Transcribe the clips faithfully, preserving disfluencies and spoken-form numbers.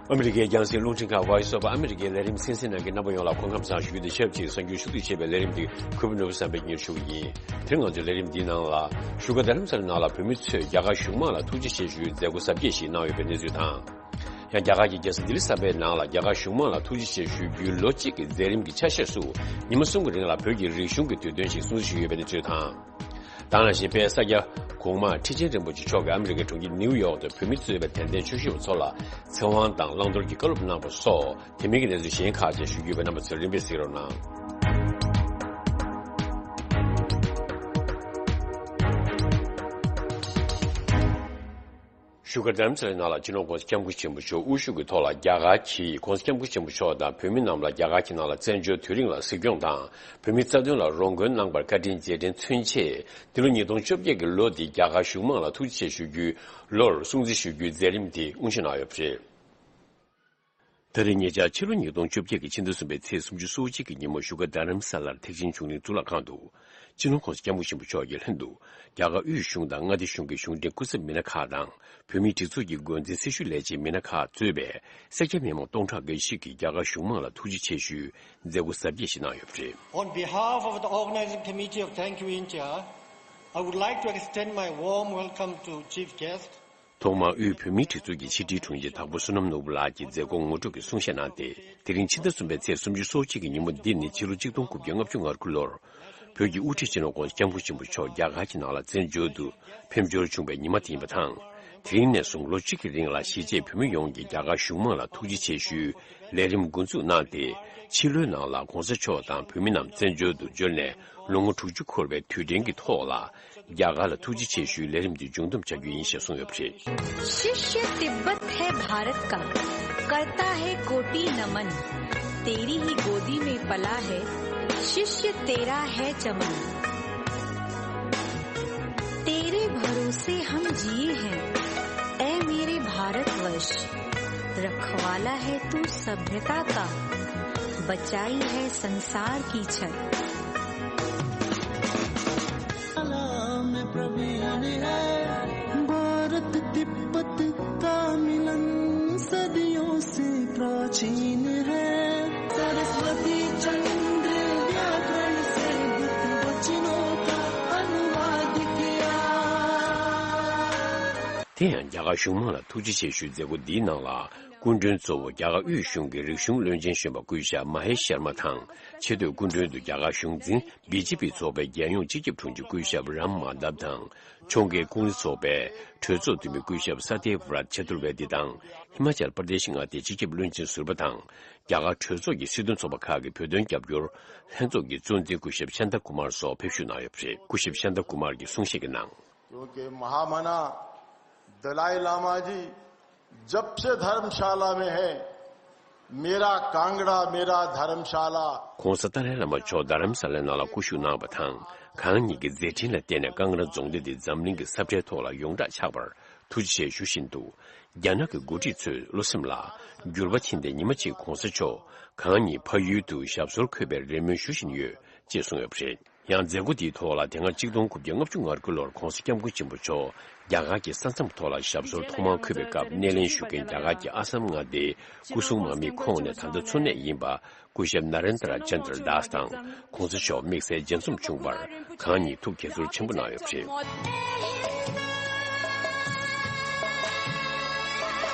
ཨ་མི་རི་ཀའི་རྒྱང་སྲིང་རླུང་འཕྲིན་ཁང་Voice of America ལས་རིམ་གསན་གཟིགས་གནང་མཁན་རྣམ་པ་ཡོངས་ལ་སྐུ་ཁམས་བཟང་ཞུ་རྒྱུ་དང་ཆབས་ཅིག་གསར་འགྱུར་ཞུ་གཏུག་བྱས་པའི་ལས་རིམ་འདི་གུས་པ་ནོར་བུ་བསམ་འཕེལ་གཉེར་ཞུ་གི་ཡིན། དེ་རིང་ང་ཚོའི་ལས་རིམ་འདིའི་ནང་ལ་བཞུགས་སྒར་རྡ་རམ་ས་ལའི་ནང་ལ་བོད་མི་ཚོས་རྒྱ་གར་གཞུང་མང་ལ་ཐུགས་རྗེ་ཆེ་ཞུའི་མཛད་སྒོ་གཟབ་རྒྱས་ཤིག་གནང་ཡོད་པའི་གནས་ཚུལ་དང་། ཡང་རྒྱ་གར་གྱི་རྒྱལ་ས་ལྡི་ལི་གསར་པའི་ནང་ལ་རྒྱ་གར་གཞུང་མང་ལ་ཐུགས་རྗེ་ཆེ་ཞུ་རྒྱུའི་ལོ་གཅིག་གི་མཛད་རིམ་གྱི་ཆ་ཤས་སུ་ཉི་མ་གསུམ་གྱི་རིང་ལ་བོད་ཀྱི་རིག་གཞུང་གི་དུས་སྟོན་ཞིག་སྲུང་བརྩི་ཞུས་ཡོད་པའི་གནས་ཚུལ་དང་། དེ་ནང་བཞིན་དཔལ་ས་སྐྱ་གོང་མ་ཁྲི་ཆེན་རིན་པོ་ཆེ་མཆོག་གིས་ཨ་མི་རི་ཀའི་གྲོང་ཁྱེར་ནིའུ་ཡོག་ཏུ་བོད་མི་གཙོས་པའི་དད་ལྡན་ཆོས་ཞུ་བ་ཚོ་ལ་ཚེ་དབང་དང་བླང་དོར་གྱི་བཀའ་སློབ་གནང་བ་སོགས་དེ་མིན་གྱི་གནས་ཚུལ་གཞན་ཁག་ཅིག་ཞུ་རྒྱུ་ཡོད་པས་རྣམ་པ་ཚོས་རིམ་པས་གཟིགས་རོགས་གནང་། བཞུགས་སྒར་རྡ་རམ་ས་ལའི་ནང་ལ་སྤྱི་ནོར་༸གོང་ས་༸སྐྱབས་མགོན་ཆེན་པོ་མཆོག་དབུ་བཞུགས་ཀྱི་ཐོག་ལ་རྒྱ་གར་གྱིས་༸གོང་ས་༸སྐྱབས་མགོན་ཆེན་པོ་མཆོག་དང་བོད་མི་རྣམས་ལ་རྒྱ་གར་གྱི་ནང་ལ་བཙན་བྱོལ་དུས་རིང་ལ་གཟིགས་སྐྱོང་དང་བོད་མིའི་རྩ་དོན་ལ་རོགས་མགོན་གནང་པར་བཀའ་དྲིན་རྗེས་དྲན་མཚོན་ཆེད། འདི་ལོ་ཉིས་སྟོང་བཅོ་བརྒྱད་ཀྱི་ལོ་འདི་རྒྱ་གར་གཞུང་མང་ལ་ཐུགས་རྗེ་ཆེ་ཞུ་རྒྱུའི་ལོར་སྲུང་བརྩི་ཞུ་རྒྱུའི་མཛད་རིམ་དེ་དབུ་འབྱེད་གནང་ཡོད་པ་རེད། ད་རེས་ཉེ་ཆར་ཕྱི་ལོ་ཉིས་སྟོང་བཅོ་བརྒྱད་ཀྱི་ཕྱི་ཟླ་གསུམ་པའི་ཚེས་སུམ་ཅུ་སོ་གཅིག་གི་ཉིན་མོ་བཞུགས་སྒར་རྡ་རམ་ས་ལར་ཐེག་ཆེན་ཆོས་གླིང་གཙུག་ལག་ཁང་དུ། སྤྱི་ནོར་༸གོང་ས་༸སྐྱབས་མགོན་ཆེན་པོ་མཆོག་གི་ལྷན་དུ། རྒྱ་གར་དབུས་གཞུང་དང་མངའ་སྡེ་གཞུང་གི་གཞུང་འབྲེལ་སྐུ་ཚབ་མི་སྣ་ཁག་དང་། བོད་མིའི་སྒྲིག་འཛུགས་ཀྱི་འགོ་འཛིན་སྲི་ཞུ་ལས་བྱེད་མི་སྣ་ཁག་གཙོས་པའི་སེར་སྐྱ་མི་མང་སྟོང་ཕྲག་འགའ་ཞིག་གིས་རྒྱ་གར་གཞུང་མང་ལ་ཐུགས་རྗེ་ཆེ་ཞུའི་མཛད་སྒོ་གཟབ་རྒྱས་ཤིག་གནང་ཡོད་པ་རེད། On behalf of the organizing committee of Thank You India, I would like to extend my warm welcome to chief guest. ཐོག་མར་དབུས་བོད་མིའི་སྒྲིག་འཛུགས་ཀྱི་ཕྱི་དྲིལ་དྲུང་ཆེ་དྭགས་པོ་བསོད་ནམས་ནོར་བུ་ལགས་ཀྱིས་མཛད་སྒོ་ངོ་སྤྲོད་ཀྱི་གསུང་བཤད་གནང་སྟེ། དེ་རིང་ཕྱི་ཟླ་གསུམ་པའི་ཚེས་སུམ་ཅུ་སོ་གཅིག་གི་ཉིན་མོ་འདི་ནི་ཕྱི་ལོ་གཅིག་སྟོང་དགུ་བརྒྱ་ལྔ་བཅུ་ང་དགུ་ལོར། བོད་ཀྱི་དབུ་ཁྲིད་སྤྱི་ནོར་༸གོང་ས་༸སྐྱབས་མགོན་ཆེན་པོ་མཆོག་རྒྱ་གར་གྱི་ནང་ལ་བཙན་བྱོལ་དུ་ཕེབས་འབྱོར་བྱུང་བའི་ཉི་མ་དེ་ཡིན་པ་དང་། དེ་རིང་ནས་བཟུང་ལོ་གཅིག་གི་རིང་ལ་གཞིས་བྱེས་བོད་མི་ཡོངས་ཀྱིས་རྒྱ་གར་གཞུང་མང་ལ་ཐུགས་རྗེ་ཆེ་ཞུའི་ལས་རིམ་འགོ་འཛུགས་གནང་སྟེ། ཕྱི་ལོའི་ནང་ལ་༸གོང་ས་མཆོག་དང་བོད་མི་རྣམས་བཙན་བྱོལ་དུ་འབྱོར་ནས་ལོ་ངོ་དྲུག་ཅུ་འཁོར་བའི་དུས་དྲན་གྱི་ཐོག་ལ། རྒྱ་གར་ལ་ཐུགས་རྗེ་ཆེ་ཞུའི་ལས་རིམ་འདི་མཇུག་བསྡོམས་བྱ་རྒྱུ་ཡིན་ཞེས་གསུངས་ཡོད་པ་རེད། शिष्य तिब्बत है भारत का, करता है कोटि नमन। तेरी ही गोदी में पला है, शिष्य तेरा है चमन। तेरे भरोसे हम जिए हैं, ऐ मेरे भारतवर्ष। रखवाला है तू सभ्यता का, बचाई है संसार की छत। में प्रवीण है। भारत तिब्बत का मिलन सदियों से प्राचीन है। सरस्वती चंद्र व्याकरण से बुद्ध वचनों का अनुवाद किया। དེ་ཡང་རྒྱ་གར་གཞུང་མང་ལ་ཐུགས་རྗེ་ཆེ་ཞུའི་མཛད་སྒོ་འདིའི་ནང་ལ། སྐུ་མགྲོན་གཙོ་བོ་རྒྱ་གར་དབུས་གཞུང་གི་རིག་གཞུང་བློན་ཆེན་གཞོན་པ་སྐུ་ཞབས་མ་ཧེ་ཤར་མ་དང་། ཆེས་མཐོའི་སྐུ་མགྲོན་དུ་རྒྱ་གར་གཞུང་འཛིན་བི་ཇེ་པི་ཚོགས་པའི་རྒྱལ་ཡོངས་སྤྱི་ཁྱབ་དྲུང་ཆེ་སྐུ་ཞབས་རམ་མ་དབ་དང་། ཕྱོགས་འགལ་ཀུང་སི་ཚོགས་པའི་གྲོས་ཚོགས་འཐུས་མི་སྐུ་ཞབས་ས་ཏེ་བྷ་རཏ་ཆ་ཏུར་ཝེ་ཏི་དང་། ཧི་མ་ཅལ་པར་དེ་ཤི་མངའ་སྡེའི་སྤྱི་ཁྱབ་བློན་ཆེན་ཟུར་པ་དང་། རྒྱ་གར་གྲོས་ཚོགས་ཀྱི་སྲིད་དོན་ཚོགས་པ་ཁག་གི་བོད་དོན་རྒྱབ་སྐྱོར་ལྷན་ཚོགས་ཀྱི་གཙོ་འཛིན་སྐུ་ཞབས་ཤཱན་ཏ་ཀུ་མར་སོགས་ཕེབས་ཞུགས་གནང་ཡོད་པ་རེད། སྐུ་ཞབས་ཤཱན་ཏ་ཀུ་མར་གྱིས་གསུང་བཤད་ཀྱི་ནང་། क्योंकि महामना दलाई लामा जी जब से धर्मशाला में है, मेरा कांगड़ा, मेरा धर्मशाला। ༸གོང་ས་ཏཱ་ལའི་བླ་མ་མཆོག་རྡ་རམ་ས་ལའི་ནང་ལ་སྐུ་བཞུགས་གནང་བ་དང་། ཁོང་ཉིད་ཀྱི་མཛད་འཕྲིན་ལ་བརྟེན་ནས་ཀང་ར་རྫོང་སྡེ་འདི་འཛམ་གླིང་གི་ས་བཀྲའི་ཐོག་ལ་ཡོངས་གྲགས་ཆགས་པར་ཐུགས་རྗེ་ཆེ་ཞུ་བཞིན་དུ། རྒྱ་ནག་གི་འགོ་ཁྲིད་ཚོས་བློ་སེམས་ལ་འགྱུར་བ་ཕྱིན་ཏེ། ཉི་མ་གཅིག་༸གོང་ས་མཆོག་ཁོང་ཉིད་ཕ་ཡུལ་དུ་ཞབས་སོར་འཁོད་པའི་རེ་སྨོན་ཞུ་བཞིན་ཡོད་ཅེས་གསུངས་ཡོད་པ་རེད། ཡང་མཛད་སྒོ་དེའི་ཐོག་ལ་དེ་སྔ་གཅིག་སྟོང་དགུ་བརྒྱ་ལྔ་བཅུ་ང་དགུ་ལོར་༸གོང་ས་༸སྐྱབས་མགོན་ཆེན་པོ་མཆོག་རྒྱ་གར་གྱི་ས་མཚམས་ཐོག་ལ་ཞབས་སོར་ཐོག་མར་འཁོད་པའི་སྐབས་སྣེ་ལེན་ཞུ་མཁན་རྒྱ་གར་གྱི་ཨ་སམ་མངའ་སྡེའི་སྐུ་སྲུང་དམག་མིའི་ཁོངས་ནས་ད་ལྟ་འཚོ་གནས་ཡིན་པ་སྐུ་ཞབས་ན་རེན་དྲ་ཅན་དྲ་དཱས་དང་༸གོང་ས་མཆོག་དམིགས་བསལ་མཇལ་འཛོམས་བྱུང་བར་ཁོང་ཉིད་ཐུགས་དགྱེས་ཚོར་ཆེན་པོ་གནང་ཡོད་པ་རེད།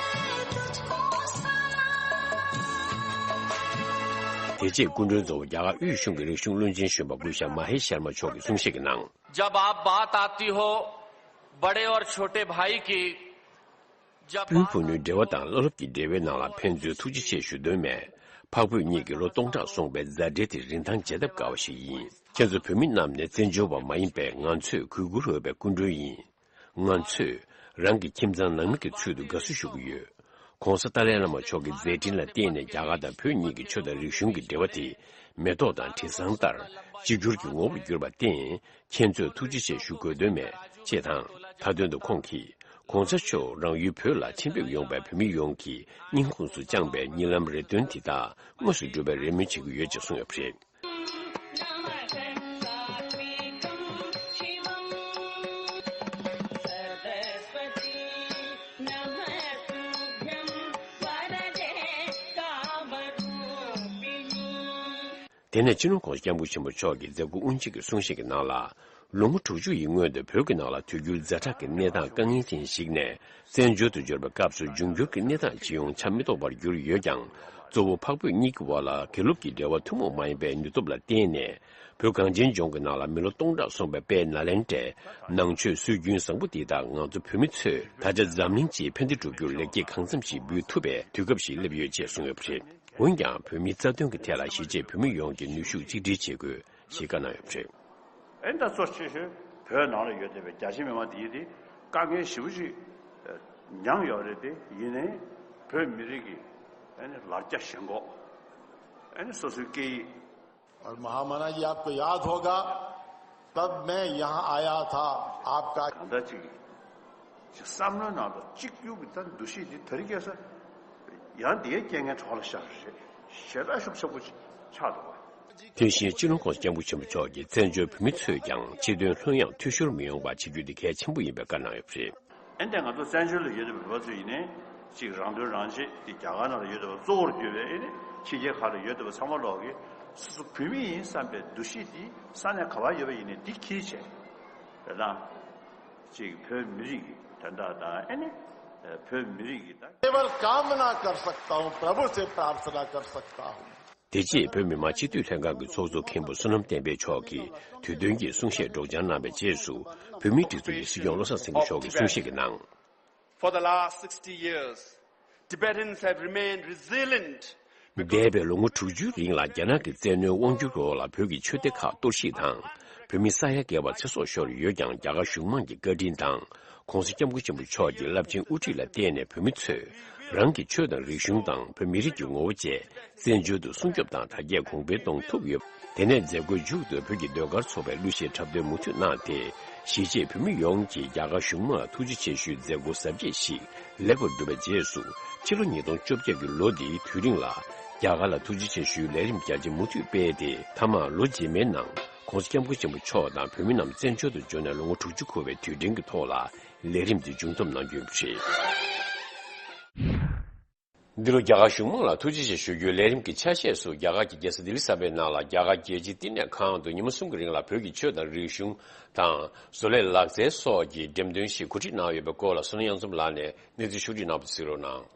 དེ་རྗེས་སྐུ་མགྲོན་གཙོ་བོ་རྒྱ་གར་དབུས་གཞུང་གི་རིག་གཞུང་བློན་ཆེན་གཞོན་པ་སྐུ་ཞབས་མ་ཧེ་ཤར་མ་མཆོག་གིས་གསུང་བཤད་ཀྱི་ནང་། जब आप बात आती हो बड़े और छोटे भाई की, जब སྤུན་བུ་ནུའི་འབྲེལ་བ་དང་བློ་སློབ་ཀྱི་འབྲེལ་བའི་ནང་ལ་ཕན་ཚུན་ཐུགས་རྗེ་ཆེ་ཞུ་དོན་མེད། འཕགས་བོད་གཉིས་ཀྱི་ལོ་སྟོང་ཕྲག་སོང་པའི་མཛའ་འབྲེལ་དེ་རིན་ཐང་བརྗེ་ཐབས་དཀའ་བ་ཞིག་ཡིན། ཁྱེད་ཚོ་བོད་མི་རྣམས་ནི་བཙན་བྱོལ་བ་མ་ཡིན་པས། ང་ཚོས་གུས་བཀུར་འོས་པའི་སྐུ་མགྲོན་ཡིན། ང་ཚོས་རང་གི་ཁྱིམ་ཚང་ནང་མི་གི་ཚུལ་དུ་དགའ་བསུ་ཞུ་གི་ཡོད། ༸གོང་ས་ཏཱ་ལའི་བླ་མ་མཆོག་གི་མཛད་འཕྲིན་ལ་བརྟེན་ནས་རྒྱ་གར་དང་བོད་གཉིས་ཀྱི་ཆོས་དང་རིག་གཞུང་གི་འབྲེལ་བ་དེ་མེ་ཏོག་དང་དྲི་བཟང་ལྟར་གཅིག་གྱུར་གྱི་ངོ་བོར་གྱུར་པར་བརྟེན། ཁྱེད་ཚོས་ཐུགས་རྗེ་ཆེ་ཞུ་དགོས་དོན་མེད་ཅེས་དང་། མཐའ་དོན་དུ་ཁོང་གིས་༸གོང་ས་མཆོག་རང་ཡུལ་བོད་ལ་ཕྱིར་ཕེབས་ཡོང་བའི་བོད་མི་ཡོངས་ཀྱི་སྙིང་ཁོངས་སུ་བཅངས་པའི་གཉིད་ལམ་རེ་ལྟོས་དེ་དག་དངོས་སུ་འགྲུབ་པའི་རེ་སྨོན་བྱེད་ཀྱི་ཡོད་ཅེས་གསུངས་ཡོད་པ་རེད། དེ་ནས་སྤྱི་ནོར་༸གོང་ས་༸སྐྱབས་མགོན་ཆེན་པོ་མཆོག་གིས་མཛད་སྒོ་དབུ་འབྱེད་ཀྱི་གསུང་བཤད་ཀྱི་ནང་ལ། ལོ་ངོ་དྲུག་ཅུ་ཡི་སྔོན་དུ་བོད་ཀྱི་ནང་ལ་དུས་འགྱུར་ཛ་དྲག་གི་གནས་སྟངས་དཀའ་ངལ་ཅན་ཞིག་ནས་བཙན་བྱོལ་དུ་འབྱོར་བའི་སྐབས་སུ་འབྱུང་འགྱུར་གྱི་གནས་སྟངས་ཇི་ཡོང་ཆ་མི་རྟོགས་པར་གྱུར་ཡོད་ཀྱང་། གཙོ་བོ་འཕགས་བོད་གཉིས་ཀྱི་དབར་ལ་དགེ་ལུགས་ཀྱི་འབྲེལ་བ་ཐུན་མོང་མ་ཡིན་པའི་ནུས་སྟོབས་ལ་བརྟེན་ནས། བོད་གངས་ཅན་ལྗོངས་ཀྱི་ནང་ལ་མི་ལོ་སྟོང་ཕྲག་སོང་པའི་དཔལ་ནཱ་ལེནྡྲའི་ནང་ཆོས་སྲོལ་རྒྱུན་བཟང་པོ་འདི་དག་ང་ཚོ་བོད་མི་ཚོས་ད་ཆ་འཛམ་གླིང་སྤྱིའི་ཕན་བདེ་སྒྲུབ་རྒྱུར་ལེགས་སྐྱེས་གང་འཚམ་ཞིག་འབུལ་ཐུབ་པའི་དུས་སྐབས་ཤིག་སླེབས་ཡོད་ཅེས་གསུངས་ཡོད་པ་རེད། འོན་ཀྱང་བོད་མིའི་རྩ་དོན་གྱི་ཐད་ལ་གཞིས་བྱེས་བོད་མི་ཡོངས་ཀྱིས་ནུས་ཤུགས་གཅིག་སྒྲིལ་བྱེད་དགོས་ཞེས་བཀའ་གནང་ཡོད་པ་རེད། ཨེ་ད་གཙོ་ཆེ་ཤོས་བོད་ནང་ལ་ཡོད་བསྡད་པའི་རྒྱ་ཆེ་མི་མང་དེ་དེ་དཀའ་ངལ་ཞེ་པོ་ཅིག་མྱངས་ཡོད་རེད་དེ། ཡིན་ནའི་བོད་མི་རིགས་ཀྱི་ཨེ་ནི་ལར་རྒྱ་ཞེན་ཁོག་ཨེ་ནི་སོ་སོའི་སྐད་ཡིག और महामना जी, आपको याद होगा, तब मैं यहाँ आया था, आपका གང་ལྟར་ཅིག་ཅིག་བསམ་བློའི་ནང་དུ་གཅིག་གྱུར་གྱི་ད་འདུ་ཤེས་འདི་དེ་རིང་ཁ་སང་ཡང་དེའི་རྐྱེན་ངན་གྲོགས་ལ་ཤར་རེད། ཞེ་དྲག་ཤུགས་ཆེན་པོ་ཆགས་འདུག་བ། དེ་བཞིན་སྤྱི་ནོར་༸གོང་ས་༸སྐྱབས་མགོན་ཆེན་པོ་མཆོག་གིས་བཙན་བྱོལ་བོད་མི་ཚོས་ཀྱང་སྤྱི་དོན་ལྷོད་ཡངས་འཐུས་ཤོར་མི་ཡོང་བ་བྱེད་རྒྱུ་དེ་གལ་ཆེན་པོ་ཡིན་པའི་བཀའ་གནང་ཡོད་པ་རེད། ཨེ་འདྲ་ང་ཚོ་བཙན་བྱོལ་ལ་ཡོད་བསྡད་པའི་བོད་པ་ཚོ་ཡིན་ནའི་ཅིག་རང་དོན་རང་གཅེས་དེ་རྒྱ་གར་ནང་ལ་ཡོད་བསྡད་པ་གཙོ་བོར་གྱུར་པའི་ཨེ་ནི་ཕྱི་རྒྱལ་ཁག་ལ་ཡོད་བསྡད་པ་ཚང་མ་ལོག་གིས་སོ་སོ་བོད་མི་ཡིན་བསམ་པའི་འདུ་ཤེས་དེ་ས་གནས་ག་པར་ཡོད་པ་ཡིན་ནའི་འདི་ཁྱེར་བྱས་རེད་ན། ཅིག་བོད་མི་རིགས་ཀྱི་དོན་དག་དང་ཨེ་ནི་བོད་མི་རིགས་ཀྱི་ད། केवल कामना कर सकता हूँ, प्रभु से प्रार्थना कर सकता हूँ। དེ་རྗེས་བོད་མི་མང་སྤྱི་འཐུས་ལྷན་ཁང་གི་ཚོགས་གཙོ་མཁན་པོ་བསོད་ནམས་བསྟན་འཕེལ་མཆོག་གིས་དུས་སྟོན་གྱི་གསུང་བཤད་སྒྲོག་སྦྱང་གནང་བའི་རྗེས་སུ། བོད་མིའི་སྒྲིག་འཛུགས་ཀྱི་སྲིད་སྐྱོང་བློ་བཟང་སེང་གེ་མཆོག་གིས་གསུང་བཤད་ཀྱི་ནང་། For the last sixty years, Tibetans have remained resilient འདས་པའི་ལོ་ངོ་དྲུག་ཅུའི་རིང་ལ་རྒྱ་ནག་གི་བཙན་གནོན་དབང་སྒྱུར་འོག་ལ་བོད་ཀྱི་ཆོས་སྡེ་ཁག་གཏོར་བཤིག་དང་། བོད་མི་ས་ཡ་བརྒལ་བ་ཚེ་སྲོག་ཤོར་ཡོད་ཀྱང་། རྒྱ་གར་གཞུང་མང་གི་བཀའ་དྲིན་དང་། ༸གོང་ས་༸སྐྱབས་མགོན་ཆེན་པོ་མཆོག་གི་རླབས་ཆེན་དབུ་ཁྲིད་ལ་བརྟེན་ནས་བོད་མི་ཚོས་རང་གི་ཆོས་དང་རིག་གཞུང་དང་བོད་མི་རིགས་ཀྱི་ངོ་བོ་བཅས་བཙན་བྱོལ་དུ་སྲུང་སྐྱོབ་དང་དར་རྒྱས་གོང་འཕེལ་གཏོང་ཐུབ་ཡོད། དེ་ནས་མཛད་སྒོའི་མཇུག་ཏུ་བོད་ཀྱི་ཟློས་གར་ཚོགས་པས་གླུ་གཞས་འཁྲབ་སྟོན་མུ་མཐུད་གནང་སྟེ། གཞིས་བྱེས་བོད་མི་ཡོངས་ཀྱིས་རྒྱ་གར་གཞུང་མང་ལ་ཐུགས་རྗེ་ཆེ་ཞུའི་མཛད་སྒོ་གཟབ་རྒྱས་ཤིག་ལེགས་པར་གྲུབ་པའི་རྗེས་སུ། ཕྱི་ལོ་ཉིས་སྟོང་བཅོ་བརྒྱད་ཀྱི་ལོ་འདིའི་དུས་རིང་ལ། རྒྱ་གར་ལ་ཐུགས་རྗེ་ཆེ་ཞུའི་ལས་རིམ་རྒྱ་ཆེ་མུ་མཐུད་སྤེལ་ཏེ། མཐའ་མར་ལོ་རྗེས་མའི་ནང་༸གོང་ས་༸སྐྱབས་མགོན་ཆེན་པོ་མཆོག་དང་བོད་མི་རྣམས་བཙན་བྱོལ་དུ་འབྱོར་ནས་ལོ་ངོ་དྲུག་ཅུ་འཁོར་བའི་དུས་དྲན་གྱི་ཐོག་ལ་ལས་རིམ་འདི་མཇུག་བསྡོམས་གནང་རྒྱུ་ཡིན་པ་རེད། འདི་ལོ་རྒྱ་གར་གཞུང་མང་ལ་ཐུགས་རྗེ་ཆེ་ཞུ་རྒྱུའི་ལས་རིམ་གྱི་ཆ་ཤས་སུ། རྒྱ་གར་གྱི་རྒྱལ་ས་ལྡི་ལི་གསར་པའི་ནང་ལ་རྒྱ་གར་རྒྱལ་སྤྱིའི་བསྟི་གནས་ཁང་དུ་ཉི་མ་གསུམ་གྱི་རིང་ལ་བོད་ཀྱི་ཆོས་དང་རིག་གཞུང་དང་། བཟོ་ལས་ལག་རྩལ་སོགས་ཀྱི་འགྲེམས་སྟོན་ཞིག་གོ་སྒྲིག་གནང་ཡོད་པའི་སྐོར་ལ་བསོད་ནམས་གཡང་འཛོམས་ལགས་ནས་གནས་ཚུལ་ཕྱོགས་བསྒྲིགས་གནང་བ་གཟིགས་རོགས་གནང་།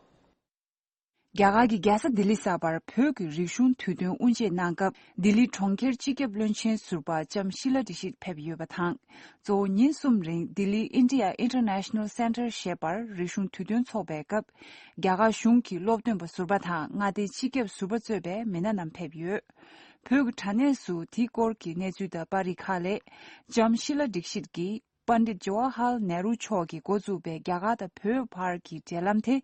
རྒྱ་གར་གྱི་རྒྱལ་ས་ལྡི་ལི་གསར་པར་བོད་ཀྱི་རིག་གཞུང་དུས་སྟོན་དབུ་འབྱེད་གནང་སྐབས། ལྡི་ལི་གྲོང་ཁྱེར་སྤྱི་ཁྱབ་བློན་ཆེན་ཟུར་པ་ལྕམ་ཤི་ལ་དི་ཤིད་ཕེབས་ཡོད་པ་དང་། གཙོ་བོ་ཉིན་གསུམ་རིང་ལྡི་ལི་India International Centre ཞེས་པར་རིག་གཞུང་དུས་སྟོན་འཚོགས་པའི་སྐབས། རྒྱ་གར་གཞུང་གི་སློབ་སྟོན་པ་ཟུར་པ་དང་མངའ་སྡེའི་སྤྱི་ཁྱབ་ཟུར་པ་གཙོས་པའི་མི་སྣ་རྣམས་ཕེབས་ཡོད། བོད་ཀྱི་དྲ་གནས་སུ་དེའི་སྐོར་གྱི་གནས་ཚུལ་དང་པར་རིས་ཁག་ལས། ལྕམ་ཤི་ལ་དི་ཤིད་ཀྱིས། པཎྜི་ཏ་ཇ་ཝ་ཧར་ལཱལ་ནེ་རུ་མཆོག་གིས་འགོ་བཙུགས་པའི་རྒྱ་གར་དང་བོད་བར་གྱི་འབྲེལ་ལམ་དེ་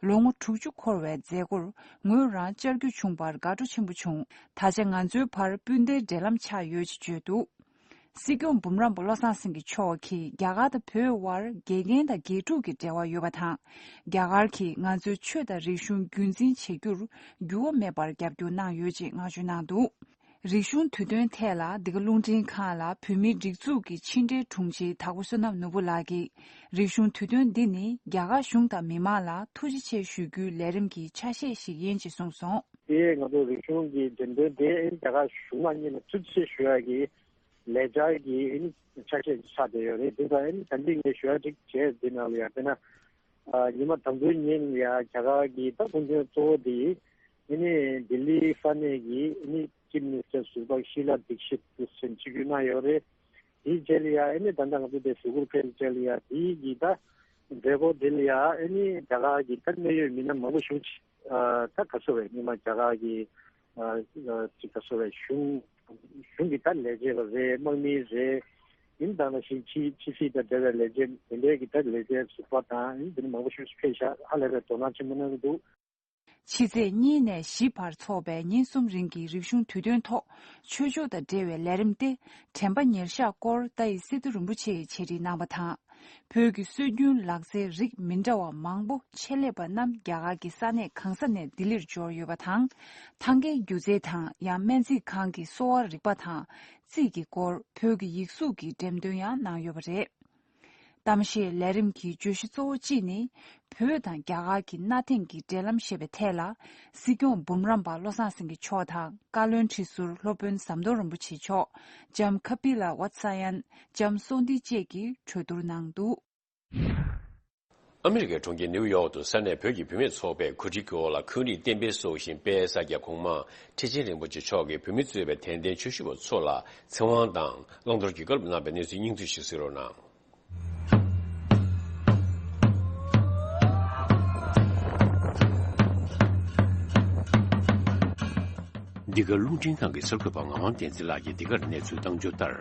ལོ་ངོ་དྲུག་ཅུ་འཁོར་བའི་མཛད་སྒོར་ངོས་རང་བཅར་རྒྱུ་བྱུང་བར་དགའ་སྤྲོ་ཆེན་པོ་བྱུང་། ད་ཆ་ང་ཚོའི་བར་སྤུན་ཟླའི་འབྲེལ་ལམ་ཆགས་ཡོད་ཅེས་བརྗོད་འདུག། སྲིད་སྐྱོང་འབུམ་རམས་པ་བློ་བཟང་སེང་གེ་མཆོག་གིས་རྒྱ་གར་དང་བོད་དབར་དགེ་རྒན་དང་དགེ་ཕྲུག་གི་འབྲེལ་བ་ཡོད་པ་དང་། རྒྱ་གར་གྱིས་ང་ཚོའི་ཆོས་དང་རིག་གཞུང་རྒྱུན་འཛིན་བྱེད་རྒྱུར་འགྱུར་བ་མེད་པར་རྒྱབ་སྐྱོར་གནང་ཡོད་ཅེས་བསྔགས་བརྗོད་གནང་འདུག། རིག་གཞུང་དུས་སྟོན་ཐད་ལ་འདི་ག་རླུང་འཕྲིན་ཁང་ལ་བོད་མིའི་སྒྲིག་འཛུགས་ཀྱི་ཕྱི་འབྲེལ་དྲུང་ཆེ་དྭགས་པོ་བསོད་ནམས་ནོར་བུ་ལགས་ཀྱིས། རིག་གཞུང་དུས་སྟོན་འདི་ནི་རྒྱ་གར་གཞུང་དང་མི་མང་ལ་ཐུགས་རྗེ་ཆེ་ཞུ་རྒྱུའི་ལས་རིམ་གྱི་ཆ་ཤས་ཤིག་ཡིན་ཅེས་གསུངས་སོང་། དེ་ང་ཚོ་རིག་གཞུང་གི་འགྲེམས་སྟོན་དེ་རྒྱ་གར་གཞུང་མང་གཉིས་ལ་ཐུགས་རྗེ་ཆེ་ཞུ་ཡག་གི་ལས་འཆར་གྱི་ཆ་ཤས་ཆགས་བསྡད་ཡོད་རེད། དེ་ད་ད་འདི་ངས་ཞུ་ཡག་ཅིག་བྱས་འདི་ནང་ལ་ཡང་དཔེར་ན། ཉི་མ་དང་པོའི་ཉིན་ལ་ཡང་རྒྱ་གར་གྱི་ད་སྐུ་མགྲོན་གཙོ་བོ་དེ་ཨ་ནི་ལྡི་ལི་ས་གནས་ཀྱི་ཨ་ནི་ཅིབ་མི་ནི་སི་ཊར་ཟུར་པ་ཤི་ལ་དིག་ཤིད་དུ་ཕྱིར་འཛུལ་གནང་ཡོད་རེད། དེའི་རྗེས་ལ་ཡང་ཨ་ནི་ད་ལྟ་ང་ཚོ་དེ་གཟིགས་སྐོར་ཕེབས་རྗེས་ལ་ཡང་དེའི་གི་ད་མཛད་སྒོ་དེ་ལ་ཡང་ཨ་ནི་རྒྱ་གར་གྱི་ད་གནད་ཡོད་མི་སྣ་མང་པོ་ཞིག་ད་ག་ཚོད་རེད། སྔོན་མ་རྒྱ་གར་གྱི་ཅིག་ག་ཚོད་རེད། གཞུང་གཞུང་གི་ད་ལས་བྱེད་པ་རེད། དམག་མི་རེད། ཡིན་ད་ནང་བཞིན་ཕྱི་ཕྱི་སྲིད་དང་འབྲེལ་བའི་ལས་བྱེད་དེ་འདྲའི་གི་ད་ལས་བྱེད་ཟུར་པ་དང་ཡིན་དེ་ནི་མང་པོ་ཞིག་ཕེབས་ཤག་ཧ་ལས་པའི་དོ་སྣང་ཆེན་པོ་གནང་གི་འདུག། ཕྱི་ཚེས་གཉིས་ནས་བཞི་བར་འཚོགས་པའི་ཉིན་གསུམ་རིང་གི་རིག་གཞུང་དུས་སྟོན་ཐོག་ཆོས་ཕྱོགས་དང་འབྲེལ་བའི་ལས་རིམ་སྟེ། དྲན་པ་ཉེར་བཞག་སྐོར་ཏཱ་ཡི་སི་ཏུ་རིན་པོ་ཆེ་ཡིས་ཆེད་སྒྲིག་གནང་བ་དང་། བོད་ཀྱི་སྲོལ་རྒྱུན་ལག་རྩལ་རིགས་མི་འདྲ་བ་མང་པོ་ཆེད་ལས་པ་རྣམས་རྒྱ་གར་གྱི་ས་གནས་གང་ས་ནས་ལྡི་ལིར་འབྱོར་ཡོད་པ་དང་། ཐང་གའི་སྒྱུ་རྩལ་དང་ཡང་སྨན་རྩིས་ཁང་གི་གསོ་བ་རིག་པ་དང་རྩིས་ཀྱི་སྐོར་བོད་ཀྱི་ཡིག་གཟུགས་ཀྱི་འགྲེམས་སྟོན་ཡང་གནང་ཡོད་པ་རེད། གཏམ་བཤད་ལས་རིམ་གྱི་བརྗོད་གཞི་གཙོ་བོ་གཅིག་ནི། བོད་དང་རྒྱ་གར་གྱི་མནའ་ཐང་གི་འབྲེལ་ལམ་ཞེས་པའི་ཐད་ལ། སྲིད་སྐྱོང་འབུམ་རམས་པ་བློ་བཟང་སེང་གེ་མཆོག་དང་། བཀའ་བློན་ཁྲི་ཟུར་སློབ་དཔོན་ཟམ་གདོང་རིན་པོ་ཆེ་མཆོག་ལྕམ་ཁ་པི་ལ་ཝ་ཚ་ཡན། ལྕམ་སོ་ཏི་བཅས་ཀྱིས་གྲོས་བསྡུར་གནང་འདུག། ཨ་མི་རི་ཀའི་གྲོང་ཁྱེར་ནེའུ་ཡོག་ཏུ་ས་གནས་བོད་ཀྱི་བུད་མེད་ཚོགས་པས་གོ་སྒྲིག་གི་འོག་ལ་འཁོན་རིགས་གཏན་འབེབས་སོགས་བཞིན་དཔལ་ས་སྐྱ་གོང་མ་ཁྲི་ཆེན་རིན་པོ་ཆེ་མཆོག་གིས་བོད་མི་གཙོས་པའི་དད་ལྡན་ཆོས་ཞུ་བ་ཚོ་ལ་ཚེ་དབང་དང་བླང་དོར་གྱི་བཀའ་སློབ་གནང་བའི་གནས་ཚུལ་སྙིང་བསྡུས་ཤིག་གསན་རོགས་གནང་། འདི་ག་རླུང་འཕྲིན་ཁང་གི་གསར་འགོད་པ་ངག་དབང་བསྟན་འཛིན་ལགས་ཀྱིས་འདི་གར་གནས་ཚུལ་བཏང་ཕྱོགས་ལྟར།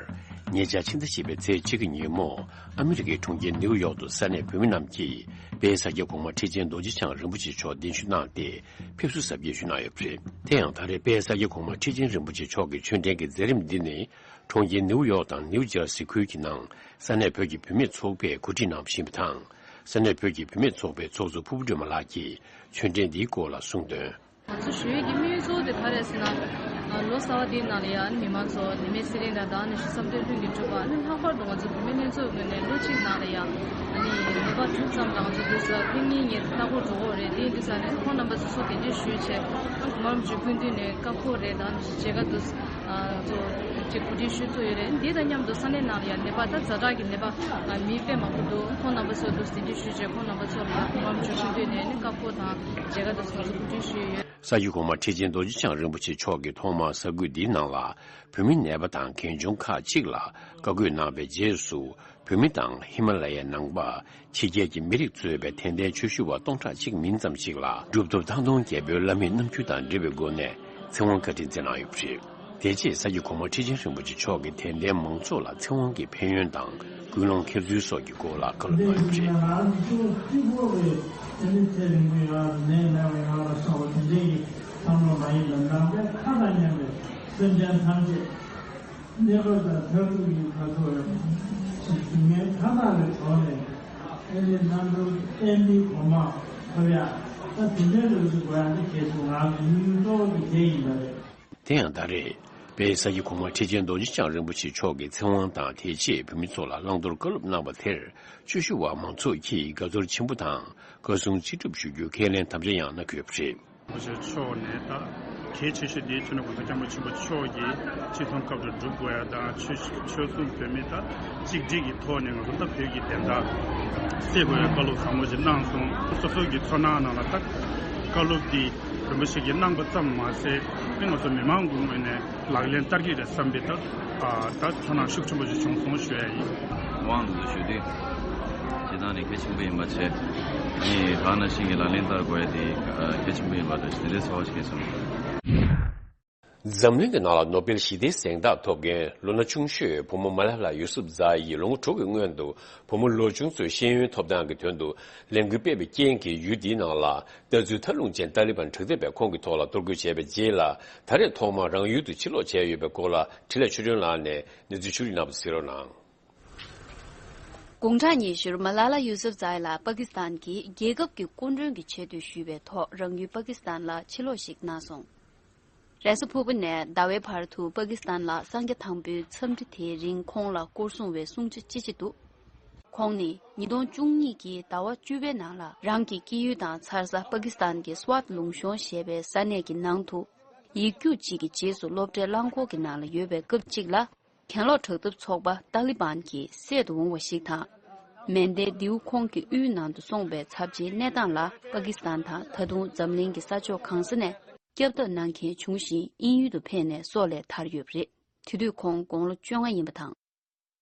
ཉེ་ཆར་ཕྱི་ཟླ་བཞི་པའི་ཚེས་གཅིག་གི་ཉིན་མོ། ཨ་མི་རི་ཀའི་གྲོང་ཁྱེར་ནེའུ་ཡོག་ཏུ་ས་གནས་བོད་མི་རྣམས་ཀྱིས་དཔལ་ས་སྐྱ་གོང་མ་ཁྲི་ཆེན་རྡོ་རྗེ་འཆང་རིན་པོ་ཆེ་མཆོག་གདན་ཞུ་གནང་སྟེ། ཕེབས་བསུ་གཟབ་རྒྱས་ཞུས་གནང་ཡོད་པ་རེད། དེ་ཡང་ད་རེས་དཔལ་ས་སྐྱ་གོང་མ་ཁྲི་ཆེན་རིན་པོ་ཆེ་མཆོག་གི་ཆོས་འབྲེལ་གྱི་མཛད་རིམ་འདི་ནི། གྲོང་ཁྱེར་ནེའུ་ཡོག་དང་ནེའུ་ཇར་སི་ཁུལ་གྱི་ནང་ས་གནས་བོད་ཀྱི་བུད་མེད་ཚོགས་པས་གོ་སྒྲིག་གནང་བཞིན་པ་དང་། ས་གནས་བོད་ཀྱི་བུད་མེད་ཚོགས་པའི་ཚོགས་གཙོ་ཕུར་བུ་སྒྲོལ་མ་ལགས་ཀྱིས་ཆོས་འབྲེལ་འདིའི་སྐོར་ལ་གསུངས་དོན། ང་ཚོ་ཞུ་ཡས་ཀྱི་དམིགས་ཡུལ་གཙོ་བོ་དེ་ག་རེད་ཟེར་ན། ལོ་གསར་པ་འདིའི་ནང་ལ་ཡང་མི་མང་ཚོ་ནད་མེད་ཚེ་རིང་དང་། ད་ནི་བསམ་དོན་ལྷུན་གྱིས་གྲུབ་པ། ཨ་ནི་ལྷག་པར་དུ་ང་ཚོ་བུད་མེད་ལྷན་ཚོགས་ངོས་ནས་ལོ་གཅིག་ནང་ལ་ཡང་ཨ་ནི་ནད་པ་དྲུག་ཙམ་ལ་ང་ཚོ་འདུག་ས་ཕེབས་མཁན་ངེས་ཏག་པོ་འགྲོ་གི་རེད། དེ་ཡིན་དུས་ས་ནས་ཁོང་རྣམ་པ་ཚོ་ཚུར་གདན་འདྲེན་ཞུས་བྱས། ཨ་གོང་མ་རིན་པོ་ཆེ་སྐུ་མདུན་ནས་བཀའ་བསྒོ་རེད། ད་ནི་མཇལ་ཁ་འདུག་ཨ་ཚོ་ཅིག་གོ་སྒྲིག་ཞུས་ཚུལ་ཡོད་རེད། འདི་དང་མཉམ་དུ་ས་གནས་ནང་ལ་ཡང་ནད་པ་ད་ཛ་དྲག་གི་ནད་པ་མི་དཔེ་མང་པོ་འདུག། ཁོང་རྣམ་པ་ཚོ་འདུག་གདན་འདྲེན་ཞུས་བྱས། ཁོང་རྣམ་པ་ཚོ་ལ་ཡང་གོང་མ་རིན་པོ་ཆེ་སྐུ་མདུན་ནས་ནི་བཀའ་བསྒོ་དང་མཇལ་ཁ་འདུག་ཚུར་གོ་སྒྲིག་ཞུས་ཡོད། ས་སྐྱ་གོང་མ་ཁྲི་ཆེན་རྡོ་རྗེ་འཆང་རིན་པོ་ཆེ་མཆོག་གིས་ཐོག་མར་གསར་འགོད་འདིའི་ནང་ལ། བོད་མི་ནད་པ་དང་རྒན་གཞོན་ཁག་ཅིག་ལ་བཀའ་བཀོད་གནང་བའི་རྗེས་སུ། བོད་མི་དང་ཧི་མ་ལ་ཡའི་ནང་པ་ཕྱི་རྒྱལ་གྱི་མི་རིགས་གཙོས་པའི་དད་ལྡན་ཆོས་ཞུ་བ་སྟོང་ཕྲག་གཅིག་མིན་ཙམ་ཞིག་ལ་གྲུབ་ཐོབ་ཐང་སྟོང་རྒྱལ་པོའི་བླ་མའི་རྣམ་འགྱུར་དང་འབྲེལ་བའི་སྒོ་ནས་ཚེ་དབང་བཀའ་དྲིན་སྩལ་གནང་ཡོད་པ་རེད། དེ་རྗེས་ས་སྐྱ་གོང་མ་ཁྲི་ཆེན་རིན་པོ་ཆེ་མཆོག་གིས་དད་ལྡན་མང་ཚོགས་ལ་ཚེ་དབང་གི་ཕན་ཡོན་དང་ཀུན་སློང་ཁྱེར་ཚུལ་སོགས་ཀྱི་སྐོར་ལ་བཀའ་སློབ་གནང་ཡོད་པ་རེད། ང་རང་ཚོ་གཅིག་པོ་རེད། དེ་ནི་ཚེ་རིང་པོ་ཡོང་བ་ནད་མེད་པ་ཡོང་བ་ལ་སོགས་པ་དེ་འདྲའི་བསམ་བློ་མ་ཡིན་པར། ནང་པའི་མཁའ་དང་མཉམ་པའི་སེམས་ཅན་ཐམས་ཅད་གནས་སྐབས་དང་མཐར་ཐུག་གི་ཕ་ཚོ་ཡང་ཞིག་ཞུ་མཁན་མཐའ་དག་པའི་ཐོག་ནས། ཨེ་ནི་རྣམ་གྲོལ་བསྟན་པའི་གོ་འཕང་ཐོབ་ཡ། ད་དེ་འདྲའི་ལོ་རྒྱུས་དགོས་ཡ་འདི་གལ་ཆེ། ང་རང་གི་དམིགས་ཡུལ་གཙོ་བོ་དེ་དེ་ཡིན་པ་རེད། དེ་ཡང་ད་རེས་དཔལ་ས་སྐྱ་གོང་མ་ཁྲི་ཆེན་རྡོ་རྗེ་འཆང་རིན་པོ་ཆེ་མཆོག་གིས་ཚེ་དབང་དང་དེ་རྗེས་བོད་མི་ཚོ་ལ་བླང་དོར་བཀའ་སློབ་གནང་བ་དེར་ཆོས་ཞུ་བ་མང་ཚོགས་ཀྱིས་དགའ་ཚོར་ཆེན་པོ་དང་བཀའ་གསུང་ཅི་སྒྲུབ་ཞུ་རྒྱུ་ཁས་ལེན་དམ་བཅའ་ཡང་གནང་གི་ཡོད་པ་རེད། རིན་པོ་ཆེ་མཆོག་ནས་ད་གལ་ཆེ་ཤོས་དེ་མཆོག་ནས་༸གོང་ས་༸སྐྱབས་མགོན་ཆེན་པོ་མཆོག་གིས་ཆེ་མཐོང་སྐབས་དུ་སྒྲུབ་དགོས་ཡ་དང་། ཆོས་ཆོལ་གསུམ་བོད་མི་ད་གཅིག་སྒྲིལ་གྱི་ཐོག་ནས་ང་ཚོ་ད་བོད་ཀྱི་བདེན་མཐའ་གསལ་དགོས་ཡ་བཀའ་སློབ་ཟབ་མོ་ཞིག་གནང་སོང་། སོ་སོ་གི་ཚོར་སྣང་ནང་ལ་ད་བཀའ་སློབ་འདི་རིན་པོ་ཆེ་གིས་གནང་པ་ཙམ་མ་ཟད། ཨེ་ང་ཚོ་མི་མང་གི་ངོས་ནས་ལག་ལེན་བསྟར་གྱི་རེད་བསམ་པའི་ད་ད་ཚོར་སྣང་ཤུགས་ཆེན་པོ་ཞིག་བྱུང་སོང་ཞུ་ཡ་ཡིན། དབང་དུ་ཞུ་དུས། སྤྱིར་བཏང་ནས་གལ་ཆེན་པོ་ཡིན་པ་བྱས། ནི་གང་ན་ཤིང་གི་ལག་ལེན་བསྟར་དགོས་ཡ་དེ་གལ་ཆེན་པོ་ཡིན་པ་དང་དེ་འདྲའི་ཚོར་བ་ཞིག་སྐྱེས་སོང་། འཛམ་གླིང་གི་ནང་ལ་ནོ་བེལ་ཞི་བདེའི་གཟེངས་རྟགས་ཐོབ་མཁན་ལོ་ན་ཆུང་ཤོས་བུ་མོ་མ་ལ་ལ་ཡུ་སུབ་ཛཱ་ཡིས་ལོ་ངོ་དྲུག་གི་སྔོན་དུ་བུ་མོ་ལོ་ཆུང་ཚོའི་ཤེས་ཡོན་ཐོབ་ཐང་གི་དོན་དུ་ལས་འགུལ་སྤེལ་བའི་རྐྱེན་གྱིས་ཡུལ་འདིའི་ནང་ལ་ལྟ་ཚུལ་ཐལ་རླུང་ཅན་ཏཱ་ལི་བན་དྲག་འཐབ་པས་ཁོང་གི་ཐོག་ལ་གཏོར་རྒོལ་བྱས་པའི་རྗེས་ལ། ད་རེས་ཐོག་མར་རང་ཡུལ་དུ་ཕྱིར་ལོག་བྱས་ཡོད་པའི་སྐོར་ལ་འཕྲིན་ལས་ཆོས་སྒྲོན་ལགས་ནས་གནས་ཚུལ་ཕྱོགས་བསྒྲིགས་གནང་བ་གཟིགས་རོགས་གནང་། དགུང་གྲངས་ཉི་ཤུར་མ་ལ་ལ་ཡུ་སུབ་ཛཱ་ཡི་ལགས་པ་ཀི་སི་ཐན་གྱི་རྒྱལ་ཁབ་ཀྱི་སྐུ་མགྲོན་གྱི་ཆེ་བསྟོད་ཞུས་པའི་ཐོག་རང་ཡུལ་པ་ཀི་སི་ཐན་ལ་ཕྱིར་ལོག་ཞིག་གནང་སོང་། རེས་གཟའ་ཕུར་བུ་ནས་ཟླ་བའི་བར་དུ་པ་ཀི་སི་ཐན་ལ་གསང་རྒྱ་དང་པོའི་འཚམས་འདྲི་དེའི་རིང་ཁོང་ལ་སྐོར་སྲུང་བའི་སྲུང་བྱ་ཅི་ཆེ་འདུག། ཁོང་ནི་ཉིས་སྟོང་བཅུ་གཉིས་ཀྱི་ཟླ་བ་བཅུ་པའི་ནང་ལ་རང་གི་སྐྱེས་ཡུལ་དང་ཚར་ས་པ་ཀི་སི་ཐན་གྱི་སི་ཝཱཏ་ལུང་གཤོང་ཞེས་པའི་ས་གནས་ཀྱི་ནང་དུ་ཡིག་རྒྱུགས་གཅིག་གི་རྗེས་སུ་སློབ་གྲྭའི་རླངས་འཁོར་གྱི་ནང་ལ་ཡོད་པའི་སྐབས་གཅིག་ལ། གྱེན་ལོག་དྲག་འཐབ་ཚོགས་པ་ཏཱ་ལི་བན་གྱི་སྲིད་དུ་འོང་བ་ཞིག་དང་། མན་ཌེ་མདེའུ་ཁོང་གི་དབུའི་ནང་དུ་སོང་བའི་ཚབས་ཆེའི་གནས་སྟངས་ལ་པ་ཀི་སི་ཐན་དང་ད་དུང་འཛམ་གླིང་གི་ས་ཕྱོགས་གང་ས་ནས་སྐྱབས་ཐོབ་གནང་མཁན་བྱུང་ཞིང་དབྱིན་ཡུལ་དུ་ཕེབས་ནས་སྲོག་ལས་ཐར་ཡོད་པ་རེད། དེ་དུས་ཁོང་དགུང་ལོ་བཅོ་ལྔ་ཡིན་པ་དང་།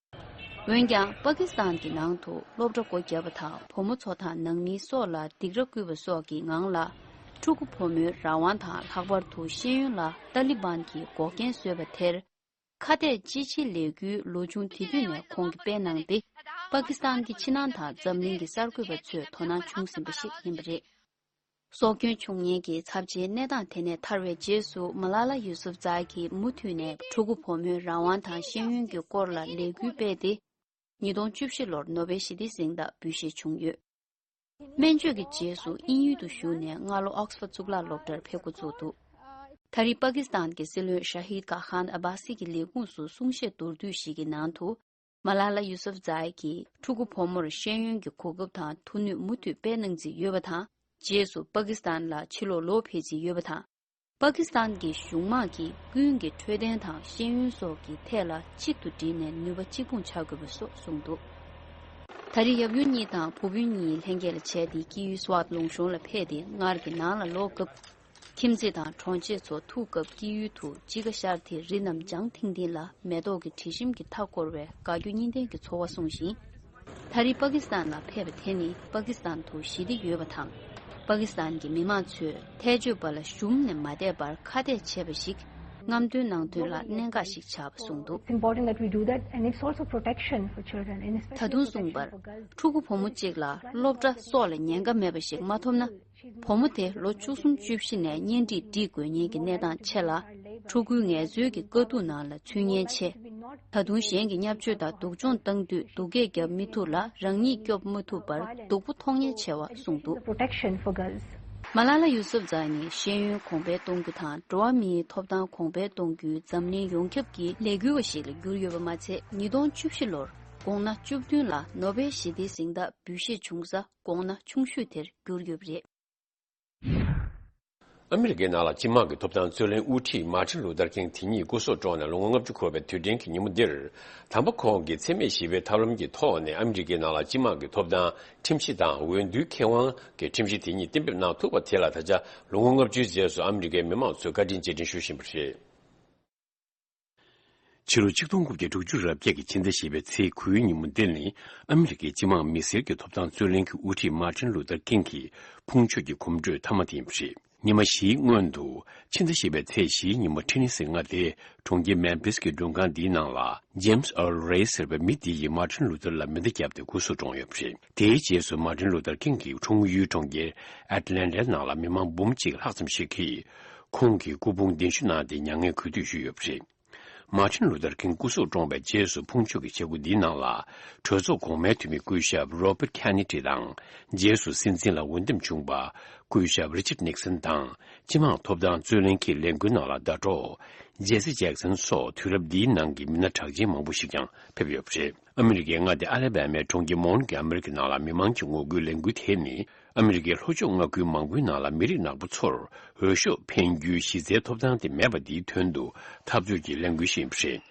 འོན་ཀྱང་པ་ཀི་སི་ཐན་གྱི་ནང་དུ་སློབ་གྲྭ་སྒོ་བརྒྱབ་པ་དང་བུ་མོ་ཚོ་དང་ནང་མིའི་སྲོག་ལ་སྡིགས་ར་བསྐུལ་བ་སོགས་ཀྱི་ངང་ལ་ཕྲུ་གུ་བུ་མོའི་རང་དབང་དང་ལྷག་པར་དུ་ཤེས་ཡོན་ལ་ཏཱ་ལི་བན་གྱིས་འགོག་རྐྱེན་བཟོས་པ་དེར། ཁ་གཏད་གཅོག་ཆེད་ལས་འགུལ་ལོ་ཆུང་དེ་དུས་ནས་ཁོང་གིས་སྤེལ་གནང་སྟེ། པ་ཀི་སི་ཐན་གྱི་ཕྱི་ནང་དང་འཛམ་གླིང་གི་གསར་འགོད་པ་ཚོས་དོ་སྣང་བྱུང་ཟིན་པ་ཞིག་ཡིན་པ་རེད། སྲོག་སྐྱོན་བྱུང་ཉེན་གྱི་ཚབས་ཆེའི་གནས་སྟངས་དེ་ནས་ཐར་བའི་རྗེས་སུ་མ་ལ་ལ་ཡུ་སུབ་ཛཱ་གིས་མུ་མཐུད་ནས་ཕྲུ་གུ་བུ་མོའི་རང་དབང་དང་ཤེས་ཡོན་གྱི་སྐོར་ལ་ལས་འགུལ་སྤེལ་ཏེ། ཉིས་སྟོང་བཅུ་བཞི་ལོར་ནོ་བེལ་ཞི་བདེའི་གཟེངས་རྟགས་འབུལ་བཞེས་བྱུང་ཡོད། སྨན་བཅོས་ཀྱི་རྗེས་སུ་དབྱིན་ཡུལ་དུ་བཞུགས་ནས་སྔ་ལོ་ཨོག་སི་ཕོར་གཙུག་ལག་སློབ་གྲྭར་ཕེབས་འགོ་བཙུགས་འདུག། ད་རེས་པ་ཀི་སི་ཐན་གྱི་སྲིད་བློན་ཤ་ཧིད་གྷ་ཁཱན་ཨ་བྷ་སི་གི་ལས་ཁུངས་སུ་གསུང་བཤད་མདོར་བསྡུས་ཤིག་གི་ནང་དུ། མ་ལ་ལ་ཡུ་སུབ་ཛའི་གིས་ཕྲུ་གུ་བུ་མོར་ཤེས་ཡོན་གྱི་གོ་སྐབས་དང་ཐུགས་ནུས་མུ་མཐུད་སྤེལ་གནང་རྩིས་ཡོད་པ་དང་། རྗེས་སུ་པ་ཀི་སི་ཐན་ལ་ཕྱིར་ལོག་ལོག་ཕེབས་རྩིས་ཡོད་པ་དང་། པ་ཀི་སི་ཐན་གྱི་གཞུང་དམངས་ཀྱིས་ཀུན་གྱི་འཕྲོད་བསྟེན་དང་ཤེས་ཡོན་སོགས་ཀྱི་ཐད་ལ་གཅིག་ཏུ་བསྒྲིལ་ནས་ནུས་པ་གཅིག་སྤུངས་བྱ་དགོས་པ་སོགས་གསུངས་འདུག། ད་རེས་ཡབ་ཡུམ་གཉིས་དང་བུ་སྤུན་གཉིས་ལྷན་རྒྱས་ལ་བྱས་ཏེ་ཀི་ཡུའི་སུ་ཝཱཊ་ལུང་གཤོང་ལ་ཕེབས་ཏེ་སྔར་གྱི་ནང་ལ་ལོག་སྐབས། ཁྱིམ་མཚེས་དང་གྲོང་ཆེ་ཚོ་ཐུག་སྐབས་ཀི་ཡུའི་དུ་དཔྱིད་ཀ་ཤར་ཏེ་རི་རྣམས་ལྗང་ཐིང་ཐིང་ལ་མེ་ཏོག་གི་དྲི་ཞིམ་གྱིས་མཐའ་བསྐོར་བའི་དགའ་སྐྱོ་གཉིས་ལྡན་གྱི་ཚོར་བ་གསུངས་ཤིང་། ད་རེས་པ་ཀི་སི་ཐན་ལ་ཕེབས་པ་དེ་ནི་པ་ཀི་སི་ཐན་དུ་ཞི་བདེ་ཡོད་པ་དང་། པ་ཀི་སི་ཐན་གྱི་མི་མང་ཚོས་ཐལ་སྤྱོད་པ་ལ་ཞུམ་ནས་མ་བསྡད་པར་ཁ་གཏད་བྱས་པ་ཞིག་རྔམ་སྟོན་ནང་དོན་ལ་གནད་འགག་ཞིག་ཆགས་པ་གསུངས་འདུག། It's important that we do that, and it's also protection for children, and especially ད་དུང་གསུངས་པར། ཕྲུ་གུ་བུ་མོ་གཅིག་ལ་སློབ་གྲྭ་སོགས་ལ་ཉེན་ཁ་མེད་པ་ཞིག་མ་ཐོབ་ན། བུ་མོ་དེ་ལོ་བཅུ་གསུམ་བཅུ་བཞི་ནས་གཉེན་སྒྲིག་སྒྲིག་དགོས་ཉེན་གྱི་གནས་སྟངས་ཆེ་ལ། ཕྲུ་གུའི་ངལ་རྩོལ་གྱི་དཀའ་སྡུག་ནང་ལ་ཚུད་ཉེན་ཆེ། ད་དུང་གཞན་གྱི་བརྙས་བཅོས་དང་སྡུག་སྦྱོང་བཏང་དུས་སྡུག་སྐད་བརྒྱབ་མི་ཐུབ་ལ་རང་ཉིད་སྐྱོབ་མི་ཐུབ་པར་སྡུག་པོ་མཐོང་ཉེན་ཆེ་བ་གསུངས་འདུག། Protection for girls. མ་ལ་ལ་ཡུ་སུབ་ཛ་ནི་ཤེས་ཡོན་གོང་འཕེལ་གཏོང་རྒྱུ་དང་འགྲོ་བ་མིའི་ཐོབ་ཐང་གོང་འཕེལ་གཏོང་རྒྱུའི་འཛམ་གླིང་ཡོངས་ཁྱབ་ཀྱི་ལས་འགུལ་བ་ཞིག་ལ་གྱུར་ཡོད་པ་མ་ཚད། ཉིས་སྟོང་བཅུ་བཞི་ལོར་དགོངས་ན་བཅུ་བདུན་ལ་ནོ་བེལ་ཞི་བདེའི་གཟེངས་རྟགས་འབུལ་བཞེས་བྱུང་ས་དགོངས་ན་ཆུང་ཤོས་དེར་གྱུར་ཡོད་པ་རེད། ཨ་མི་རི་ཀའི་ནང་ལ་སྤྱི་དམངས་ཀྱི་ཐོབ་ཐང་རྩོད་ལེན་དབུ་ཁྲིད་མཱ་ཊིན་ལུ་ཐར་ཀིང་དེ་ཉིད་སྐུ་སྲོག་བཀྲོངས་ནས་ལོ་ངོ་ལྔ་བཅུ་འཁོར་བའི་དུས་དྲན་གྱི་ཉིན་མོ་འདིར། དམ་པ་ཁོང་གིས་འཚེ་མེད་ཞི་བའི་ཐབས་ལམ་གྱི་ཐོག་ནས་ཨ་མི་རི་ཀའི་ནང་ལ་སྤྱི་དམངས་ཀྱི་ཐོབ་ཐང་ཁྲིམས་གཞི་དང་འོས་བསྡུའི་ཁེ་དབང་གི་ཁྲིམས་གཞི་དེ་ཉིད་གཏན་འབེབས་གནང་ཐུབ་པ་དེ་ལ་ད་ཆ་ལོ་ངོ་ལྔ་བཅུའི་རྗེས་སུ་ཨ་མི་རི་ཀའི་མི་མང་ཚོས་བཀའ་དྲིན་རྗེས་དྲན་ཞུ་བཞིན་པ་རེད། ཕྱི་ལོ་ཆིག་སྟོང་དགུ་བརྒྱ་དྲུག་ཅུ་རེ་བརྒྱད་ཀྱི་ཕྱི་ཟླ་བཞི་པའི་ཚེས་དགུའི་ཉིན་མོ་འདིར་ནི་ཨ་མི་རི་ཀའི་སྤྱི་དམངས་མི་སེར་གྱི་ཐོབ་ཐང་རྩོད་ལེན་གྱི་དབུ་ཁྲིད་མཱ་ཊིན་ལུ་ཐར་ཀིང་གི་ཕུང་མཆོད་ཀྱི་གོམ་བགྲོད་མཐའ་མ་དེ་ཡིན་པ་རེད། ཉི་མ་བཞིའི་སྔོན་དུ་ཕྱི་ཟླ་བཞི་པའི་ཚེས་བཞིའི་ཉིན་མོ་ཊེ་ནི་སི་མངའ་སྡེའི་གྲོང་ཁྱེར་མེམ་ཕིས་ཀྱི་མགྲོན་ཁང་འདིའི་ནང་ལ་ཇེམ་སི་ཨར་ལ་རེ་ཟེར་བའི་མི་འདི་ཡིས་མཱ་ཊིན་ལུ་ཐར་ལ་མེ་མདའ་བརྒྱབ་སྟེ་སྐུ་སྲོག་བཀྲོངས་ཡོད་པ་རེད། དེའི་རྗེས་སུ་མཱ་ཊིན་ལུ་ཐར་ཀིང་གི་འཁྲུངས་ཡུལ་གྲོང་ཁྱེར་ཨེཊ་ལན་ཊའི་ནང་ལ་མི་མང་འབུམ་གཅིག་ལྷག་ཙམ་ཞིག་གིས། ཁོང་གི་སྐུ་ཕུང་གདན་ཞུ་གནང་སྟེ་མྱ་ངན་གུས་འདུད་ཞུས་ཡོད་པ་རེད། མཱ་ཊིན་ལུ་ཐར་ཀིང་སྐུ་སྲོག་བཀྲོངས་པའི་རྗེས་སུ་ཕུང་མཆོད་ཀྱི་བྱེད་སྒོ་འདིའི་ནང་ལ། གྲོས་ཚོགས་གོང་མའི་འཐུས་མི་སྐུ་ཞབས་རོ་པར་ཁེ་ནེ་ཌི་དང་། རྗེས་སུ་སྲིད་འཛིན་ལ་འོས་འདེམས་བྱུང་བ་སྐུ་ཞབས་རི་ཆར་ནིག་སན་དང་། སྤྱི་དམངས་ཐོབ་ཐང་རྩོད་ལེན་གྱི་ལས་འགུལ་ནང་ལ་ཟླ་གྲོགས་ཇེ་སི་ཇེག་སན་སོགས་དུས་རབས་འདིའི་ནང་གི་མི་སྣ་གྲགས་ཅན་མང་པོ་ཞིག་ཀྱང་ཕེབས་ཡོད་པ་རེད། ཨ་མི་རི་ཀའི་མངའ་སྡེ་ཨ་ལ་བྷ་མའི་གྲོང་ཁྱེར་མོན་གྷོ་མེ་རི་ཀི་ནང་ལ་མི་མང་གི་ངོ་རྒོལ་ལས་འགུལ་དེ་ནི། ཨ་མི་རི་ཀའི་ལྷོ་ཕྱོགས་མངའ་ཁུལ་མང་པོའི་ནང་ལ་མི་རིགས་ནག་པོ་ཚོར་འོས་ཤོག་འཕེན་རྒྱུའི་གཞི་རྩའི་ཐོབ་ཐང་དེ་མེད་པ་འདིའི་དོན་དུ་འཐབ་རྩོད་ཀྱི་ལས་འགུལ་ཞིག་ཡིན་པ་རེད།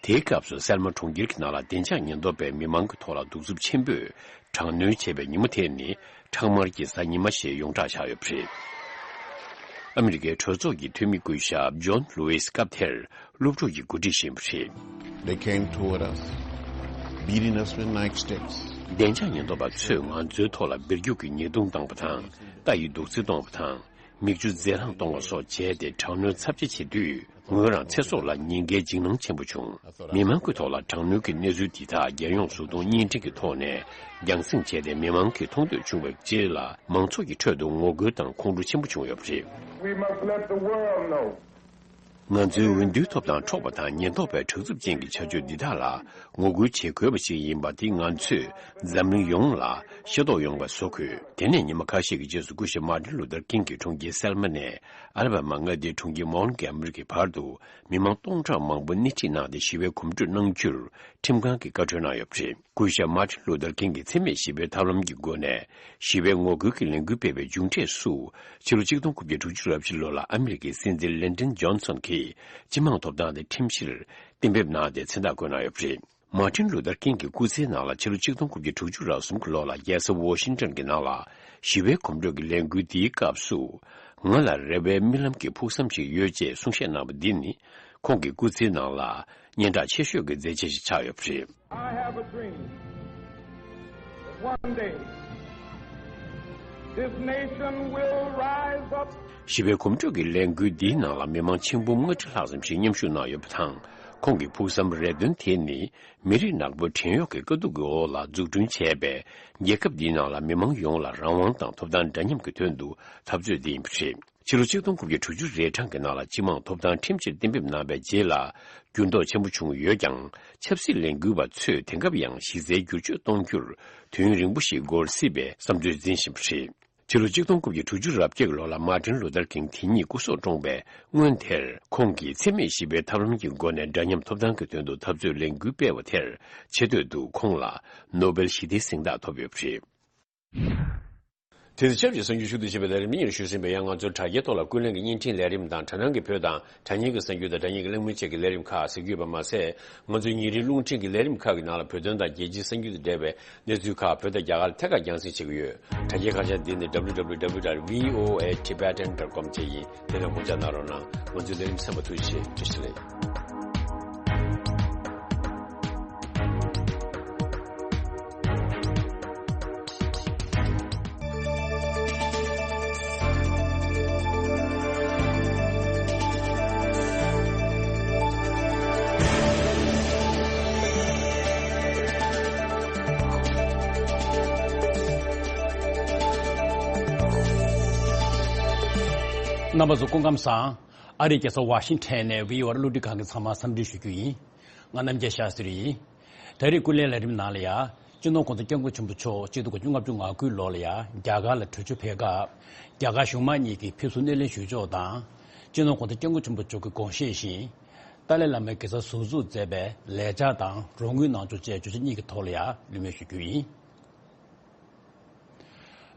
དེའི་སྐབས་སུ་སེལ་མ་གྲོང་ཁྱེར་གྱི་ནང་ལ་བདེ་འཇགས་ཉེན་རྟོག་པས་མི་མང་གི་ཐོག་ལ་གདུག་རྩུབ་ཆེན་པོས་དྲག་གནོན་བྱས་པའི་ཉིན་མོ་དེ་ནི་ཁྲག་དམར་གྱི་གཟའ་ཉི་མ་ཞེས་ཡོངས་གྲགས་ཆགས་ཡོད་པ་རེད། ཨ་མི་རི་ཀའི་གྲོས་ཚོགས་ཀྱི་འཐུས་མི་སྐུ་ཞབས་ཇོན་ལུའིས་སྐབས་དེར་སློབ་ཕྲུག་གི་འགོ་ཁྲིད་བཞིན་པ་རེད། They came toward us, beating us with nightsticks. བདེ་འཇགས་ཉེན་རྟོག་པ་ཚོས་ང་ཚོའི་ཐོག་ལ་སྦིར་རྒྱུག་གི་ཉེས་རྡུང་བཏང་བ་དང་། རྟ་ཡི་རྡོག་རྫིས་གཏོང་བ་དང་། མིག་ཆུ་རྫས་ལྷག་གཏོང་བ་སོགས་བྱས་ཏེ་དྲག་གནོན་ཚབས་ཆེ་བྱེད་དུས། ངོས་རང་ཚེ་སྲོག་ལ་ཉེན་ཁའི་འཇིགས་སྣང་ཆེན་པོ་བྱུང་། མི་མང་གི་ཐོག་ལ་དྲག་གནོན་གྱི་གནས་ཚུལ་འདི་དག་རྒྱལ་ཡོངས་གཟུགས་མཐོང་བརྙན་འཕྲིན་གྱི་ཐོག་ནས་རྒྱང་སྲིང་བྱས་ཏེ་མི་མང་གིས་མཐོང་ཐོས་བྱུང་བའི་རྗེས་ལ་མང་ཚོགས་ཀྱི་ཁྲོད་དུ་ངོ་རྒོལ་དང་ཁོང་ཁྲོ་ཆེན་པོ་བྱུང་ཡོད་པ་རེད། We must let the world know. ང་ཚོའི་འོས་བསྡུའི་ཐོབ་ཐང་འཕྲོག་པ་དང་ཉེན་རྟོག་པའི་དྲག་རྩུབ་ཅན་གྱི་བྱ་སྤྱོད་འདི་དག་ལ་ངོ་རྒོལ་བྱེད་དགོས་པ་ཞིག་ཡིན་པ་འདི་ང་ཚོས་འཛམ་གླིང་ཡོངས་ལ་ཤེས་རྟོགས་ཡོང་བར་བཟོ་དགོས། དེ་ནས་ཉི་མ་ཁ་ཤས་ཀྱི་རྗེས་སུ་སྐུ་ཞབས་མཱ་ཊིན་ལུ་ཐར་ཀིང་གི་གྲོང་ཁྱེར་སེལ་མ་ནས་ཨ་ལ་བྷ་མ་མངའ་སྡེའི་གྲོང་ཁྱེར་མོན་གྷོ་མེ་རི་ཀི་བར་དུ་མི་མང་སྟོང་ཕྲག་མང་པོ་སྣེ་ཁྲིད་གནང་སྟེ་ཞི་བའི་གོམ་བགྲོད་གནང་རྒྱུར་ཁྲིམས་ཁང་གིས་བཀའ་འཁྲོལ་གནང་ཡོད་པ་རེད། སྐུ་ཞབས་མཱ་ཊིན་ལུ་ཐར་ཀིང་གི་འཚེ་མེད་ཞི་བའི་ཐབས་ལམ་གྱི་སྒོ་ནས་ཞི་བའི་ངོ་རྒོལ་གྱི་ལས་འགུལ་སྤེལ་བའི་མཇུག་འབྲས་སུ། ཕྱི་ལོ་ཆིག་སྟོང་དགུ་བརྒྱ་དྲུག་ཅུ་རེ་བཞི་ལོ་ལ་ཨ་མི་རི་ཀའི་སྲིད་འཛིན་ལིན་ཌོན་ཇོན་སོན་གྱིས་སྤྱི་དམངས་ཐོབ་ཐང་དེ་ཁྲིམས་གཞིར་གཏན་འབེབས་གནང་སྟེ་མཚན་རྟགས་བཀོད་གནང་ཡོད་པ་རེད། མཱ་ཊིན་ལུ་ཐར་ཀིང་གི་སྐུ་ཚེའི་ནང་ལ་ཕྱི་ལོ་ཆིག་སྟོང་དགུ་བརྒྱ་དྲུག་ཅུ་རེ་གསུམ་གྱི་ལོ་ལ་རྒྱལ་ས་ཝོ་ཤིང་ཊོན་གྱི་ནང་ལ་ཞི་བའི་གོམ་བགྲོད་ཀྱི་ལས་འགུལ་འདིའི་སྐབས་སུ། ང་ལ་རེ་བའི་རྨི་ལམ་གྱི་ཕུགས་བསམ་ཞིག་ཡོད་ཅེས་གསུང་བཤད་གནང་བ་འདི་ནི་ཁོང་གི་སྐུ་ཚེའི་ནང་ལ་སྙན་གྲགས་ཆེ་ཤོས་ཀྱི་མཛད་རྗེས་ཤིག་ཆགས་ཡོད་པ་རེད། I have a dream that one day this nation will rise up. ཞི་བའི་གོམ་བགྲོད་ཀྱི་ལས་འགུལ་འདིའི་ནང་ལ་མི་མང་ཆིག་འབུམ་ལྔ་ཁྲི་ལྷག་ཙམ་ཞིག་མཉམ་ཞུགས་གནང་ཡོད་པ་དང་། ཁོང་གི་ཕུགས་བསམ་རེ་འདུན་དེ་ནི་མི་རིགས་ནག་པོའི་བྲན་གཡོག་གི་དཀའ་སྡུག་གི་འོག་ལ་འཛུགས་སྐྲུན་བྱས་པའི་རྒྱལ་ཁབ་འདིའི་ནང་ལ་མི་མང་ཡོངས་ལ་རང་དབང་དང་ཐོབ་ཐང་འདྲ་མཉམ་གྱི་དོན་དུ་འཐབ་རྩོད་འདི་ཡིན་པ་རེད། ཕྱི་ལོ་ཆིག་སྟོང་དགུ་བརྒྱ་དྲུག་ཅུ་རེ་གྲངས་ཀྱི་ནང་ལ་སྤྱི་དམངས་ཐོབ་ཐང་ཁྲིམས་གཞིར་གཏན་འབེབས་གནང་བའི་རྗེས་ལ་འགྱུར་ལྡོག་ཆེན་པོ་བྱུང་ཡོད་ཀྱང་། ཆབ་སྲིད་ལས་འགུལ་བ་ཚོས་དེང་སྐབས་ཡང་གཞི་རྩའི་བསྒྱུར་བཅོས་གཏོང་རྒྱུར་དུས་ཡུན་རིང་པོ་ཞིག་འགོར་སྲིད་པའི་བསམ་ཚུལ་འཛིན་བཞིན་པ་རེད། ཕྱི་ལོ་ཆིག་སྟོང་དགུ་བརྒྱ་དྲུག་ཅུ་རེ་བརྒྱད་ལོ་ལ་མར་ཊིན་ལུ་ཐར་ཀིང་དེ་ཉིད་སྐུ་སྲོག་བཀྲོངས་པའི་སྔོན་དེར། ཁོང་གིས་འཚེ་མེད་ཞི་བའི་ཐབས་ལམ་གྱི་སྒོ་ནས་འདྲ་མཉམ་ཐོབ་ཐང་གི་དོན་དུ་འཐབ་རྩོད་ལས་འགུལ་སྤེལ་བ་དེར། ཆེ་བསྟོད་དུ་ཁོང་ལ་ནོ་བེལ་ཞི་བདེའི་གཟེངས་རྟགས་ཐོབ་ཡོད་པ་རེད། དེ་ཚེ་ཆབས་ཅིག་གསར་འགྱུར་ཞུ་གཏུག་བྱེད་པའི་ལས་རིམ་འདི་ཉིད་ཞུ་ཟིན་པའི། ཡང་ང་ཚོའི་དྲ་རྒྱའི་ཐོག་ལ་ཀུན་གླེང་གི་བརྙན་འཕྲིན་ལས་རིམ་དང་། དྲ་སྙིང་གི་བོད་དང་དྲ་བརྙན་གྱི་གསར་འགྱུར་དང་། དྲ་བརྙན་གྱི་གླེང་མོལ་བཅས་ཀྱི་ལས་རིམ་ཁག་ཟེར་རྒྱུ་ཡོད་པ་མ་ཟད། ང་ཚོའི་ཉིན་རེའི་རླུང་འཕྲིན་གྱི་ལས་རིམ་ཁག་གི་ནང་ལ་བོད་དོན་དང་རྒྱལ་སྤྱིའི་གསར་འགྱུར་དང་འབྲེལ་བའི་གནས་ཚུལ་ཁག་བོད་དང་རྒྱ་གར་ལ་ཐད་ཀར་རྒྱང་སྲིང་བྱེད་ཀྱི་ཡོད། དྲ་རྒྱའི་ཁ་བྱང་འདི་ནི་W W W dot V O A Tibetan dot com བཅས་ཡིན། དེ་ལ་སྒོ་བརྒྱབ་གནང་རོགས་གནང་། ང་ཚོའི་ལས་རིམ་གསན་པར་ཐུགས་རྗེ་ཆེ། བཀྲ་ཤིས་བདེ་ལེགས། རྣམ་པ་ཚོ་སྐུ་ཁམས་བཟང་། ཨ་རིའི་རྒྱལ་ས་ཝ་ཤིང་ཊོན་ནས་བྷི་ཨོ་ཨེ་གློག་འཕྲིན་ཁང་གི་ཚང་མར་འཚམས་འདྲི་ཞུ་རྒྱུ་ཡིན། ང་རྣམ་རྒྱལ་ཤཱ་སྟྲི་ཡིན། ད་རེས་ཀུན་གླེང་ལས་རིམ་ནང་ལ་ཡ། སྤྱི་ནོར་༸གོང་ས་༸སྐྱབས་མགོན་ཆེན་པོ་མཆོག་གཅིག་སྟོང་དགུ་བརྒྱ་ལྔ་བཅུ་ང་དགུ་ལོ་ལ་ཡ་རྒྱ་གར་ལ་བྲོས་བྱོལ་ཕེབས་སྐབས། རྒྱ་གར་གཞུང་མང་གཉིས་ཀྱིས་ཕེབས་བསུ་སྣེ་ལེན་ཞུས་ཕྱོགས་དང་། སྤྱི་ནོར་༸གོང་ས་༸སྐྱབས་མགོན་ཆེན་པོ་མཆོག་གི་དགོངས་བཞེད་བཞིན། ཏཱ་ལའི་བླ་མའི་དགེ་རྩར་ཟུར་འཛུགས་མཛད་པའི་ལས་འཆར་དང་རོགས་དངུལ་གནང་ཕྱོགས་བཅས་བརྗོད་བྱ་གཉིས་ཀྱི་ཐོག་ལ་ཡ་གླེང་མོལ་ཞུ་རྒྱུ་ཡིན།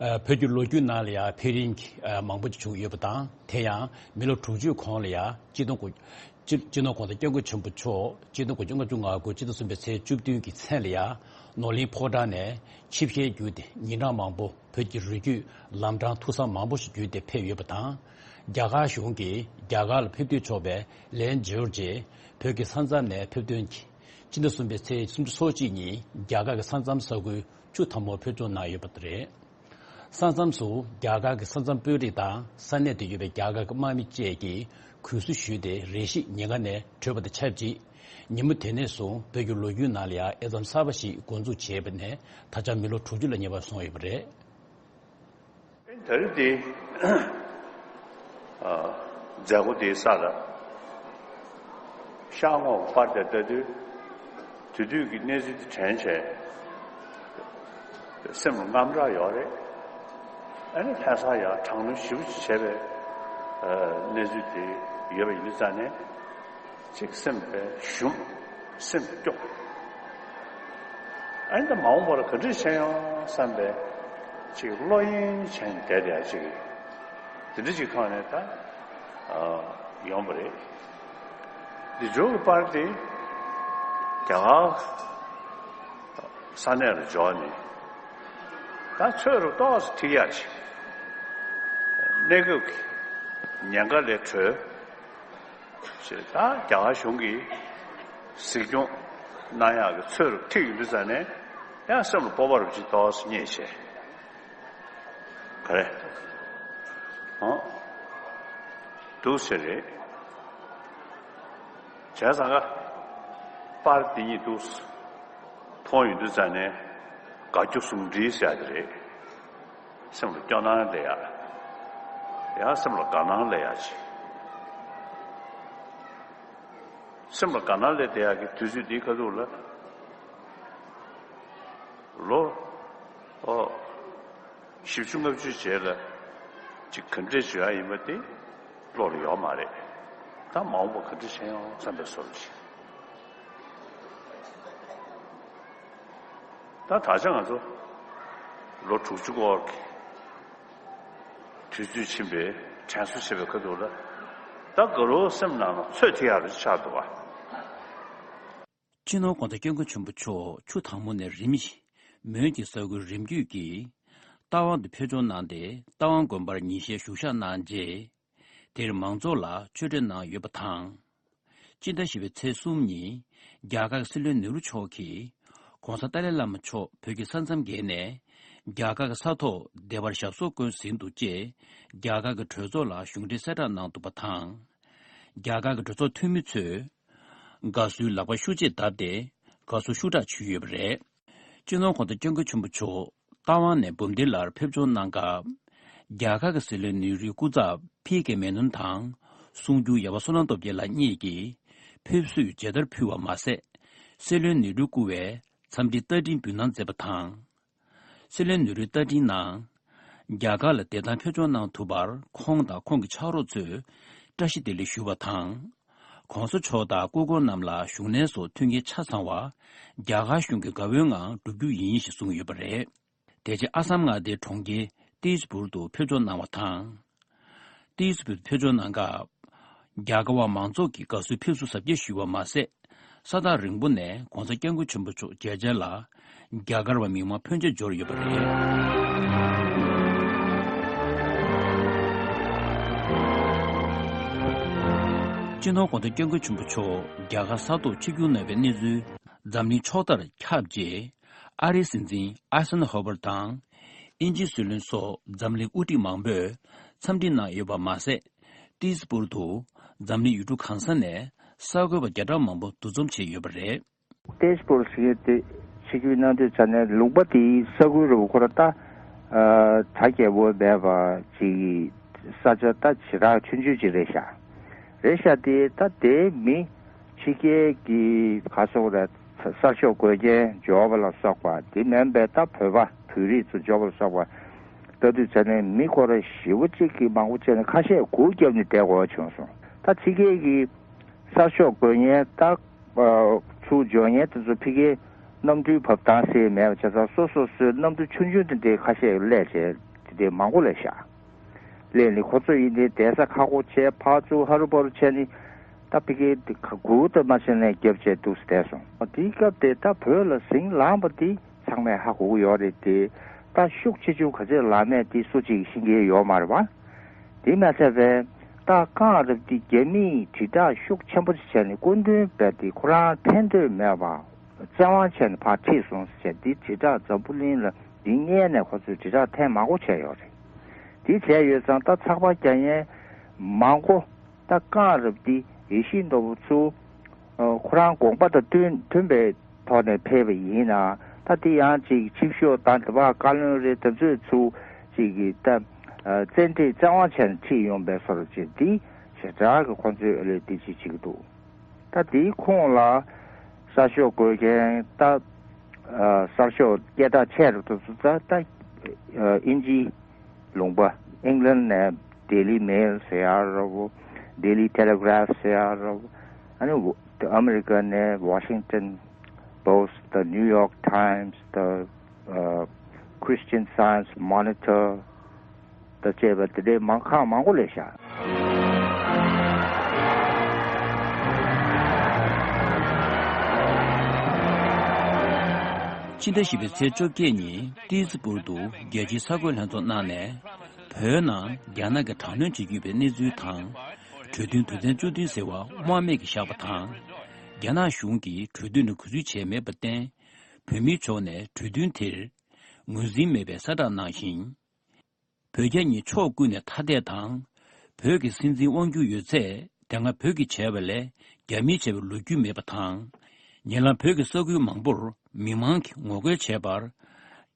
ཨ། བོད་ཀྱི་ལོ་རྒྱུས་ནང་ལ་ཡང་འཕེལ་རིམ་གྱི་ཨ་མང་པོ་ཅིག་བྱུང་ཡོད་པ་དང་། དེ་ཡང་མི་ལོ་དྲུག་ཅུའི་གོང་ལ་ཡང་སྤྱི་ནོར་༸གོང་ས་༸སྐྱབས་མགོན་ཆེན་པོ་མཆོག་སྤྱི་ལོ་དགུ་བརྒྱ་ལྔ་བཅུ་ང་དགུ་སྤྱི་ཟླ་གསུམ་པའི་ཚེས་བཅུ་བདུན་གྱི་མཚན་ལ་ཡང་ནོར་གླིང་ཕོ་བྲང་ནས་ཆིབས་ཞལ་བསྒྱུར་ཏེ་ཉིན་གྲངས་མང་པོ་བོད་ཀྱི་རི་རྒྱུད་ལམ་འཕྲང་ཐུགས་བསམ་མང་པོ་ཞིག་བརྒྱུད་དེ་ཕེབས་ཡོད་པ་དང་། རྒྱ་གར་གཞུང་གིས་རྒྱ་གར་ལ་ཕེབས་འདོད་ཆོག་པའི་ལན་འབྱོར་རྗེས། བོད་ཀྱི་ས་མཚམས་ནས་ཕེབས་ཐོན་གྱིས་སྤྱི་ཟླ་གསུམ་པའི་ཚེས་སུམ་ཅུ་སོ་གཅིག་ཉིན་རྒྱ་གར་གྱི་ས་མཚམས་ས་ཁུལ་ཆུ་དྭངས་མོར་ཕེབས་འབྱོར་གནང་ཡོད་པ་རེད། ས་མཚམས་སུ་རྒྱ་གར་གྱི་ས་མཚམས་དཔོན་རིགས་དང་ས་གནས་དུ་ཡོད་པའི་རྒྱ་གར་གྱི་དམག་མི་བཅས་ཀྱིས་གུས་བསུ་ཞུས་ཏེ་རེ་ཞིག་ཉེན་ཁ་ནས་གྲོལ་བ་དང་ཆབས་ཅིག་ཉིན་མོ་དེ་ནས་བཟུང་བོད་ཀྱི་ལོ་རྒྱུས་ནང་ལ་ཡང་དབྱེ་མཚམས་གསར་པ་ཞིག་འགོ་འཛུགས་བྱས་པ་ནས་ད་ཆ་མི་ལོ་དྲུག་ཅུ་ལ་ཉེ་བར་སོང་ཡོད་པ་རེད། ད་རེས་དེ། ཨ། མཛད་སྒོ་དེའི་སར། ཤར་ངོས་པར་དེ་ལྟ་དུས། དེ་དུས་ཀྱི་གནས་ཚུལ་དེ་དྲན་བྱས། སེམས་ལ་དངངས་སྐྲག་ཡོད་རེད། ཨ་ནི་ལྷ་སར་ཡང་དྲག་གནོན་ཞེ་པོ་ཅིག་བྱས་པའི། ཨ། གནས་ཚུལ་དེ་ཡོད་པ་ཡིན་དུས་ཙང་ནས། ཅིག་སེམས་པའི་ཞུམ། སེམས་སྐྱོ། ཨ་ནི་ད་མ་འོངས་པར་ག་འདྲ་བྱས་ཡོང་བསམ་པའི་ཅིག་བློ་གཡེང་བྱས་ནས་བསྡད་བསྡད་ཡ་ཅིག་དེ་འདྲ་ཅིག་ཁོངས་ནས་ད། ཨ། ཡོང་བ་རེད། འདི་འཇོག་གི་པར་དེ་རྒྱ་གར་ས་གནས་ལ་འབྱོར་ནས་ད་ཚོད་རུ་ཏོག་ཙམ་ཐིག་ཡ་ཅིག་གནས་སྐབས་ཀྱི་ཉེན་ཁ་ལས་གྲོལ། ཞེས་ད་རྒྱ་གར་གཞུང་གིས་གཟིགས་སྐྱོང་གནང་ཡག་གི་ཚོད་རུ་ཐིག་ཡོང་དུས་ཙང་ནས་ཡང་སེམས་ལ་སྤོབས་པ་རུ་ཅིག་ཏོག་ཙམ་རྙེད་བྱས། ག་རེ། ཨོ། འདུག་ཟེར་རེད། བྱས་ཙང་ཀ་པར་འདི་གཉིས་འདུག་མཐོང་ཡོང་དུས་ཙང་ནས་དགའ་སྐྱོ་ཟུང་འབྲེལ་ཟེར་ཡག་དེ་རེད། སེམས་ལ་སྐྱོ་སྣང་སླེབས་ཡག་ཡང་སེམས་ལ་དགའ་སྣང་སླེབས་ཡག་ཅིག་སེམས་ལ་དགའ་སྣང་སླེབས་བསྡད་ཡག་གི་དུས་ཚོད་འདིའི་ཁ་ཐུག་ལ། ལོ། ཨོ། བཞི་བཅུ་ལྔ་བཅུའི་རྗེས་ལ་ཅིག་ག་འདྲས་བྱེད་ཡག་ཡིན་པ་དེ་བློ་ལ་ཡོད་མ་རེད། ད་མ་འོངས་པ་ག་འདྲས་བྱེད་ཡོང་བསམ་པའི་བཟོ་འདྲ་ཅིག་ད་ད་ཆ་ང་ཚོ་ལོ་དྲུག་ཅུ་སྐོར་གྱི་དུས་ཚོད་ཕྱིན་པའི་དྲན་གསོ་བྱེད་པའི་ཁ་ཐུག་ལ། ད་དགའ་རོགས་སེམས་ནང་ལ་ཚོད་ཐིག་ཡག་རེ་ཆགས་འདུག་བ། སྤྱི་ནོར་༸གོང་ས་༸སྐྱབས་མགོན་ཆེན་པོ་མཆོག་ཆུ་དྭངས་མོ་ནས་རིམ་བཞིན་མོན་གྱི་ས་ཁུལ་རིམ་བརྒྱུད་ཀྱིས་རྟ་དབང་དུ་ཕེབས་འབྱོར་གནང་སྟེ། རྟ་དབང་དགོན་པར་ཉིན་ཤས་བཞུགས་ཞག་གནང་རྗེས། དེར་མང་ཚོགས་ལ་ཆོས་འབྲེལ་གནང་ཡོད་པ་དང་། སྤྱི་ཟླ་བཞི་པའི་ཚེས་གསུམ་ཉིན། རྒྱ་གར་གྱི་སྲིད་བློན་ནེ་རུ་མཆོག་གིས་༸གོང་ས་ཏཱ་ལའི་བླ་མ་མཆོག་བོད་ཀྱི་ས་མཚམས་བརྒལ་ནས། རྒྱ་གར་གྱི་ས་ཐོག་བདེ་བར་ཞབས་སོར་བཀོད་ཟིན་འདུག་ཅེས། རྒྱ་གར་གྱི་གྲོས་ཚོགས་ལ་གཞུང་འབྲེལ་གསལ་བསྒྲགས་གནང་འདུག་པ་དང་། རྒྱ་གར་གྱི་གྲོས་ཚོགས་འཐུས་མི་ཚོས། དགའ་བསུའི་ལག་པ་ཤུགས་ཆེ་བརྡབས་ཏེ། དགའ་བསུ་ཤུགས་དྲག་བྱུང་ཡོད་པ་རེད། སྤྱི་ནོར་༸གོང་ས་༸སྐྱབས་མགོན་ཆེན་པོ་མཆོག་རྟ་དབང་ནས་འབུམ་སྡེ་ལར་ཕེབས་འབྱོར་གནང་སྐབས། རྒྱ་གར་གྱི་སྲིད་བློན་ནེ་རུའི་སྐུ་ཚབ་ཕི་ཀེ་མེ་ནོན་དང་། གསུང་སྒྱུར་ཡབ་བསོད་ནམས་སྟོབས་རྒྱལ་ལགས་གཉིས་ཀྱིས་ཕེབས་བསུའི་མཇལ་དར་ཕུལ་བ་མ་ཟད། སྲིད་བློན་ནེ་རུས་བསྐུར་བའི་འཚམས་འདྲིའི་རྟ་མགྲིན་འབུལ་གནང་མཛད་པ་དང་། སྲིད་བློན་ནེ་རུའི་རྟ་མགྲིན་ནང་། རྒྱ་གར་ལ་བདེ་ཐང་ཕེབས་འབྱོར་གནང་ཐུབ་པར་ཁོང་དང་ཁོང་གི་ཕྱག་རོགས་ཚོས་བཀྲ་ཤིས་བདེ་ལེགས་ཞུ་བ་དང་། གོང་ས་མཆོག་དང་སྐུ་འཁོར་རྣམས་ལ་བཞུགས་གནས་སོགས་མཐུན་རྐྱེན་ཆ་ཚང་བ་རྒྱ་གར་གཞུང་གི་དགའ་བོའི་ངང་བསྒྲུབ་རྒྱུ་ཡིན་ཞེས་གསུངས་ཡོད་པ་རེད། དེ་རྗེས་ཨ་སམ་མངའ་སྡེའི་གྲོང་ཁྱེར་ཏིས་པུར་དུ་ཕེབས་འབྱོར་གནང་བ་དང་། ཏིས་པུར་དུ་ཕེབས་འབྱོར་གནང་སྐབས། རྒྱ་གར་བ་མང་ཚོགས་ཀྱིས་དགའ་བསུའི་ཕེབས་བསུ་གཟབ་རྒྱས་ཞུས་པ་མ་ཟད། ས་ཐག་རིང་པོ་ནས་༸གོང་ས་༸སྐྱབས་མགོན་ཆེན་པོ་མཆོག་མཇལ་མཇལ་ལ། རྒྱ་གར་བ་མི་མང་ཕོན་ཆེ་འབྱོར་ཡོད་པ་རེད། སྤྱི་ནོར་༸གོང་ས་༸སྐྱབས་མགོན་ཆེན་པོ་མཆོག་རྒྱ་གར་ས་ཐོག་ཆིབས་བསྒྱུར་གནང་བའི་གནས་ཚུལ། འཛམ་གླིང་ཕྱོགས་མཐར་ཁྱབ་རྗེས། ཨ་རིའི་སྲིད་འཛིན་ཨ་སན་ཧོ་བར་དང་། དབྱིན་ཇིའི་སྲིད་བློན་སོགས་འཛམ་གླིང་དབུ་ཁྲིད་མང་པོས་འཚམས་འདྲི་གནང་ཡོད་པ་མ་ཟད། ཏིས་པུར་དུ་འཛམ་གླིང་ཡུལ་གྲུ་གང་ས་ནས་གསར་འགོད་པ་བརྒྱ་ཕྲག་མང་པོ་འདུ་འཛོམས་བྱས་ཡོད་པ་རེད། ཏིས་པུར་ཟེར་མཁན་དེ་ཆིབས་བསྒྱུར་གནང་དུས་ཙ་ནས་ལུང་པ་དེའི་ས་ཁུལ་རུ་ཁོ་ར་ད་གྲ་རྒྱས་པོ་མེད་པ་ཅིག་ས་ཆ་ད་ཇེ་དྲག་ཆུང་ཆུང་ཅིག་རེད་ཤག་རེད་ཤག་དེ་ད་དེའི་མི་ཕྱི་རྒྱལ་གྱི་ག་སོགས་ར་གསར་ཤོག་འགོད་མཁན་འབྱོར་བ་ལ་སོགས་པ་དེ་མིན་པའི་ད་བོད་པ་བོད་རིགས་ཚོ་འབྱོར་བ་ལ་སོགས་པ་ལྟ་དུས་ཙ་ནས་མི་ཁོ་ར་ཞེ་པོ་ཅིག་གིས་མང་པོ་བྱས་ནས་ཁ་ཤས་སྒུག་བརྒྱབ་ནས་བསྡད་དགོས་བྱུང་སོང་། ད་ཕྱི་རྒྱལ་གྱི་གསར་ཤོག་འགོད་མཁན་ད་ཚུར་འབྱོར་མཁན་དེ་ཚོ་ཕ་གིའི་གནམ་གྲུའི་བབས་སྟངས་ཟེར་མེད་པ་བྱས་ཙང་སོ་སོ་སོའི་གནམ་གྲུ་ཆུང་ཆུང་དེ་འདྲའི་ཁ་ཤས་སླེབས་བྱས་དེ་འདྲའི་མང་པོ་སླེབས་ཤག་སླེབས་ནས་ཁོ་ཚོ་ཡིན་དེ་བསྡད་ས་ཁག་པོ་བྱས་ཕར་ཚུར་ཧ་རུ་པ་རུ་བྱས་ནས་ད་ཕ་གིའི་གུ་དང་མ་བྱས་ནས་རྒྱབ་བྱས་འདུག་སེ་བསྡད་སོང་། དེའི་སྐབས་དེ་ད་བོད་ལ་ཟིང་ལངས་པ་དེ་ཚང་མས་ཧ་གོ་གི་ཡོད་རེད་དེ། ད་ཤུགས་ཆེ་ཆུང་ག་ཚོད་ལངས་མེད་དེ་སུ་གཅིག་ཤེས་ཀྱི་ཡོད་མ་རེད་བ། དེ་མ་ཚད་པའི་ད་སྐབས་རབ་དེ་རྒྱ་མིས་དྲིལ་བསྒྲགས་ཤུགས་ཆེན་པོ་ཞིག་བྱས་ནས་སྐུ་མདུན་བས་དེ་ཁོ་རང་ཕན་ཐོགས་མེད་པ་བཙན་དབང་བྱས་ནས་ཕར་ཁྲིད་སོང་ཟེར་དེ་དྲིལ་བསྒྲགས་འཛམ་བུ་གླིང་ལ་འདི་སྔས་ནས་ཁོ་ཚོས་དྲིལ་བསྒྲགས་ཐེངས་མང་པོ་བྱས་ཡོད་རེད། དེ་བྱས་ཡོད་ཙང་ད་ཚགས་པར་རྒྱག་མཁན་མང་པོ། ད་སྐབས་རབ་འདི་ཡེ་ཤེས་ནོར་བུ་ཚུར་ཁོ་རང་དགོངས་པ་དང་མཐུན་མཐུན་པའི་ཐོག་ནས་ཕེབས་པ་ཡིན་ན་ད་དེ་ཡང་ཅིག་ཆིབས་ཞབས་དང་དེ་བར་བཀའ་བློན་རེད་དེ་ཚོས་ཚུར་ཅིག་གི་ད་བཙན་ཁྲིད་བཙན་དབང་བྱས་ནས་ཁྲིད་ཡོང་པའི་བཟོ་འདྲ་ཅིག་འདི་ཞེ་དྲག་གི་ཁོང་ཚོས་ཨ་ལས་དེ་ཅིག་བྱེད་ཀྱི་འདུག་ད་དེའི་ཁོངས་ལ་གསར་ཤོག་འགོད་མཁན་ད་གསར་ཤོག་སྐད་གྲགས་ཆེ་རུ་དུ་ཚུད་ད་ད་དབྱིན་ཇིའི་ལུང་པ་ཨིང་ལན་ནས་Daily Mail ཟེར་ཡག་རོ། Daily Telegraph ཟེར་ཡག་རོ། ཨ་ནི་ཨ་མི་རི་ཀ་ནས་Washington Post, the New York Times, the Christian Science Monitor དང་བཅས་པ་དེ་འདྲའི་མང་ཁག་མང་པོ་སླེབས་ཤག་ཕྱི་ཟླ་བཞི་པའི་ཚེས་བཅོ་བརྒྱད་ཉིན་ཏི་སི་པུར་དུ་རྒྱལ་སྤྱིའི་གསར་འགོད་ལྷན་ཚོགས་གནང་ནས། བོད་ནང་རྒྱ་ནག་གིས་དྲག་གནོན་བྱེད་ཀྱི་ཡོད་པའི་གནས་ཚུལ་དང་། གྲོས་མཐུན་དོན་ཚན་བཅུ་བདུན་ཟེར་བ་དམག་མེད་ཀྱིས་བཞག་པ་དང་། རྒྱ་ནག་གཞུང་གིས་གྲོས་མཐུན་ནང་གུས་བརྩི་བྱས་མེད་པར་བརྟེན། བོད་མིའི་ཕྱོགས་ནས་གྲོས་མཐུན་དེར་ངོས་འཛིན་མེད་པའི་གསལ་བསྒྲགས་གནང་ཞིང་། བོད་རྒྱ་གཉིས་ཕྱོགས་ཀུན་ནས་ཐ་དད་དང་། བོད་ཀྱི་སྲིད་འཛིན་དབང་སྒྱུར་ཡོད་ཚད་དེ་སྔ་བོད་ཀྱིས་བྱས་པ་ལས་རྒྱ་མིས་བྱས་པའི་ལོ་རྒྱུས་མེད་པ་དང་། ཉེ་ལམ་བོད་ཀྱི་ས་ཁུལ་མང་པོར་མི་མང་གིས་ངོ་རྒོལ་བྱས་པར།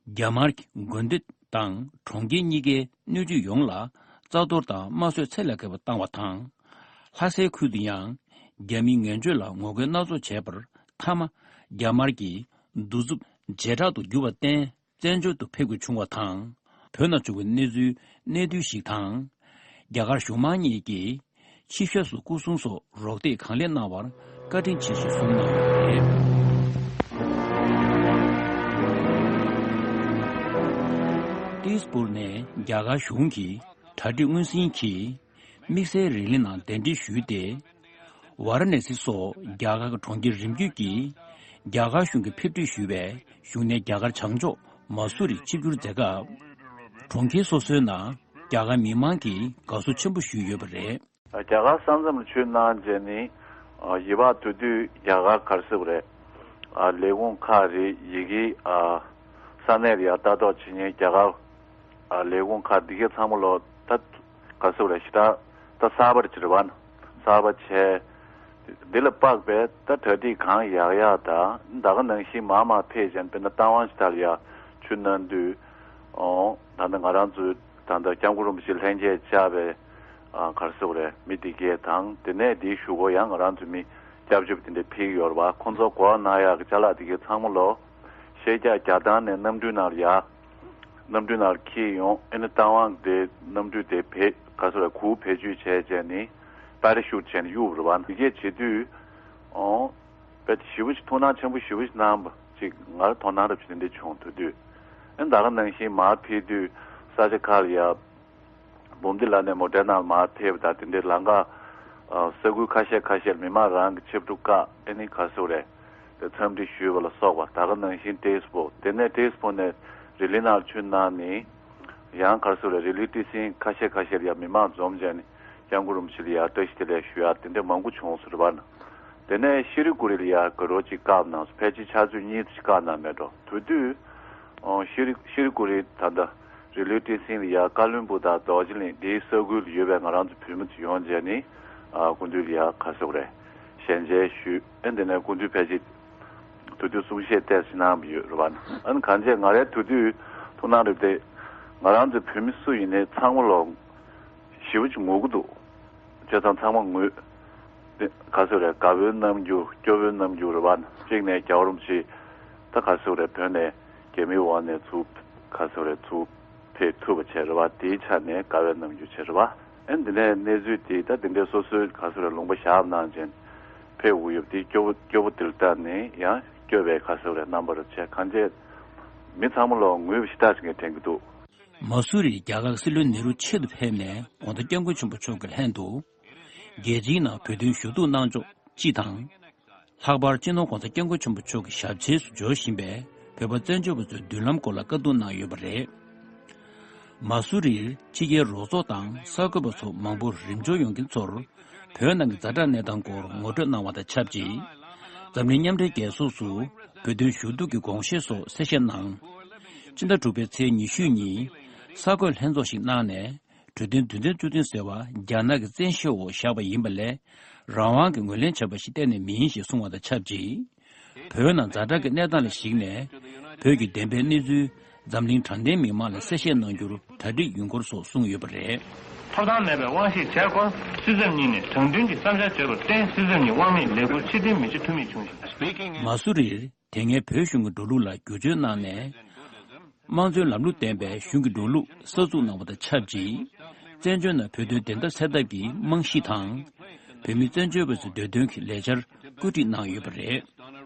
རྒྱ་དམར་གྱི་དགོན་སྡེ་དང་གྲོང་ཁྱེར་གཉིས་ཀའི་སྣོད་བཅུད་ཡོངས་ལ་རྩ་གཏོར་དང་དམར་གསོད་ཚད་ལས་བརྒལ་བ་བཏང་བ་དང་། ལྷ་སའི་ཁུལ་དུ་ཡང་རྒྱ་མིའི་ངན་བྱུས་ལ་ངོ་རྒོལ་སྣ་ཚོགས་བྱས་པར་མཐའ་མ་རྒྱ་དམར་གྱི་གདུག་རྩུབ་ཇེ་དྲག་ཏུ་གྱུར་བར་བརྟེན། བཙན་བྱོལ་དུ་ཕེབས་དགོས་བྱུང་བ་དང་། བོད་ནང་བྱུང་བའི་གནས་ཚུལ་གནད་བསྡུས་ཤིག་དང་། རྒྱ་གར་གཞུང་མང་གཉིས་ཀྱིས་ཆིབས་ཞབས་སུ་སྐུ་སྲུང་སོགས་རོགས་འདེགས་གང་ལེགས་གནང་བར་བཀའ་དྲིན་ཆེ་ཞེས་གསུངས་གནང་ཡོད་པ་རེད། ཏིས་པུར་ནས་རྒྱ་གར་གཞུང་གི་གྲ་སྒྲིག་དངོས་ཟིན་གྱིས་དམིགས་བསལ་རི་ལི་ནང་གདན་འདྲེན་ཞུས་ཏེ། ཝཱ་ར་ཎ་སི་སོགས་རྒྱ་གར་གྱི་གྲོང་ཁྱེར་རིམ་བརྒྱུད་ཀྱིས་རྒྱ་གར་གཞུང་གིས་ཕེབས་སྒྲིག་ཞུས་པའི་གཞུང་ནས་རྒྱ་གར་བྱང་ཕྱོགས་མ་སུ་རི་ཆིབས་བསྒྱུར་མཛད་སྐབས། གྲོང་ཁྱེར་སོ་སོའི་ནང་རྒྱ་གར་མི་མང་གིས་དགའ་བསུ་ཆེན་པོ་ཞུས་ཡོད་པ་རེད། རྒྱ་གར་ས་མཚམས་ལ་ཆུ་ནང་བྱས་ནས་ཡིད་བག་དུ་དུས་རྒྱ་གར་ག་རེ་ཟེར་དགོས་རེད། ལས་ཁུངས་ཁག་རེད་ཡི་གེ་ས་གནས་ལ་ཡར་ལྟ་རྟོག་བྱེད་མཁན་རྒྱ་གར་ལས་ཁུངས་ཁག་འདི་གའི་ཚང་མ་ལོ་ད། ག་ཟེར་བ་རེད་ཞེ་དྲག་ད་གསར་པ་རེད་བ། གསར་པ་བྱས། འདི་ལ་དཔག་པའི་ད་གྲ་སྒྲིག་གང་ཡག་ཡག་དང་ད་ག་ནང་བཞིན་མར་མར་ཕེབས་བྱས་དཔེར་ན་རྟ་དབང་ཞིག་དར་ཡ་ཆུ་ནང་དུས། ཨོ། ད་ནི་ང་རང་ཚོའི་ད་ལྟ་སྐྱབས་མགོན་རིན་པོ་ཆེ་ལྷན་རྒྱས་བཅར་བའི་ག་རེ་ཟེར་བ་རེད་མི་འདི་གས་དང་དེ་ནས་འདིའི་གཞུག་གུ་ཡང་ང་རང་ཚོའི་མི་སྐྱབས་བཅོལ་བ་དེ་འདྲ་ཕེབས་ཀྱི་ཡོད་རེད་བ། ཁོང་ཚོ་གོ་བ་གནང་ཡག་གི་ཅ་ལག་འདི་གས་ཚང་མ་ལོ། ཤེལ་རྒྱག་རྒྱག་སྟངས་ནས་གནམ་གྲུའི་ནང་ལ་ཡ། གནམ་གྲུའི་ནང་ལ་འཁྱེར་ཡོང་། ཨེ་ནི་རྟ་དབང་དེ་གནམ་གྲུ་དེ་བེད་ག་ཚོད་རེད། གུར་བེད་སྤྱོད་བྱས་བྱས་ནི་པ་ར་ཤུ་ཊི་བྱས་ནས་གཡུགས་པ་རེད་པ། དེ་གས་བྱེད་དུས་ཨོ་དཔེ་ཞེ་པོ་ཞིག་ཐུགས་སྣང་ཆེན་པོ་ཞེ་པོ་ཞིག་གནང་བ་ཅིག་ང་ལ་དོ་སྣང་རབ་ཞིག་དེ་འདྲ་བྱུང་། དེ་དུས་ཨེ་ད་ག་ནང་བཞིན་མར་ཕེབས་དུས་ས་ཆ་ཁག་ལ་ཡ་འབུམ་སྡེ་ལ་ནས་མོ་ཊའི་ནང་མར་ཕེབས་པ་དང་། དེ་འདྲའི་ལམ་ཁ་ཨ་ས་ཁུལ་ཁ་ཤས་ཁ་ཤས་ལ་མི་མང་རང་གི་ཆིབས་སྒྲུབ་བཀག་ཨེ་ནི་ག་ཚོད་རེད། དེ་འཚམས་འདྲི་ཞུས་པ་ལ་སོགས་པ། ད་ག་ནང་བཞིན་ཏེས་པོ། དེ་ནས་ཏེས་པོ་ནས་རི་ལི་ནང་ཆུ་ནང་ནས་ཡང་ག་ཚོད་རེད། རི་ལི་ཏི་སིན་ཁ་ཤས་ཁ་ཤས་ལ་ཡ་མི་མང་འཛོམས་བྱས་ནས་སྐྱབས་མགོན་རིན་པོ་ཆེ་ལ་ཡ་བཀྲ་ཤིས་བདེ་ལེགས་ཞུ་ཡ་དེ་འདྲ་མང་པོ་བྱུང་སོང་རེད་པ། དེ་ནས་ཤི་རི་ཀུ་རི་ལ་ཡ་ག་རོ་གཅིག་བཀག་གནང་སོང་། ཕལ་ཆེར་ཆུ་ཚོད་གཉིས་ཙམ་ཞིག་བཀག་གནང་མེད་འགྲོ། དེ་དུས་ཨོ་ཤི་རི་ཤི་རི་ཀུ་རི་ད་ལྟ་རི་ལི་ཏི་སིན་ལ་ཡ་ཀ་ལོན་སྦུག་དང་རྡོ་རྗེ་གླིང་དེའི་ས་ཁུལ་ལ་ཡོད་པའི་ང་རང་ཚོ་བོད་མི་ཚོ་ཡོང་བྱས་ནས་ཨ་སྐུ་མདུན་ལ་ཡ་ག་ཟེར་དགོས་རེད། ཞལ་མཇལ་ཞུས། ཨེ་འདི་ནས་སྐུ་མདུན་ཕལ་ཆེར་དེ་དུས་གསུང་བཤད་ཏོག་ཙམ་གནང་བ་ཡོད་རེད་པ། ཨ་ནི་གང་བྱས་ང་རའི་དེ་དུས་ཐུགས་སྣང་རེད་དེ། ང་རང་ཚོ་བོད་མི་སུ་ཡིན་ནའི་ཚང་མ་ལོ་ཞེ་པོ་ཅིག་ངུ་གི་འདུག་བྱས་ཙང་ཚང་མ་ངུས། དེ་ག་ཟེར་རེད། དགའ་བོའི་རྣམ་འགྱུར་སྐྱོ་བོའི་རྣམ་འགྱུར་རེད་པ། གཅིག་ནས་རྒྱལ་བ་རིན་པོ་ཆེ་ད་ག་ཟེར་རེད། བོད་ནས་རྒྱ་མིའི་འོག་ནས་ཚུར་ག་ཟེར་རེད། ཚུར་ཕེབས་ཐུབ་པ་བྱས་རེད་པ། དེའི་ཆ་ནས་དགའ་བའི་རྣམ་འགྱུར་བྱས་རེད་པ། ཨེ་འདི་ནས་གནས་ཚུལ་དེ་ད་དེ་འདྲའི་སོ་སོའི་ག་ཟེར་རེད། ལུང་པ་བཞག་གནང་བྱས་ཕེབས་དགོས་ཡོད་པ་དེ་སྐྱོ་བོ་སྐྱོ་བོ་དེ་ལ་ལྟ་ནས་ཡང་སྐྱོ་བའི་ག་ཟེར་རེད། རྣམ་པ་རེད་བྱས། གང་བྱས་མི་ཚང་མ་ལོ་ངུས་པ་ཞེ་དྲག་ཅིག་ངས་དྲན་གྱི་འདུག་མ་སུ་རིར་རྒྱ་གར་སྲིད་བློན་ནེ་རུ་ཆེད་དུ་ཕེབས་ནས་༸གོང་ས་༸སྐྱབས་མགོན་ཆེན་པོ་མཆོག་གི་ལྷན་དུ། རྒྱལ་སྤྱིའི་ནང་བོད་དོན་ཞུ་གཏུག་གནང་ཕྱོགས་སྤྱི་དང་། ལྷག་པར་སྤྱི་ནོར་༸གོང་ས་༸སྐྱབས་མགོན་ཆེན་པོ་མཆོག་གི་ཞབས་ཆེན་སུ་འབྱོར་བཞིན་པའི་བོད་པ་བཙན་བྱོལ་བ་ཚོའི་མདུན་ལམ་སྐོར་ལ་བཀའ་བསྡུར་གནང་ཡོད་པ་རེད། མ་སུ་རིར་ཕྱི་རྒྱལ་རོགས་ཚོགས་དང་གསར་འགོད་པ་ཚོ་མང་པོ་རིམ་འབྱོར་ཡོང་མཁན་ཚོར་བོད་ནང་གི་ཛ་དྲག་གནས་སྟངས་སྐོར་ངོ་སྤྲོད་གནང་བ་དང་ཆབས་ཅིག་འཛམ་གླིང་མཉམ་འབྲེལ་རྒྱལ་ཚོགས་སུ་བོད་དོན་ཞུ་གཏུག་གི་དགོངས་བཞེས་སོགས་གསལ་བཤད་གནང་། སྤྱི་ཟླ་དྲུག་པའི་ཚེས་ཉི་ཤུ་ཉིན་གསར་འགོད་ལྷན་ཚོགས་ཤིག་གནང་ནས། གྲོས་མཐུན་དོན་ཚན་བཅུ་བདུན་ཟེར་བ་རྒྱ་ནག་གི་བཙན་ཤེད་འོག་བཞག་པ་ཡིན་པ་ལས་རང་དབང་གིས་ངོས་ལེན་བྱས་པ་ཞིག་གཏན་ནས་མིན་ཞེས་གསུངས་པ་དང་ཆབས་ཅིག་བོད་ནང་ཛ་དྲག་གི་གནས་སྟངས་ལ་གཞིགས་ནས་བོད་ཀྱི་བདེན་པའི་གནས་ཚུལ་འཛམ་གླིང་དྲང་བདེན་མི་མང་ལ་གསལ་བཤད་གནང་རྒྱུར་གྲ་སྒྲིག་ཡོང་སྐོར་སོགས་གསུངས་ཡོད་པ་རེད། ཐོབ་ཐང་མེད་པའི་དབང་ཤེད་བྱས་སྐོར་སྲིད་ཚབ་གཉིས་ནས་དྲང་བདེན་གྱི་བསམ་འཆར་བརྗོད་པར་བརྟེན། སྲིད་ཚབ་གཉིས་དབང་མེད་ལས་འཁུར་ཕྱིར་འཐེན་མི་བྱེད་ཐུ་མི་བྱུང་ཞིང་། མ་སུ་རིར་དེ་སྔའི་བོད་གཞུང་གི་འགྲོ་ལུགས་ལ་བསྒྱུར་བཅོས་གནང་ནས། དམངས་གཙོའི་ལམ་ལུགས་ལྡན་པའི་གཞུང་གི་འགྲོ་ལུགས་གསར་འཛུགས་གནང་བ་དང་ཆབས་ཅིག་བཙན་བྱོལ་ནང་བོད་དོན་བདེན་མཐའ་གསལ་ཐབས་ཀྱི་རྨང་གཞི་དང་། བོད་མི་བཙན་བྱོལ་བ་ཚོའི་བདེ་དོན་གྱི་ལས་འཆར་བཀོད་སྒྲིག་གནང་ཡོད་པ་རེད།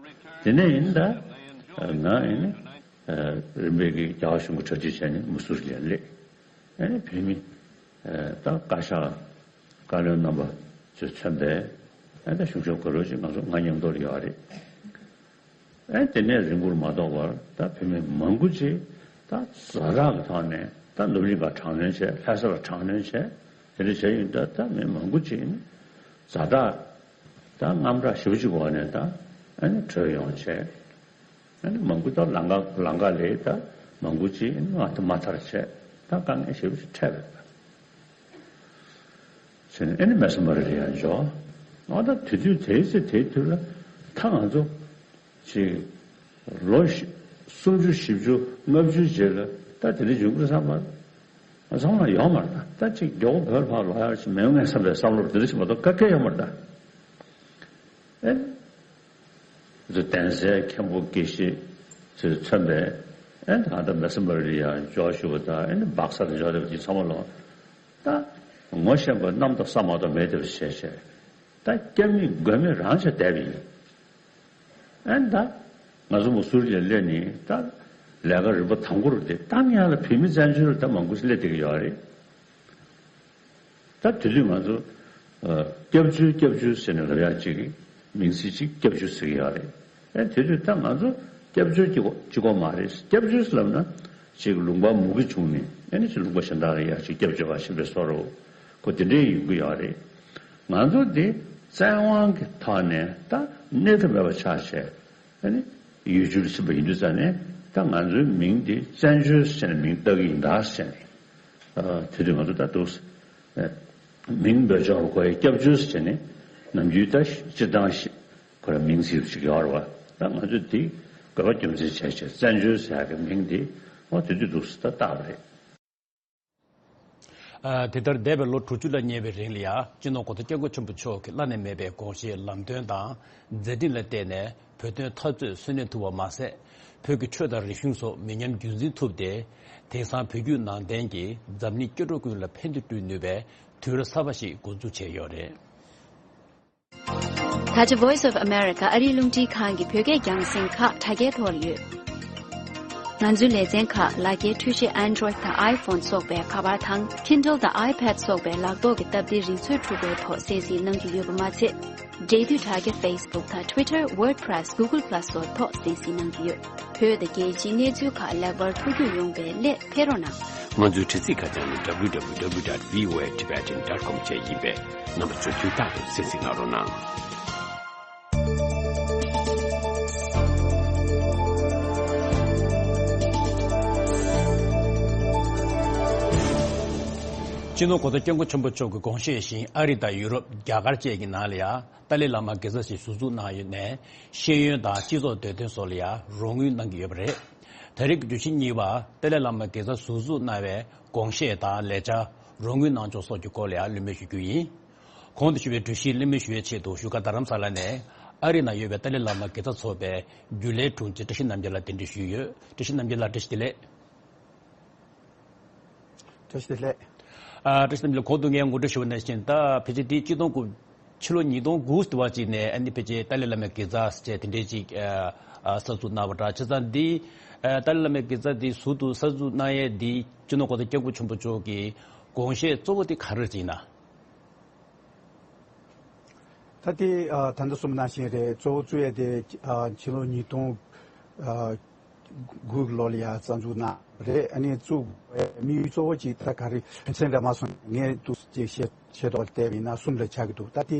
དེ་ནས་ཡིན་ད། ང་ཡིན་ནི། རིམ་པས་ཀྱི་རྒྱ་གར་གཞུང་གི་གྲ་སྒྲིག་བྱས་ནས་མ་སུ་རི་ལ་སླེབས། ཨ་ནི་བོད་མི། ད་བཀའ་ཤག་བཀའ་བློན་རྣམ་པ་ཚོས་མཚོན་པའི། ཨ་ད་གཞུང་ཕྱོགས་ག་རོ་ཞིག་ང་ཚོ་ང་མཉམ་དུ་ཡོད་རེད། ཨེ་དེ་ནས་རིང་པོར་མ་ཐོགས་པར་ད་བོད་མི་མང་པོ་ཅིག་ད་ཛ་དྲག་གི་ཐོག་ནས་ད་ནུབ་གླིང་པ་དྲག་གནོན་བྱས། ལྷ་ས་ལ་དྲག་གནོན་བྱས། དེ་འདྲ་བྱས་ཡོད། ད་ད་མི་མང་པོ་ཅིག་ནི་ཛ་དྲག་ད་དངངས་སྐྲག་ཞེ་པོ་ཅིག་འོག་ནས་ད་ཨ་ནི་བྲོས་ཡོང་བྱས། ཨ་ནི་མང་པོ་ད་ལམ་ཁ་ལམ་ཁ་ལས་ད་མང་པོ་ཅིག་ཨ་ནི་མ་ཐར་བྱས། ད་དཀའ་ངལ་ཞེ་པོ་ཅིག་འཕྲད་པ་རེད། བྱས་ནས་ཨ་ནི་མེ་སོ་མ་རི་ལ་ཡར་འབྱོར། ཨ་ད་དེ་དུས་དེའི་ཚེ་དེའི་དུས་ལ་ད་ང་ཚོ་ཅིག་ལོ་བཞི་སུམ་ཅུ་བཞི་བཅུ་ལྔ་བཅུའི་རྗེས་ལ་ད་དེ་འདྲ་འབྱུང་གི་བསམ་པ་བསམ་བློ་ཡོད་མ་རེད། ད་ད་ཅིག་མགྱོགས་པོ་བོད་ལ་ཕར་ལོག་ཡག་ཅིག་མི་ཡོང་ངས་བསམ་པའི་བསམ་བློ་དེ་འདྲ་ཞིག་མ་གཏོགས་ག་གེ་ཡོད་མ་རེད་ད། ཨེ། ཚོ་གདན་སའི་མཁན་པོ་དགེ་བཤེས་ཚོས་མཚོན་པའི། ཨེ་ད་ད་མེ་སོ་མ་རི་ལ་ཡར་འབྱོར་ཞུ་བ་དང་། ཨེ་ནི་སྦག་ས་ལ་འབྱོར་བསྡད་པ་དེ་ཚང་མ་ལོ། ད་ངོ་ཤེས་པ་གནམ་དང་ས་མ་གཏོགས་མེད་བསྡད་པ་བྱས་བྱས། ད་སྐྱབས་མེད་མགོན་མེད་རང་བྱས་བསྡད་པ་ཡིན། ཨེ་ད་ང་ཚོ་མ་སུ་རི་ལ་སླེབས་ནས་ད་ལས་ཀ་རིམ་པ་དང་པོ་རུ་དེ་ད་ངས་ལ་བོད་མི་བཙན་བྱོལ་ལ་ད་མང་པོ་ཞིག་སླེབས་བསྡད་ཀྱི་ཡོད་རེད། ད་དེ་དུས་ང་ཚོ་ཨ་སྐྱབས་བཅོལ་སྐྱབས་བཅོལ་ཟེར་ནས་ལབ་ཡག་ཅིག་མིང་ཚིག་ཅིག་སྐྱབས་བཅོལ་ཟེར་གྱི་ཡོད་རེད། ཨེ་དེ་དུས་ད་ང་ཚོ་སྐྱབས་བཅོལ་གྱི་གོ་གཅིག་པོ་མ་རེད། སྐྱབས་བཅོལ་ཟེར་ལབ་ན་ཅིག་ལུང་པ་མུ་གེ་བྱུང་ནས་ཨེ་ནི་ཅིག་ལུང་པ་གཞན་དག་ལ་ཡར་ཅིག་སྐྱབས་བཅོལ་བ་ཕྱིན་པའི་བཟོ་འདྲ་བོ་དེ་འདྲའི་ཡོང་གི་ཡོད་རེད། ང་ཚོ་འདི་བཙན་དབང་གི་ཐོག་ནས་ད་གནས་ཐབས་མེད་པ་ཆགས་བྱས། ཨ་ནི་ཡུལ་གྲུར་ཕྱིན་པ་ཡིན་དུས་ཙང་ནས་ད་ང་ཚོའི་མིང་འདི་བཙན་བྱོལ་ཟེར་ནས་མིང་བཏགས་ཀྱི་ཡིན་ད་ཟེར་ནས། ཨ་དེ་དུས་ང་ཚོ་ད་འདུག་ཨ་མིང་འབོད་ཆོག་པ་ཁོ་ཡི་སྐྱབས་བཅོལ་ཟེར་ནས་ནམ་རྒྱུན་ད་སྤྱིར་བཏང་ཞིག་ཁོ་ར་མིང་ཚིག་ཅིག་ཡོད་རེད་བ། ད་ང་ཚོས་འདི་དགོས་པ་རྒྱུ་མཚན་བྱས་བྱས་བཙན་བྱོལ་ཟེར་ཡག་གི་མིང་འདི་འོ་དེ་དུས་འདུག་སེ་ད་བཏགས་པ་རེད། ཨ་དེ་ལྟར་འདས་པའི་ལོ་དྲུག་ཅུ་ལ་ཉེ་བའི་རིང་ལ་ཡ། སྤྱི་ནོར་༸གོང་ས་༸སྐྱབས་མགོན་ཆེན་པོ་མཆོག་གི་བླ་ན་མེད་པའི་དགོངས་བཞེད་ལམ་སྟོན་དང་མཛད་འཕྲིན་ལ་བརྟེན་ནས་བོད་དོན་འཐབ་རྩོད་སོན་ལེན་ཐུབ་པ་མ་ཟད། བོད་ཀྱི་ཆོས་དང་རིག་གཞུང་སོགས་མི་ཉམས་རྒྱུན་འཛིན་ཐུབ་སྟེ། དེང་སང་བོད་བརྒྱུད་ནང་བསྟན་གྱིས་འཛམ་གླིང་སྐྱེ་འགྲོ་ཀུན་ལ་ཕན་བདེ་བསྐྲུན་ནུས་པའི་དུས་རབས་གསར་པ་ཞིག་འགོ་འཛུགས་བྱས་ཡོད་རེད། ད་ཆ་Voice of America ཨ་རིའི་རླུང་འཕྲིན་ཁང་གི་བོད་སྐད་རྒྱང་སྲིང་ཁག་དྲ་རྒྱའི་ཐོག་ལ་ཡོད། ང་ཚོའི་ལེ་ཚན་ཁག་ལག་འཁྱེར་འཕྲུལ་ཆས་Android དང་iPhone སོགས་པའི་ཁ་པར་དང་Kindle དང་iPad སོགས་པའི་ལག་ཐོག་གི་སྟབས་བདེའི་རིག་མཛོད་འཕྲུལ་འཁོར་ཐོག་གསན་གཟིགས་གནང་རྒྱུ་ཡོད་པ་མ་ཚད། འབྲེལ་མཐུད་དྲ་རྒྱ་Facebook དང་Twitter, WordPress, Google Plus སོགས་ཐོག་གསན་གཟིགས་གནང་རྒྱུ་ཡོད། བོད་དང་རྒྱལ་སྤྱིའི་གནས་ཚུལ་ཁག་ལེགས་པར་ཐུགས་རྒྱུས་ཡོང་བའི་སླད་ཕེབས་རོགས་གནང་། ང་ཚོའི་དྲ་ཚིགས་ཁ་བྱང་ནི་www dot voatibetan dot com བཅས་ཡིན་པས། རྣམ་པ་ཚོས་དུས་རྟག་ཏུ་གསན་གཟིགས་གནང་རོགས་གནང་། སྤྱི་ནོར་གོང་ས་སྐྱབས་མགོན་ཆེན་པོ་མཆོག་གི་དགོངས་བཞེད་བཞིན་ཨ་རི་དང་ཡུ་རོབ། རྒྱ་གར་བཅས་ཀྱི་ནང་ལ་ཡང་ཏཱ་ལའི་བླ་མ་དགེ་རྩ་ཞིག་ཟུར་འཛུགས་གནང་ཡོད་ནས། ཤེས་ཡོན་དང་སྤྱི་ཚོགས་བདེ་དོན་སོགས་ལ་ཡང་རོགས་དངུལ་གནང་གི་ཡོད་པ་རེད། ད་རེས་ཀྱི་གྲོས་གཞི་གཉིས་པ་ཏཱ་ལའི་བླ་མ་དགེ་རྩ་ཟུར་འཛུགས་གནང་བའི་དགོངས་བཞེད་དང་ལས་འཆར། རོགས་དངུལ་གནང་ཕྱོགས་སོགས་ཀྱི་སྐོར་ལ་ཡང་གླེང་མོལ་ཞུ་རྒྱུ་ཡིན། གོང་དུ་ཞུས་པའི་གྲོས་གཞིའི་གླེང་མོལ་ཞུ་བའི་ཆེད་དུ་བཞུགས་སྒར་རྡ་རམ་ས་ལ་ནས་ཨ་རི་ནང་ཡོད་པའི་ཏཱ་ལའི་བླ་མ་དགེ་རྩ་ཚོགས་པའི་རྒྱུན་ལས་དྲུང་ཆེ་བཀྲ་ཤིས་རྣམ་རྒྱལ་ལགས་གདན་འདྲེན་ཞུས་ཡོད། བཀྲ་ཤིས་རྣམ་རྒྱལ་ལགས། བཀྲ་ཤིས་བདེ་ལེགས། བཀྲ་ཤིས་བདེ་ལེགས། ཨ། བཀྲ་ཤིས་རྣམ་རྒྱལ་ལགས། གོང་དུ་ངས་ངོ་སྤྲོད་ཞུས་པ་ནང་བཞིན། ད་ཕལ་ཆེར་འདི་ཆིག་སྟོང་དགུ། ཕྱི་ལོ་ཉིས་སྟོང་དགུ་ཟེར་བ་ཅིག་ནས་ཨ་ནི་ཕལ་ཆེར་ཏཱ་ལའི་བླ་མའི་དགེ་རྩ་ཟེར་དེ་འདྲའི་ཅིག་ཨ། ཨ། གསར་འཛུགས་གནང་བ་འདྲ། བྱས་ཙང་འདི། ཨ། ཏཱ་ལའི་བླ་མའི་དགེ་རྩ་འདི་ཟུར་དུ་གསར་འཛུགས་གནང་ཡས་འདི་སྤྱི་ནོར་གོང་ས་སྐྱབས་མགོན་ཆེན་པོ་མཆོག་གི་དགོངས་བཞེད་གཙོ་བོ་དེ་ག་རེ་ཡིན་ན། ད་དེ་ཨ། ད་ལྟ་གསུངས་པ་ནང་བཞིན་རེད། གཙོ་བོ་བཙུགས་ཡས་དེ་ཨ། ཕྱི་ལོ་ཉིས་སྟོང་ཨ། དགུ་གི་ལོ་ལ་ཡ་རྩ་འཛུགས་གནང་རེད། ཨ་ནི་བཙུགས་པའི་དམིགས་ཡུལ་གཙོ་བོ་གཅིག་ད་ག་རེ་དོན་ཚན་རེ་མ་སོང་། ངས་འདུག་ཅིག་བཤད་བཤད་ཐོག་བལྟས་པ་ཡིན་ན་གསུམ་ལ་ཆགས་ཀྱི་འདུག་ད་དེ་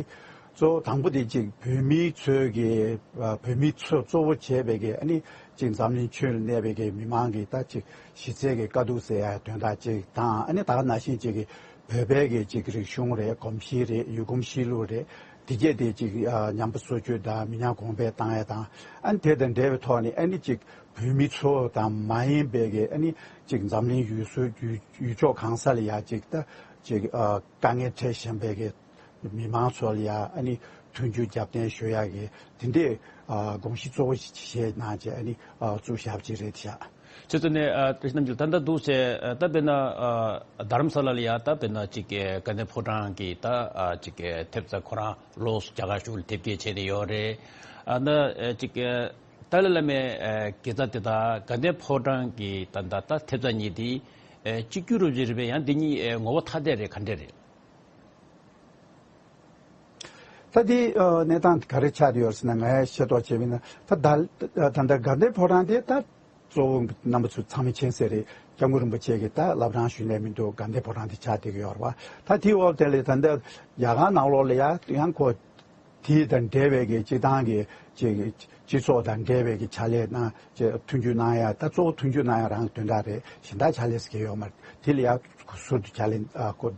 གཙོ་བོ་དང་པོ་དེ་གཅིག་བོད་མི་ཚོས་ཀྱི་ཨ། བོད་མི་ཚོས་གཙོ་བོ་བྱས་པའི་གི་ཨ་ནི་གཅིག་འཛམ་གླིང་ཁྱོན་ལ་གནས་པའི་གི་མི་མང་གི་ད་གཅིག་གཞི་རྩའི་གི་དཀའ་སྡུག་ཟེར་ཡ་དོན་དག་གཅིག་དང་། ཨ་ནི་ད་ག་ནང་བཞིན་གཅིག་གི་བོད་པའི་གི་གཅིག་རིག་གཞུང་རེད། གོམས་གཤིས་རེད། ཡུལ་གོམས་གཤིས་ལུགས་རེད། དེ་གྱད་དེ་གཅིག་ཨ། ཉམས་པ་སོར་ཆུད་དང་མི་ཉམས་གོང་འཕེལ་བཏང་ཡ་དང་། ཨ་ནི་དེ་དང་འབྲེལ་བའི་ཐོག་ནས་ཨ་ནི་གཅིག་བོད་མི་ཚོ་དང་མ་ཡིན་པའི་གི་ཨ་ནི་གཅིག་འཛམ་གླིང་ཡུལ་སྲོལ་ཡུལ་ཡུལ་ཕྱོགས་གང་ས་ལ་ཡ་གཅིག་ད་གཅིག་ཨ། དཀའ་ངལ་འཕྲད་བཞིན་པའི་གི་མི་མང་ཚོ་ལ་ཡ་ཨ་ནི་མཐུན་འགྱུར་རྒྱབ་རྟེན་ཞུ་ཡ་གི་དེ་འདྲའི་ཨ། དགོངས་གཞི་གཙོ་བོ་ཞིག་བྱས་གནང་བྱས་ཨ་ནི་ཨ། བཙུགས་བཞག་པ་ཅིག་རེད་ཤག་བྱས་ཙང་ནས་ཨ། བཀྲ་ཤིས་རྣམ་རྒྱལ་ལགས། ད་ལྟ་འདུག་ཟེར་ཨ། ད་དཔེར་ན་ཨ། རྡ་རམ་ས་ལ་ལ་ཡ་ད་དཔེར་ན་ཅིག་དགའ་ལྡན་ཕོ་བྲང་གི་ད་ཨ། ཅིག་ཐེབས་རྩ་ཁོ་རང་ལོགས་སུ་རྒྱ་གར་གཞུང་ལ་དེབ་སྐྱེལ་བྱས་ནས་ཡོད་རེད། ཨ། ད་ཨ། ཅིག་ཏཱ་ལའི་བླ་མའི་ཨ། དགེ་རྩ་དེ་དང་དགའ་ལྡན་ཕོ་བྲང་གི་ད་ད་ད་ཐེབས་རྩ་གཉིས་དེ་ཨ། གཅིག་གྱུར་རུབ་ཅིག་རེད་པས། ཡང་འདི་གཉིས་ཨ། ངོ་བོ་ཐ་དད་རེད། ག་འདྲ་རེད། ད་དེ་ཨ། གནས་སྟངས་ག་རེ་ཆགས་བསྡད་ཡོད་ཟེར་ན། ང་ཡང་ཤེས་རྟོགས་བྱས་པ་ཡིན་ན་ད་ད་ད་ལྟ་དགའ་ལྡན་ཕོ་བྲང་དེ་ད་གཙོ་བོ་རྣམ་པ་ཚོ་ཚང་མས་མཁྱེན་གསལ་རེད། སྐྱབས་མགོན་རིན་པོ་ཆེ་གི་ད་བླ་བྲང་ཞུས་ནས་མི་འདུག་དགའ་ལྡན་ཕོ་བྲང་དེ་ཆགས་བསྡད་ཀྱི་ཡོད་རེད་བ། ད་དེའི་འོག་དེ་ལས་ད་ལྟ་རྒྱ་གར་ནང་ལོགས་ལ་ཡ་ཡང་ཁོ་དེ་དང་འབྲེལ་བའི་གི་སྤྱི་བཏང་གི་ཅིག་སྤྱི་ཚོགས་དང་འབྲེལ་བའི་གི་ཕྱག་ལས་གནང་ཅིག་མཐུན་འགྱུར་གནང་ཡ། ད་གཙོ་བོ་མཐུན་འགྱུར་གནང་ཡ་རང་དོན་དག་རེད། གཞན་དག་ཕྱག་ལས་ཟེར་གྱི་ཡོད་མ་རེད། དེ་ལ་ཡ་ཟུར་དུ་ཕྱག་ལས་ཨ། ཁོ་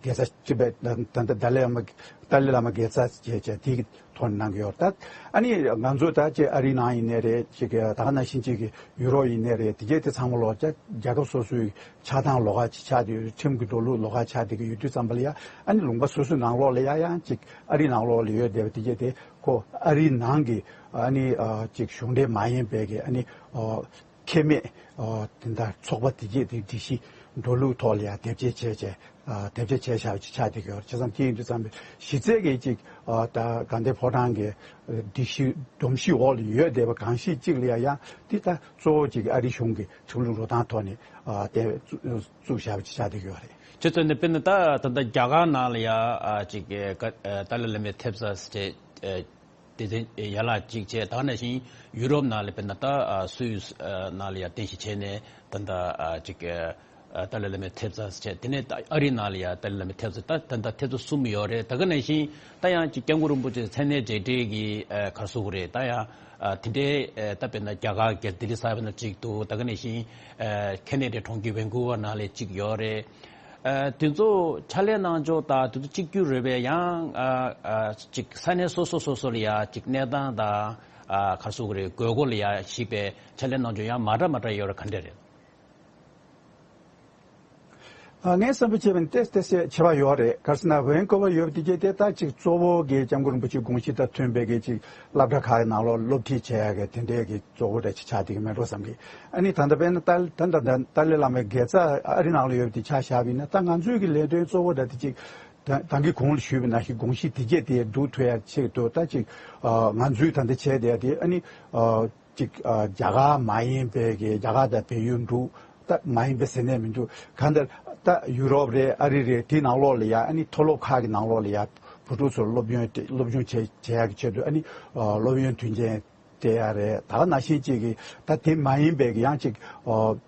དགེ་རྩ་ཅིག་པའི་ད་ད་ད་ལའི་བླ་མ་ཏཱ་ལའི་བླ་མ་དགེ་རྩ་བྱས་བྱས་དེའི་ཐོག་ནས་གནང་གི་ཡོད། ད་ཨ་ནི་ང་ཚོ་ད་ཅིག་ཨ་རིའི་ནང་ཡིན་ནའི་རེད། ཅིག་ད་ག་ནང་བཞིན་ཅིག་གི་ཡུ་རོབ་ཡིན་ནའི་རེད། དེ་གྱད་དེ་ཚང་མ་ལོག་ཅིག་རྒྱལ་ཁབ་སོ་སོའི་ཆགས་སྟངས་ལོགས་ཀ་ཅིག་ཆགས་བསྡད་ཡོད། ཁྲིམས་ཀྱི་འགྲོ་ལུགས་ལོགས་ཀ་ཆགས་བསྡད་ཀྱི་ཡོད་དུས་ཙམ་པ་ལ་ཡ་ཨ་ནི་ལུང་པ་སོ་སོའི་ནང་ལོགས་ལ་ཡ་ཡང་ཅིག་ཨ་རིའི་ནང་ལོགས་ལ་ཡོད་བསྡད་པ་དེ་གྱད་དེ་ཁོ་ཨ་རིའི་ནང་གི་ཨ་ནི་ཨ་ཅིག་གཞུང་འབྲེལ་མ་ཡིན་པའི་གི་ཨ་ནི་ཨ་ཁེ་མེད་ཨ་དེ་འདྲ་ཚོགས་པ་དེ་གྱད་དེ་སྒྲིག་གཞི་འགྲོ་ལུགས་ཐོག་ལ་ཡ་དེབ་སྐྱེལ་བྱས་བྱས་ཨ་དེབ་སྐྱེལ་བྱས་བཞག་པ་ཅིག་ཆགས་བསྡད་ཀྱི་ཡོད་རེད། བྱས་ཙང་དེ་ཡིན་དུས་ཙམ་པའི་གཞི་རྩའི་གི་ཅིག་ཨ་ད་དགའ་ལྡན་ཕོ་བྲང་གི་སྒྲིག་གཞི་སྒྲོམ་གཞི་འོག་ལ་ཡོད་བསྡད་པ་གང་ཞིག་ཅིག་ལ་ཡ་ཡང་དེ་ད་གཙོ་བོ་ཅིག་ཨ་རི་གཞུང་གི་ཁྲིམས་ལུགས་འགྲོ་སྟངས་ཐོག་ནས་ཨ་དེ་བཙུགས་བཞག་པ་ཅིག་ཆགས་བསྡད་ཀྱི་ཡོད་རེད། བྱས་ཙང་ནས་དཔེར་ན་ད་ད་ལྟ་རྒྱ་གར་ནང་ལ་ཡ་ཨ་ཅིག་ཨ་ཏཱ་ལའི་བླ་མའི་ཐེབས་རྩ་ཟེར་བྱས་ཨ། དེ་ཚོ་ཡན་ལག་གཅིག་བྱས། ད་ག་ནང་བཞིན་ཡུ་རོབ་ནང་ལ་དཔེར་ན་ད་ཨ་སུད་སི་ཨ་ནང་ལ་ཡ་རྟེན་གཞི་བྱས་ནས་ད་ལྟ་ཨ་ཅིག་ཨ་ཏཱ་ལའི་བླ་མའི་ཐེབས་རྩ་བྱས། དེ་ནས་ད་ཨ་རི་ནང་ལ་ཡ་ཏཱ་ལའི་བླ་མའི་ཐེབས་རྩ། ད་ད་ལྟ་ཐེབས་རྩ་གསུམ་ཡོད་རེད། ད་ག་ནང་བཞིན་ད་ཡང་ཅིག་སྐྱབས་མགོན་རིན་པོ་ཆེ་མཚན་གནས་རྒྱས་འབྲིང་གི་ཨ་ག་རེ་ཟེར་དགོས་རེད། ད་ཡང་ཨ་དེ་འདྲའི་ཨ་ད་དཔེར་ན་རྒྱ་གར་གྱི་ལྡི་ལི་གསར་པའི་ནང་གཅིག་འདུག་ད་ག་ནང་བཞིན་ཨ་ཁེ་ན་ཌའི་གྲོང་ཁྱེར་ཝན་ཀུ་ཝར་ནང་ལ་གཅིག་ཡོད་རེད། ཨ་དེ་ཚོ་ཕྱག་ལས་གནང་ཕྱོགས་དང་དེ་ཚོ་གཅིག་གྱུར་རེད་པས། ཡང་ཨ་ཨ་ཅིག་ས་གནས་སོ་སོ་སོ་སོ་ལ་ཡ་ཅིག་གནས་སྟངས་དང་ཨ་ག་རེ་ཟེར་དགོས་རེད། དགོས་མཁོ་ལ་ཡ་གཞིགས་པའི་ཕྱག་ལས་གནང་ཕྱོགས་ཡང་མ་འདྲ་མ་འདྲ་ཡོད་རེད། ག་འདྲ་རེད། ཨ། ངས་བསམ་པ་བྱས་པ་ན་ཏོག་ཙམ་ཏོག་ཙམ་ཁྱད་པར་ཡོད་རེད། ག་རེ་ཟེར་ན་ཝན་ཀོ་ཝར་ཡོད་པ་དེ་གྱད་དེ་ད་ཅིག་གཙོ་བོ་གི་སྐྱབས་མགོན་རིན་པོ་ཆེའི་དགོངས་གཞི་དང་མཐུན་པའི་གི་ཅིག་སློབ་གྲྭ་ཁག་གི་ནང་ལོགས་སློབ་ཁྲིད་བྱེད་ཡག་གི་དེ་འདྲའི་གི་གཙོ་བོ་འདྲ་ཅིག་ཆགས་བསྡད་ཀྱི་མེད་འགྲོ་བསམ་གི། ཨ་ནི་ད་ལྟ་དཔེར་ན་ཏཱ་ཏཱ་ཏཱ་ཏཱ་ལའི་བླ་མའི་དགེ་རྩ་ཨ་རི་ནང་ལ་ཡོད་པ་དེ་ཆ་བཞག་པ་ཡིན་ན། ད་ང་ཚོའི་གི་ལས་དོན་གཙོ་བོ་འདྲ་དེ་ཅིག་ད་ད་གིན་གོང་ལ་ཞུས་པ་ནང་བཞིན་དགོངས་གཞི་དེ་གྱད་དེ་སྒྲུབ་ཐུབ་ཡག་ཆེད་དུ། ད་ཅིག་ཨ། ང་ཚོའི་ད་ལྟ་བྱས་བསྡད་ཡག་དེ་ཨ་ནི་ཨ། ཅིག་ཨ། རྒྱ་གར་མ་ཡིན་པའི་གི་རྒྱ་གར་དང་བལ་ཡུལ་འདྲ་ད་མ་ཡིན་པའི་ཟེར་ནས་མི་འདུག། གང་ལྟར་ད་ཡུ་རོབ་རེད། ཨ་རི་རེད། དེའི་ནང་ལོགས་ལ་ཡ་ཨ་ནི་མཐོ་སློབ་ཁག་གི་ནང་ལོགས་ལ་ཡ་བུ་ཕྲུག་ཚོར་སློབ་སྦྱོང་སློབ་སྦྱོང་བྱེད་བྱེད་ཡག་གི་ཆེད་དུ་ཨ་ནི་ཨ། སློབ་ཡོན་དུས་ཆེན་སྤྲད་ཡག་རེད། ད་ག་ནང་བཞིན་ཅིག་གི་ད་དེ་མ་ཡིན་པའི་གི་ཡང་ཅིག་ཨ།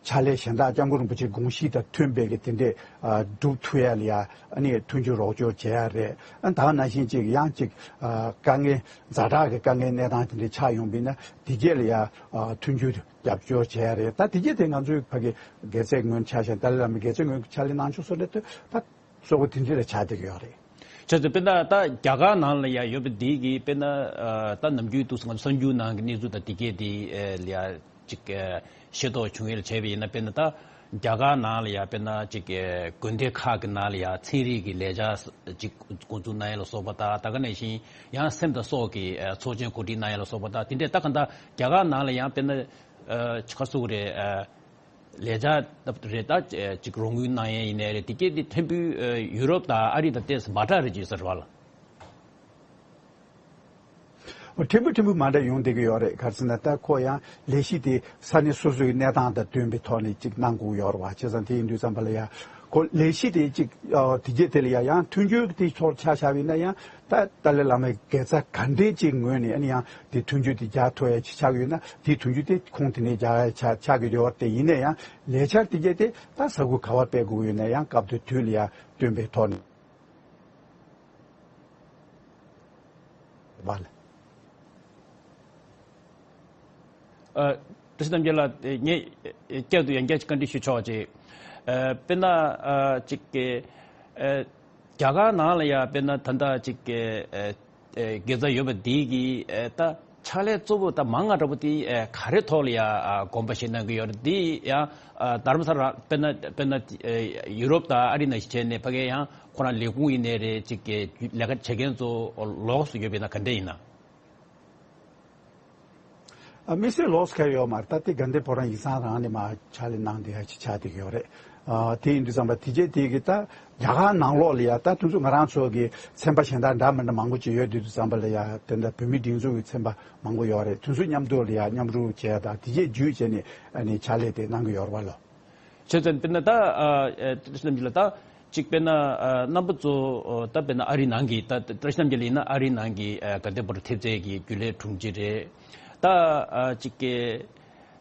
ཕྱག་ལས་གཞན་དག་སྐྱབས་མགོན་རིན་པོ་ཆེའི་དགོངས་གཞི་དང་མཐུན་པའི་གི་དེ་འདྲས་ཨ། སྒྲུབ་ཐུབ་ཡག་ལ་ཡ་ཨ་ནི་མཐུན་འགྱུར་རོགས་སྐྱོར་བྱེད་ཡག་རེད། ཨ། ད་ག་ནང་བཞིན་ཅིག་ཡང་ཅིག་ཨ། དཀའ་ངལ་ཛ་དྲག་གི་དཀའ་ངལ་གནས་སྟངས་དེ་འདྲས་ཆགས་ཡོང་བ་ཡིན་ན་དེ་གྱད་ལ་ཡ་ཨ། མཐུན་འགྱུར་རྒྱབ་སྐྱོར་བྱེད་ཡག་རེད། ད་དེ་གྱད་དེ་ང་ཚོའི་ཕ་གི་དགེ་རྩའི་ངོས་ཆ་བཞག་ན། ཏཱ་ལའི་བླ་མའི་དགེ་རྩའི་ངོས་ཀྱི་ཕྱག་ལས་གནང་ཕྱོགས་སོགས་ལ་ལྟོས་ད་གཙོ་བོ་དེ་འདྲ་ལ་ཆགས་བསྡད་ཀྱི་ཡོད་རེད། བྱས་ཙང་དཔེར་ན་ད་རྒྱ་གར་ནང་ལ་ཡ་ཡོད་པ་འདི་གི་དཔེར་ན་ཨ། ད་ནམ་རྒྱུན་དུས་སུ་ང་ཚོ་གསར་འགྱུར་ནང་གི་གནས་ཚུལ་དང་དེ་གྱད་དེ་ཨ། ལ་ཡ་ཅིག་ཨ། ཤེས་རྟོགས་བྱུང་ཡས་ལ་བྱས་པ་ཡིན་ན། དཔེར་ན་ད་རྒྱ་གར་ནང་ལ་ཡ་དཔེར་ན་ཅིག་ཨ། དགོན་སྡེ་ཁག་གི་ནང་ལ་ཡ་ཚན་རིག་གི་ལས་འཆར་ཅིག་འགོ་འཛུགས་གནང་ཡས་ལ་སོགས་པ་དང་། ད་ག་ནང་བཞིན་ཡང་སེམས་དང་སྲོག་གི་ཨ། ཚོགས་ཆེན་གོ་སྒྲིག་གནང་ཡས་ལ་སོགས་པ་དང་། དེ་འདྲས་ད་ག་ད་རྒྱ་གར་ནང་ལ་ཡང་དཔེར་ན་ཨ། ཅིག་ག་རེ་ཟེར་དགོས་རེད། ཨ། ལས་འཆར་རེད། ད་ཅིག་རོགས་དངུལ་གནང་ཡས་ཡིན་ནའི་རེད། དེ་གྱད་དེ་ཕྲན་བུ་ཨ། ཡུ་རོབ་དང་ཨ་རི་དང་ཏོག་ཙམ་མ་འདྲ་རེད་ཅེས་ཟེར་བ་ལ། ཕྲན་བུ་ཕྲན་བུ་མ་འདྲ་ཡོང་བསྡད་ཀྱི་ཡོད་རེད། ག་རེ་ཟེར་ན་ད་ཁོ་ཡང་ལས་གཞི་དེ་ས་གནས་སོ་སོའི་གནས་སྟངས་དང་བསྟུན་པའི་ཐོག་ནས་ཅིག་གནང་དགོས་ཡོད་རེད་པ། བྱས་ཙང་དེ་ཡིན་དུས་ཙམ་པ་ལ་ཡ་ཁོ་ལས་གཞི་དེ་ཅིག་ཨ། དེ་གྱད་དེ་ལ་ཡ་ཡང་མཐུན་འགྱུར་དེ་ཐོག་ཆ་བཞག་པ་ཡིན་ན་ཡང་ད་ཏཱ་ལའི་བླ་མའི་དགེ་རྩ་ག་འདྲས་ཅིག་ངོས་ནས་ཨ་ནི་ཡང་དེ་མཐུན་འགྱུར་དེ་རྒྱག་ཐུབ་ཡ་ཅིག་ཆགས་ཀྱི་ཡོད་ན། དེ་མཐུན་འགྱུར་དེ་ཁུངས་དེ་ནས་རྒྱག་ཡ་ཆགས་ཆགས་ཀྱི་ཡོད་རེད། དེ་ཡིན་ན་ཡང་ལས་འཆར་དེ་གྱད་དེ་ད་ས་ཁུལ་ག་པར་སྤེལ་དགོས་ཡོད་ན་ཡང་སྐབས་དེ་དུས་ལ་ཡ་བསྟུན་པའི་ཐོག་ནས་བ་ལ། ཨ། བཀྲ་ཤིས་རྣམ་རྒྱལ་ལགས། ངས་བསྐྱར་དུ་ཡང་བསྐྱར་ཅིག་བཀའ་འདྲི་ཞུ་ཆོག་ཅིག། ཨ། དཔེར་ན་ཨ། ཅིག་གི་ཨ། རྒྱ་གར་ནང་ལ་ཡ་དཔེར་ན་ད་ལྟ་ཅིག་གི་ཨ། ཨ། དགེ་རྩ་ཡོད་པ་འདི་གི་ཨ། ད་ཕྱག་ལས་གཙོ་བོ་ད་མང་ང་འདྲ་པོ་དེ་ཨ། ག་རེ་ཐོག་ལ་ཡ་ཨ། དགོངས་པ་བཞེས་གནང་གི་ཡོད་རེད། འདི་ཡང་ཨ། དྷ་རམ་ས་ལ་དཔེར་ན་དཔེར་ན་ཨ། ཡུ་རོབ་དང་ཨ་རི་ནང་བཞིན་བྱས་ནས་ཕ་གི་ཡང་ཁོ་རང་ལས་ཁུངས་ཡིན་ནའི་རེད། ཅིག་གི་ལས་ཀ་བྱེད་མཁན་ཚོ་ལོགས་སུ་ཡོད་པ་ཡིན་ན་ག་འདྲས་ཡིན་ན། ཨ། དམིགས་བསལ་ལོགས་སུ་ཁེལ་ཡོད་མ་རེད། ད་དེ་དགའ་ལྡན་ཕོ་བྲང་ཡིག་ཚང་རང་ནས་མར་ཕྱག་ལས་གནང་བསྡད་ཡ་ཅིག་ཆགས་བསྡད་ཀྱི་ཡོད་རེད། ཨ། དེ་ཡིན་དུས་ཙམ་པ་དེ་རྗེས་དེ་གི་ད་རྒྱ་གར་ནང་ལོགས་ལ་ཡ་ད་དེ་ཚོ་ང་རང་ཚོ་གི་ཚན་པ་གཞན་དག་འདྲ་མི་འདྲ་མང་པོ་ཅིག་ཡོད་དུས་དུས་ཙམ་པ་ལ་ཡ། དེ་འདྲ་བོད་མིའི་སྒྲིག་འཛུགས་ཀྱི་ཚན་པ་མང་པོ་ཡོད་རེད། དེ་ཚོ་མཉམ་དུ་ལ་ཡ་མཉམ་རུབ་བྱས་དང་དེ་རྗེས་བརྒྱུད་བྱས་ནས་ཨ་ནི་ཕྱག་ལས་དེ་གནང་གི་ཡོད་རེད་པ་ལོ། བྱས་ཙང་དཔེར་ན་ད་ཨ། ཨ། བཀྲ་ཤིས་རྣམ་རྒྱལ་ལགས། ད་ཅིག་དཔེར་ན་ཨ། རྣམ་པ་ཚོ་ཨ། ད་དཔེར་ན་ཨ་རི་ནང་གི་ད་བཀྲ་ཤིས་རྣམ་རྒྱལ་ལགས་ཡིན་ན་ཨ་རི་ནང་གི་ཨ། དགའ་ལྡན་ཕོ་བྲང་ཐེབས་རྩའི་གི་རྒྱུན་ལས་དྲུང་ཆེ་རེད། ད་ཨ། ཅིག་གི་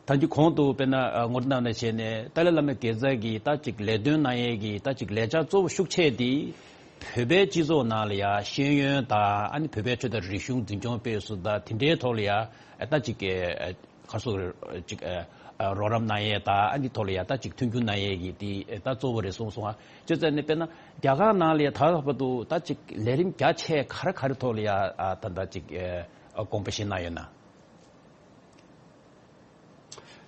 ད་འདི་གོང་དུ་དཔེར་ན་ཨ། ངོ་སྤྲོད་གནང་ནང་བཞིན་ནས་ཏཱ་ལའི་བླ་མའི་དགེ་རྩ་གི་ད་ཅིག་ལས་དོན་གནང་ཡས་ཀྱི་ད་ཅིག་ལས་འཆར་གཙོ་བོ་ཤུགས་ཆེ་དེ་བོད་པའི་སྤྱི་ཚོགས་ནང་ལ་ཡ་ཤེས་ཡོན་དང་། ཨ་ནི་བོད་པའི་ཆོས་དང་རིག་གཞུང་འཛིན་སྐྱོང་སྤེལ་གསུམ་དང་དེ་འདྲའི་ཐོག་ལ་ཡ་ད་ཅིག་གི་ཨ། ག་རེ་ཟེར་དགོས་རེད། ཅིག་ཨ། ཨ། རོགས་རམ་གནང་ཡས་དང་། ཨ་ནི་ཐོག་ལ་ཡ་ད་ཅིག་མཐུན་འགྱུར་གནང་ཡས་ཀྱི་དེ་ཨ། ད་གཙོ་བོ་རེད་གསུངས་སོང་ང་། བྱས་ཙང་ནི་དཔེར་ན་རྒྱ་གར་ནང་ལ་ཡ་ད་ལྟ་བར་དུ་ད་ཅིག་ལས་རིམ་རྒྱ་ཆེ་ག་རེ་ག་རེ་ཐོག་ལ་ཡ་ཨ། ད་ད་ཅིག་ཨ། དགོངས་པ་བཞེས་གནང་ཡོད་ན།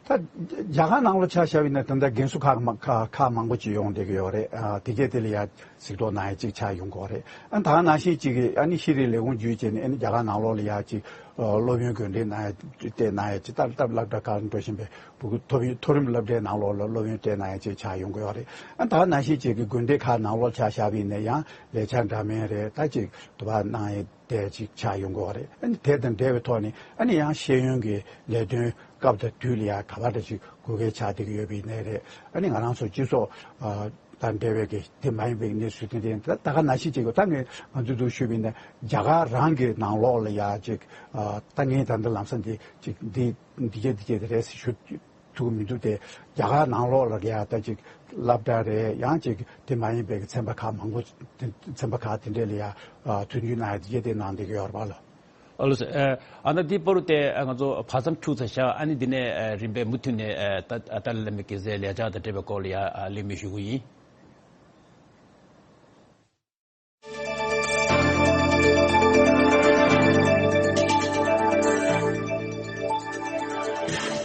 ད་རྒྱ་གར་ནང་ལ་ཆ་བཞག་པ་ཡིན་ན་ད་ལྟ་རྒན་གསོ་ཁག་མ་ཁག་ཁག་མང་པོ་ཅིག་ཡོང་བསྡད་ཀྱི་ཡོད་རེད། ཨ། དེ་གས་དེ་ལ་ཡ་གཟིགས་རྟོག་གནང་ཡ་ཅིག་ཆགས་ཡོང་གི་ཡོད་རེད། ཨ། ད་ག་ནང་བཞིན་ཅིག་གི་ཨ་ནི་ཤེས་རིག་ལས་ཁུངས་བརྒྱུད་བྱས་ནས་ཨ་ནི་རྒྱ་གར་ནང་ལོགས་ལ་ཡ་ཅིག་ཨ། སློབ་ཡོན་དགོན་སྡེ་གནང་ཡ་སྤྲད་གནང་ཡ་ཅིག་སྟབས་སྟབས་སློབ་གྲྭ་ཁག་ལ་འགྲོ་བཞིན་པའི་ཕྲུ་གུ་མཐོ་རིམ་མཐོ་རིམ་སློབ་གྲྭའི་ནང་ལོགས་ལ་སློབ་ཡོན་སྤྲད་གནང་ཡ་ཅིག་ཆགས་ཡོང་གི་ཡོད་རེད། ཨ། ད་ག་ནང་བཞིན་ཅིག་གི་དགོན་སྡེ་ཁག་ནང་ལོགས་ཆ་བཞག་པ་ཡིན་ན་ཡང་ལས་འཆར་འདྲ་མིན་རེད། ད་ཅིག་དུ་བ་གནང་ཡ་དེ་ཅིག་ཆགས་ཡོང་གི་ཡོད་རེད། ཨ་ནི་དེ་དང་འབྲེལ་བའི་ཐོག་ནས་ཨ་ནི་ཡང་ཤེས་ཡོན་གྱི་ལས་དོན་སྐབས་དང་དུས་ལ་ཡང་ག་པར་འདྲ་ཞིག་དགོས་གལ་ཆགས་བསྡད་ཀྱི་ཡོད་པ་ཡིན་ནའི་རེད། ཨ་ནི་ང་རང་ཚོ་སྤྱི་ཚོགས་ཨ་དང་འབྲེལ་བའི་གི་དེ་མ་ཡིན་པའི་གནས་ཚུལ་དེ་འདྲ་ད་ད་ག་ནང་བཞིན་བྱེད་དགོས། ད་ངས་ང་ཚོས་འདུག་ཞུས་པ་ཡིན་ན་རྒྱ་གར་རང་གི་ནང་ལོགས་ལ་ཡང་ཅིག་ཨ་ད་ངས་ད་ལྟ་ལམ་སང་འདི་ཅིག་འདི་འདི་གས་འདི་གས་དེ་རེད་ཟེར་ཞུ་ཐུབ་ཀྱི་མི་འདུག་སྟེ། རྒྱ་གར་ནང་ལོགས་ལ་ཡ་ད་ཅིག་སློབ་གྲྭ་རེད། ཡང་ཅིག་དེ་མ་ཡིན་པའི་ཚན་པ་ཁག་མང་པོ་དེ་ཚན་པ་ཁག་དེ་འདྲས་ལ་ཡ་ཨ་མཐུན་འགྱུར་གནང་ཡ་དེ་གས་དེ་གནང་བསྡད་ཀྱི་ཡོད་རེད་པ་ལགས། ཨ་ལགས་སོ། ཨ་ན་འདི་བར་དུ་དེ་ང་ཚོ་བར་མཚམས་འཁྱུག་ཚར་བཞག། ཨ་ནི་འདི་ནས་རིམ་པས་མུ་མཐུད་ནས་ད་ད་ལྟ་ལ་མི་དགེ་རྩའི་ལས་འཆར་དང་འབྲེལ་བའི་སྐོར་ལ་ཡ་གླེང་མོལ་ཞུ་གི་ཡིན།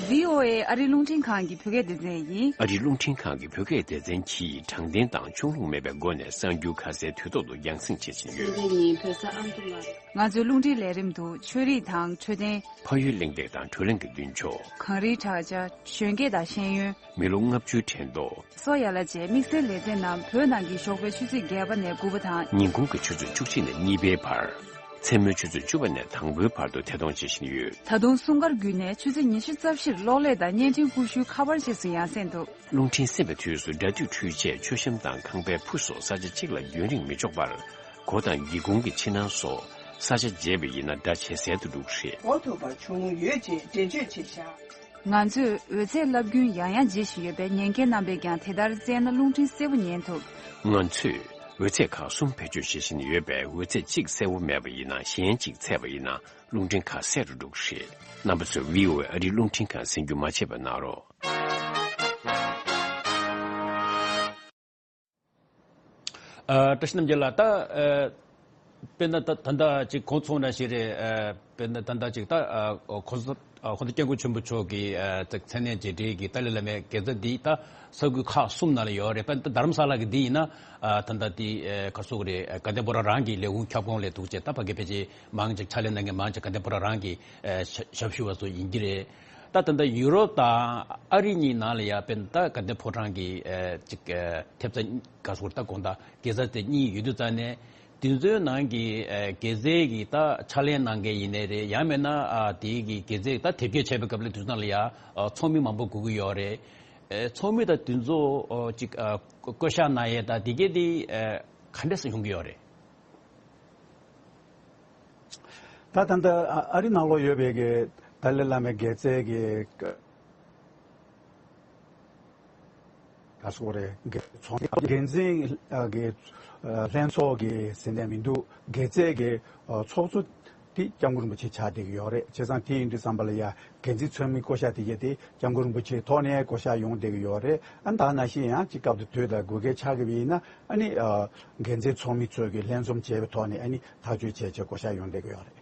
བྷི་ཨོ་ཨེ་ ཨ་རིའི་རླུང་འཕྲིན་ཁང་གི་བོད་སྐད་སྡེ་ཚན་ཡིན། ཨ་རིའི་རླུང་འཕྲིན་ཁང་གི་བོད་སྐད་སྡེ་ཚན་གྱིས་དྲང་བདེན་དང་ཕྱོགས་ལྷུང་མེད་པའི་སྒོ་ནས་གསར་འགྱུར་ཁ་གསལ་དུས་ཐོག་ཏུ་རྒྱང་སྲིང་བྱེད་བཞིན་ཡོད། སེམས་ཅན་ཉིད་བོད་ས་ཨ་མདོ་ལ། ང་ཚོའི་རླུང་འཕྲིན་ལས་རིམ་དུ་ཆོས་རིག་དང་འཕྲོད་བསྟེན། ཕ་ཡུལ་གླེང་སྟེགས་དང་བགྲོ་གླེང་གི་མདུན་ཅོག་གངས་རིའི་བྲག་ཅ། གཞོན་སྐྱེས་དང་ཤེས་ཡོན། མི་ལོ་ལྔ་བཅུའི་དྲན་ཐོ། སོགས་ཡ་ལ་བཅས་དམིགས་བསལ་ལེ་ཚན་རྣམས་བོད་ནང་གི་ཞོགས་པའི་ཆུ་ཚོད་བརྒྱད་པ་ནས་དགུ་པ་དང་། ཉིན་གུང་གི་ཆུ་ཚོད་བཅུ་གཅིག་ནས་གཉིས་པའི་བར། མཚན་མོའི་ཆུ་ཚོད་བཅུ་པ་ནས་དང་པོའི་བར་དུ་ཐད་གཏོང་བྱེད་བཞིན་ཡོད། ད་དུང་སྲུང་སྐར་བརྒྱུད་ནས་ཆུ་ཚོད་ཉི་ཤུ་རྩ་བཞིར་གློག་ཀླད་དང་བརྙན་འཕྲིན་ཀུ་ཤུའི་ཁ་པར་བཅས་སུ་ཡང་གསན་ཐུབ། རླུང་འཕྲིན་གསན་པའི་དུས་སུ་སྒྲ་སྡུད་འཕྲུལ་ཆས། མཆོད་བཤམས་དང་ཁང་པའི་ཕུ་སོགས་ས་ཆ་གཅིག་ལ་རྒྱུན་རིང་མི་འཇོག་པར། སྒོ་དང་སྒེའུ་ཁུང་གི་ཕྱི་ནང་སོགས་ས་ཆ་བརྗེས་པ་ཡིན་ན་སྒྲ་ཇེ་གསལ་དུ་འགྲོ་གི་རེད། གོ་ཐུབ་པ་བྱུང་ཡོད་ཅེས་འགྲེལ་བརྗོད་བྱས་བཞག་ང་ཚོས་འོད་ཚད་རླབས་རྒྱུན་ཡང་ཡང་འབྱེད་བཞིན་ཡོད་པས། ཉན་མཁན་རྣམ་པས་ཀྱང་དེ་ལྟར་བཙལ་ན་རླུང་འཕྲིན་གསལ་པོ་ཉན་ཐུབ། ང་ཚོས་འོད་ཚད་ཁག་གསུམ་བེད་སྤྱོད་བྱེད་བཞིན་ཡོད་པས། འོད་ཚད་གཅིག་གསལ་པོ་མེད་པ་ཡིན་ན། གཞན་གཅིག་ཚད་པ་ཡིན་ན་རླུང་འཕྲིན་ཁག་གསལ་རུ་འགྲོ་གི་རེད། རྣམ་པ་ཚོས་བྷི་ཨོ་ཨེ་ཨ་རིའི་རླུང་འཕྲིན་ཁང་གསན་རྒྱུ་མ་བརྗེད་པ་གནང་རོགས། ཨ། བཀྲ་ཤིས་རྣམ་རྒྱལ་ལགས། ད། ཨ། དཔེར་ན་ད་ད་ལྟ་ཅིག་གོང་ཚོགས་ནང་བཞིན་རེད། ཨ། དཔེར་ན་ད་ལྟ་ཅིག་ད། ཨ། གོང་ས། ཨ། གོང་ས་སྐྱབས་མགོན་ཆེན་པོ་མཆོག་གི། ཨ། མཚན་གནས་རྗེས་དྲན་གྱི་ཏཱ་ལའི་བླ་མའི་དགེ་རྩ་འདི་ད་ས་ཁུལ་ཁག་གསུམ་ནང་ལ་ཡོད་རེད། དཔེར་ན་ད་རྡ་རམ་ས་ལ་གི་འདི་ཡིན་ན། ཨ། ད་ལྟ་འདི། ཨ། ག་རེ་ཟེར་དགོས་རེད། དགའ་ལྡན་ཕོ་བྲང་རང་གི་ལས་ཁུངས་ཁྱབ་ཁོངས་ལ་འདུག་ཅེས། ད་ཕ་གི་ཕལ་ཆེར་མང་ཆེ་ཕྱག་ལས་གནང་མཁན་མང་ཆེ་དགའ་ལྡན་ཕོ་བྲང་རང་གི། ཨ། ཞབས་ཞུ་བ་ཚོ་ཡིན་གྱི་རེད། ད་ད་ལྟ་ཡུ་རོབ་དང་ཨ་རི་གཉིས་ནང་ལ་ཡ་དཔེར་ན་ད་དགའ་ལྡན་ཕོ་བྲང་གི། ཨ། ཅིག་ཨ། ཐེབས་རྩ་ག་རེ་ཟེར་དགོས་རེད། ད་དགོངས་དག་དགེ་རྩ་དེ་གཉིས་ཡོད་དུས་ཙང་ནས། དེ་ཚོའི་ནང་གི། ཨ། དགེ་རྩའི་གི་ད་ཕྱག་ལས་གནང་མཁན་ཡིན་ནའི་རེད། ཡང་མིན་ན། ཨ། དེའི་གི་དགེ་རྩའི་ད་དེབ་སྐྱེལ་བྱས་པའི་སྐབས་ལ་དེ་ཚོ་ནང་ལ་ཡ། ཨ། ཚོགས་མི་མང་པོ་དགོས་ཀྱི་ཡོད་རེད། ཨ། ཚོགས་མི་ད་དེ་ཚོ། ཨ། ཅིག་ཨ། བསྐོ་བཞག་གནང་ཡས་ད་དེ་གས་དེ། ཨ། ག་འདྲས་སེ་ཡོང་གི་ཡོད་རེད། ད་ད་ལྟ་ཨ་རི་ནང་ལོགས་ཡོད་པའི་གི་ཏཱ་ལའི་བླ་མའི་དགེ་རྩའི་གི་ག་རེ་ཟེར་དགོས་རེད། གི་ཚོགས་འགན་འཛིན་གྱི་ལྷན་ཚོགས་ཀྱི་ཟེར་ནས་མི་འདུག་དགེ་རྩའི་གི་ཚོགས་གཙོ་དེ་སྐྱབས་མགོན་རིན་པོ་ཆེ་ཆགས་བསྡད་ཀྱི་ཡོད་རེད། བྱས་ཙང་དེ་ཡིན་དུས་ཙམ་པ་ལ་ཡ་འགན་འཛིན་ཚོགས་མི་བསྐོ་བཞག་དེ་གས་དེ་སྐྱབས་མགོན་རིན་པོ་ཆེའི་ཐོག་ནས་བསྐོ་བཞག་ཡོང་བསྡད་ཀྱི་ཡོད་རེད། ཨ། ད་ནང་བཞིན་ཡང་ཅིག་སྐབས་དེ་དུས་དང་དགོས་གལ་ཆགས་ཀྱི་ཡིན་ན། ཨ་ནི། ཨ། འགན་འཛིན་ཚོགས་མི་ཚོས་ཀྱི་ལྷན་འཛོམས་བྱས་པའི་ཐོག་ནས། ཨ་ནི། ཐག་གཅོད་བྱས་བྱས་བསྐོ་བཞག་ཡོང་བསྡད་ཀྱི་ཡོད་རེད།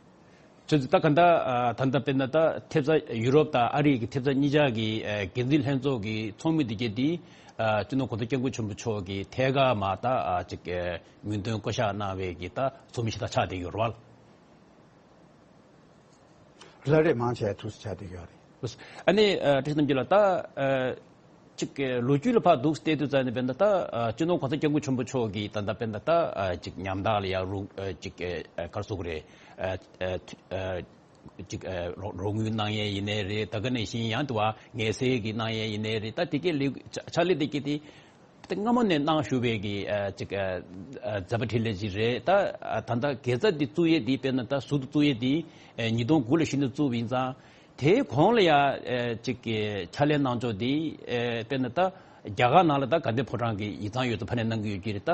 ཁྱོད་ཚོས་ད་ག་འདྲ། ཨ། ད་ལྟ་དཔེར་ན་ད་ཐེབས་རྩ་ཡུ་རོབ་དང་ཨ་རི་གི་ཐེབས་རྩ་གཉིས་ཆ་གི། ཨ། འགན་འཛིན་ལྷན་ཚོགས་ཀྱི་ཚོགས་མི་འདི་གས་འདི། ཨ། སྤྱི་ནོར་གོང་ས་སྐྱབས་མགོན་ཆེན་པོ་མཆོག་གིས་ཐད་ཀར་མར་ད། ཨ། ཅིག་ཨ། མིང་འདོན་བསྐོ་བཞག་གནང་བའི་གི་ད་ཚོགས་མི་ཞིག་ད་ཆགས་བསྡད་ཡོད་རེད་བ། ལ་རེད། མང་ཆེ་ཐུགས་སུ་ཆགས་བསྡད་ཡོད་རེད། ཨ་ནི། ཨ། བཀྲ་ཤིས་རྣམ་རྒྱལ་ལགས། ད། ཨ། ཅིག་ལོ་རྒྱུས་ལ་ཕར་འདུག་བལྟས་དུས་ཙང་ནས་དཔེར་ན་ད། ཨ། སྤྱི་ནོར་གོང་ས་སྐྱབས་མགོན་ཆེན་པོ་མཆོག་གིས་ད་ལྟ་དཔེར་ན་ད། ཨ། ཅིག་ཉམ་ཐག་ལ་ཡ་རོགས། ཨ། ཅིག་ཨ། ག་རེ་ཟེར་དགོས་རེད། ཨ། ཨ། ཅིག་ཨ། རོགས་རོགས་དངུལ་གནང་ཡས་ཡིན་ནའི་རེད། ད་ག་ནང་བཞིན་ཡང་དུ་བ་ངལ་སེལ་གྱི་གནང་ཡས་ཡིན་ནའི་རེད། ད་དེ་གའི་ལས་ཕྱག་ལས་དེ་གའི་དེ། ད་སྔ་མོ་ནས་གནང་བཞུགས་པའི་གི། ཨ། ཅིག་ཨ། ཨ། མཛད་པ་འཕྲིན་ལས་ཅིག་རེད། ད། ཨ། ད་ལྟ་དགེ་རྩ་འདི་བཙུགས་ཡས་འདི་དཔེར་ན་ད་ཟུར་དུ་བཙུགས་ཡས་འདི། ཨ། ཉིས་སྟོང་དགུ་ལ་གཞི་ནས་བཙུགས་པ་ཡིན་ཙང་། དེའི་གོང་ལ་ཡ། ཨ། ཅིག་གི་ཕྱག་ལས་གནང་ཕྱོགས་འདི། ཨ། དཔེར་ན་ད་རྒྱ་གར་ནང་ལ་ད་དགའ་ལྡན་ཕོ་བྲང་གི་ཡིག་ཚང་ཡོད་ཚད་ཕ་ནས་གནང་གི་ཡོད་ཀྱི་རེད། ད་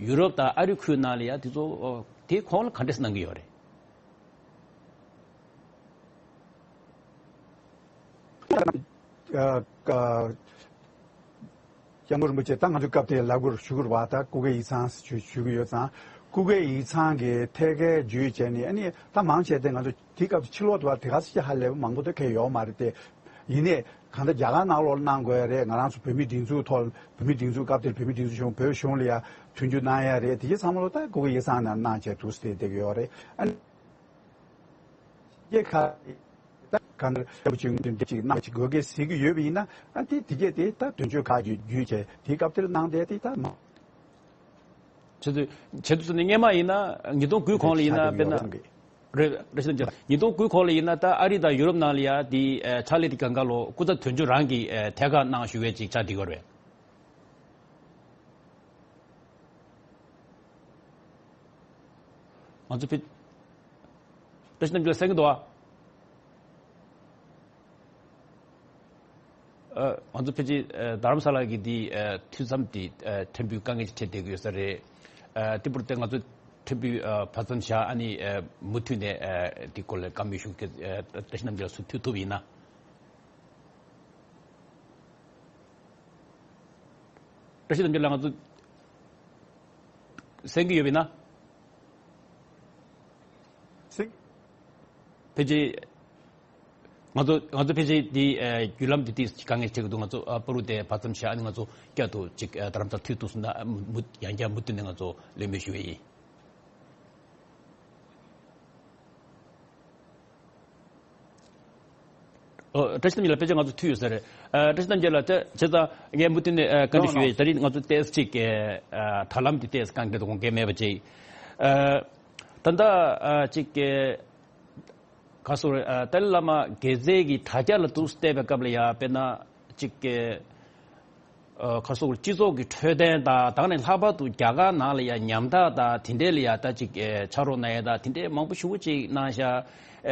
ཡུ་རོབ་དང་ཨ་རི་ཁུལ་ནང་ལ་ཡ་དེ་ཚོ། ཨ། དེའི་གོང་ལ་ག་འདྲས་གནང་གི་ཡོད་རེད། ཨ། ཨ། སྐྱབས་མགོན་རིན་པོ་ཆེ་ད་ང་ཚོའི་སྐབས་དེར་ལབ་དགོས་རེད། ཞུ་དགོས་རེད་བ། ད་སྐུ་སྒེར་ཡིག་ཚང་ཞུ་ཞུ་གི་ཡོད་ཙང་། སྐུ་སྒེར་ཡིག་ཚང་གི་ཐད་ཀའི་བརྒྱུད་བྱས་ནས། ཨ་ནི་ད་མང་ཆེ་དེ་ང་ཚོ་དེའི་སྐབས་སུ་ཕྱི་ལོགས་དུ་བ་དེ་ག་ཚོད་ཅིག་ཧ་ལས་པ་མང་པོ་དེ་གས་ཡོད་མ་རེད་དེ། ཡིན་ནའི་གང་ལྟར་རྒྱ་གར་ནང་ལོགས་གནང་དགོས་ཡ་རེད། ང་རང་ཚོ་བོད་མིའི་སྒྲིག་འཛུགས་ཐོག་བོད་མིའི་སྒྲིག་འཛུགས་སྐབས་དེར་བོད་མིའི་སྒྲིག་འཛུགས་གཞུང་། བོད་གཞུང་ལ་ཡ་མཐུན་འགྱུར་གནང་ཡ་རེད། དེ་གའི་ཚང་མ་ལོ་ད་སྐུ་སྒེར་ཡིག་ཚང་ནང་གནང་བྱས་འདུག་སེ་བསྡད་ཀྱི་ཡོད་རེད། ཨ་ནི། སྐྱེ་ཁ་ད་གང་ལྟར་ལྟ་བུ་ཅིག་འདི་ཅིག་གནང་ཅིག་དགོས་གལ་ཟེར་གྱི་ཡོད་པ་ཡིན་ན། ཨ། དེ་དེ་གས་དེ་ད་དོན་གཅོད་ཁག་བརྒྱུད་བརྒྱུད་བྱས་དེའི་སྐབས་དེར་གནང་བསྡད་དེ་ད་མ། བྱེད་དུས་བྱེད་དུས་ཙམ་ནས་སྔས་མ་ཡིན་ན་ཉིས་སྟོང་དགུའི་གོང་ལ་ཡིན་ན་དཔེར་ན། རེད། རེད་ཤི་ཉིས་སྟོང་དགུའི་གོང་ལ་ཡིན་ན་ད་ཨ་རི་དང་ཡུ་རོབ་ནང་ལ་ཡ་དེ། ཨ། ཕྱག་ལས་དེ་གང་ག་ལོ་སྐུ་ཚབ་དོན་གཅོད་རང་གིས། ཨ། ཐད་ཀར་གནང་བཞུགས་པའི་ཅིག་ཆགས་བསྡད་ཡོད་རེད། ང་ཚོ་ཕི། བཀྲ་ཤིས་རྣམ་རྒྱལ་གསན་གྱི་འདུག་ཨ། ཨ། ང་ཚོ་ཕལ་ཆེར། ཨ། རྡ་རམ་ས་ལ་གི་འདི། ཨ། མཐུད་མཚམས་འདི། ཨ། ཕྲན་བུ་དཀའ་ངལ་ཅིག་འཕྲད་བསྡད་ཀྱི་ཡོད་ས་རེད། ཨ། དེ་འཕྲོ་དེ་ང་ཚོ་ཕྲན་བུ། ཨ། བར་མཚམས་བཞག་ཨ་ནི། ཨ། མུ་མཐུད་ནས། ཨ། འདི་སྐོར་ལ་བཀའ་མོལ་ཞུ་གི། ཨ། བཀྲ་ཤིས་རྣམ་རྒྱལ་ལགས་ཚུར་མཐུད་ཐུབ་ཡིན་ན། བཀྲ་ཤིས་རྣམ་རྒྱལ་ལགས་ང་ཚོ་གསན་གྱི་ཡོད་པས་ན། གསན། ཕལ་ཆེར། ང་ཚོ་ང་ཚོ་ཕལ་ཆེར་འདི་ཨ་བརྒྱུད་ལམ་འདི་ཏིས་དཀའ་ངལ་འཕྲད་ཀྱི་འདུག་ང་ཚོ་ཨ་པུ་རུ་དེ་བར་མཚམས་བཞག་ཨ་ནི་ང་ཚོ་བསྐྱར་དུ་ཅིག་ཨ་རྡ་རམ་ས་ལ་མཐུད་ཐུབ་སོང་ན་མུ་ཡང་བསྐྱར་མུ་མཐུད་ནས་ང་ཚོ་གླེང་མོལ་ཞུ་ཡས་ཡིན། ཨོ། བཀྲ་ཤིས་རྣམ་རྒྱལ་ལགས་དཔེ་ཆ་ང་ཚོ་མཐུད་ཡོད་ས་རེད། ཨ་བཀྲ་ཤིས་རྣམ་རྒྱལ་ལགས་བྱས་བྱས་ཙང་ངས་མུ་མཐུད་ནས་ཨ་བཀའ་འདྲི་ཞུ་ཡས། ད་རིང་ང་ཚོ་ཏོག་ཙམ་ཅིག་ཨ་དྲ་ལམ་འདི་ཏོག་ཙམ་དཀའ་ངལ་འདུག་དགོངས་འགལ་མེད་པ་ཅིག་ཨ་ད་ལྟ་ཨ་ཅིག་ག་སོ་རེད། ཨ་ཏཱ་ལའི་བླ་མ་དགེ་རྩེ་གི་དྲ་རྒྱ་ལ་འདུག་བལྟས་པའི་སྐབས་ལ་ཡ་དཔེར་ན་ཅིག་གི་ཨ་ག་སོ་སྤྱི་ཚོགས་ཀྱི་འཕྲོད་བསྟེན་དང་དེ་ནས་ལྷག་པར་དུ་རྒྱ་གར་ནང་ལ་ཡ་ཉམ་ཐག་དང་དེ་འདྲས་ལ་ཡ་ད་ཅིག་ཨ་ཕྱག་རོགས་གནང་ཡ་དང་དེ་འདྲས་མང་པོ་ཞེ་པོ་ཅིག་གནང་ཤག་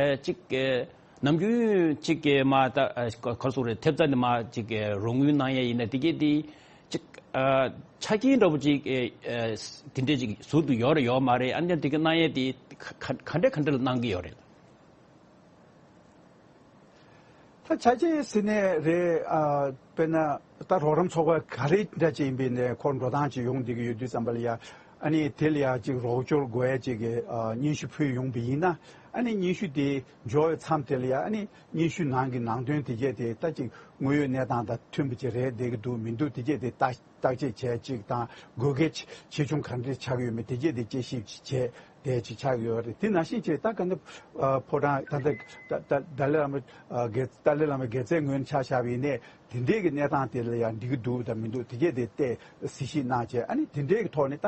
ཨ་ཅིག་ཨ་ནམ་རྒྱུན་ཅིག་གི་མ་ད་ཨ་ག་སོ་རེད། ཐེབས་རྩ་ནས་མ་ཅིག་གི་རོགས་དངུལ་གནང་ཡ་ཡིན་ན་དེ་གས་དེ་ཅིག་ཨ་ཆ་རྐྱེན་འདྲ་པོ་ཅིག་ཨ་ཨ་དེ་འདྲས་ཅིག་ཟུར་དུ་ཡོད་རེད་ཡོད་མ་རེད། ཨ་ནི་དེ་ག་གནང་ཡ་དེ་ག་ག་ག་འདྲས་ག་འདྲས་ལ་གནང་གི་ཡོད་རེད། ད་ཆ་རྐྱེན་ཟེར་ནས་རེད། ཨ་དཔེར་ན་ད་རོགས་རམ་ཚོགས་པ་ག་རེ་འདྲ་ཅིག་ཡིན་པའི་ནས་ཁོ་འགྲོ་སྟངས་ཅིག་ཡོང་བསྡད་ཀྱི་ཡོད་དུས་ཙམ་པ་ལ་ཡ། ཨ་ནི་དེ་ལ་ཡ་ཅིག་རོགས་སྐྱོར་དགོས་ཡ་ཅིག་གི་ཨ་སྙན་ཞུ་ཕུལ་ཡོང་པ་ཡིན་ན། ཨ་ནི་སྙན་ཞུ་དེ་འབྱོར་བའི་མཚམས་དེ་ལ་ཡ། ཨ་ནི་སྙན་ཞུ་ནང་གི་ནང་དོན་དེ་གས་དེ་ད་ཅིག་དངོས་ཡོད་གནས་སྟངས་དང་མཐུན་པ་ཅིག་རེད་བསྡད་ཀྱི་འདུག་མི་འདུག་དེ་གས་དེ་ལྟ། བརྟག་དཔྱད་བྱས་ཅིག་དང་དགོས་གལ་ཆེ་ཆུང་ག་འདྲ་ཆགས་ཡོད་མེད་དེ་གས་དེ་དཔྱད་ཞིབ་ཅིག་བྱས་དེ་ཅིག་ཆགས་ཡོད་རེད། དེ་ནང་བཞིན་བྱས་ད་ག་འདི་ཕོ་བྲང་ད་ལྟ་ད་ད་ཏཱ་ལའི་བླ་མ་དགེ་ཏཱ་ལའི་བླ་མ་དགེ་རྩའི་ངོས་ནས་ཆ་བཞག་པ་ཡིན་ནའི་དེ་འདྲའི་གི་གནས་སྟངས་དེ་ལ་ཡང་འགྲིག་གི་འདུག་དང་མི་འདུག་དེ་གས་དེ་བལྟས་གཟིགས་ཞིབ་གནང་བྱས། ཨ་ནི་དེ་འདྲའི་གི་ཐོག་ནས་ད་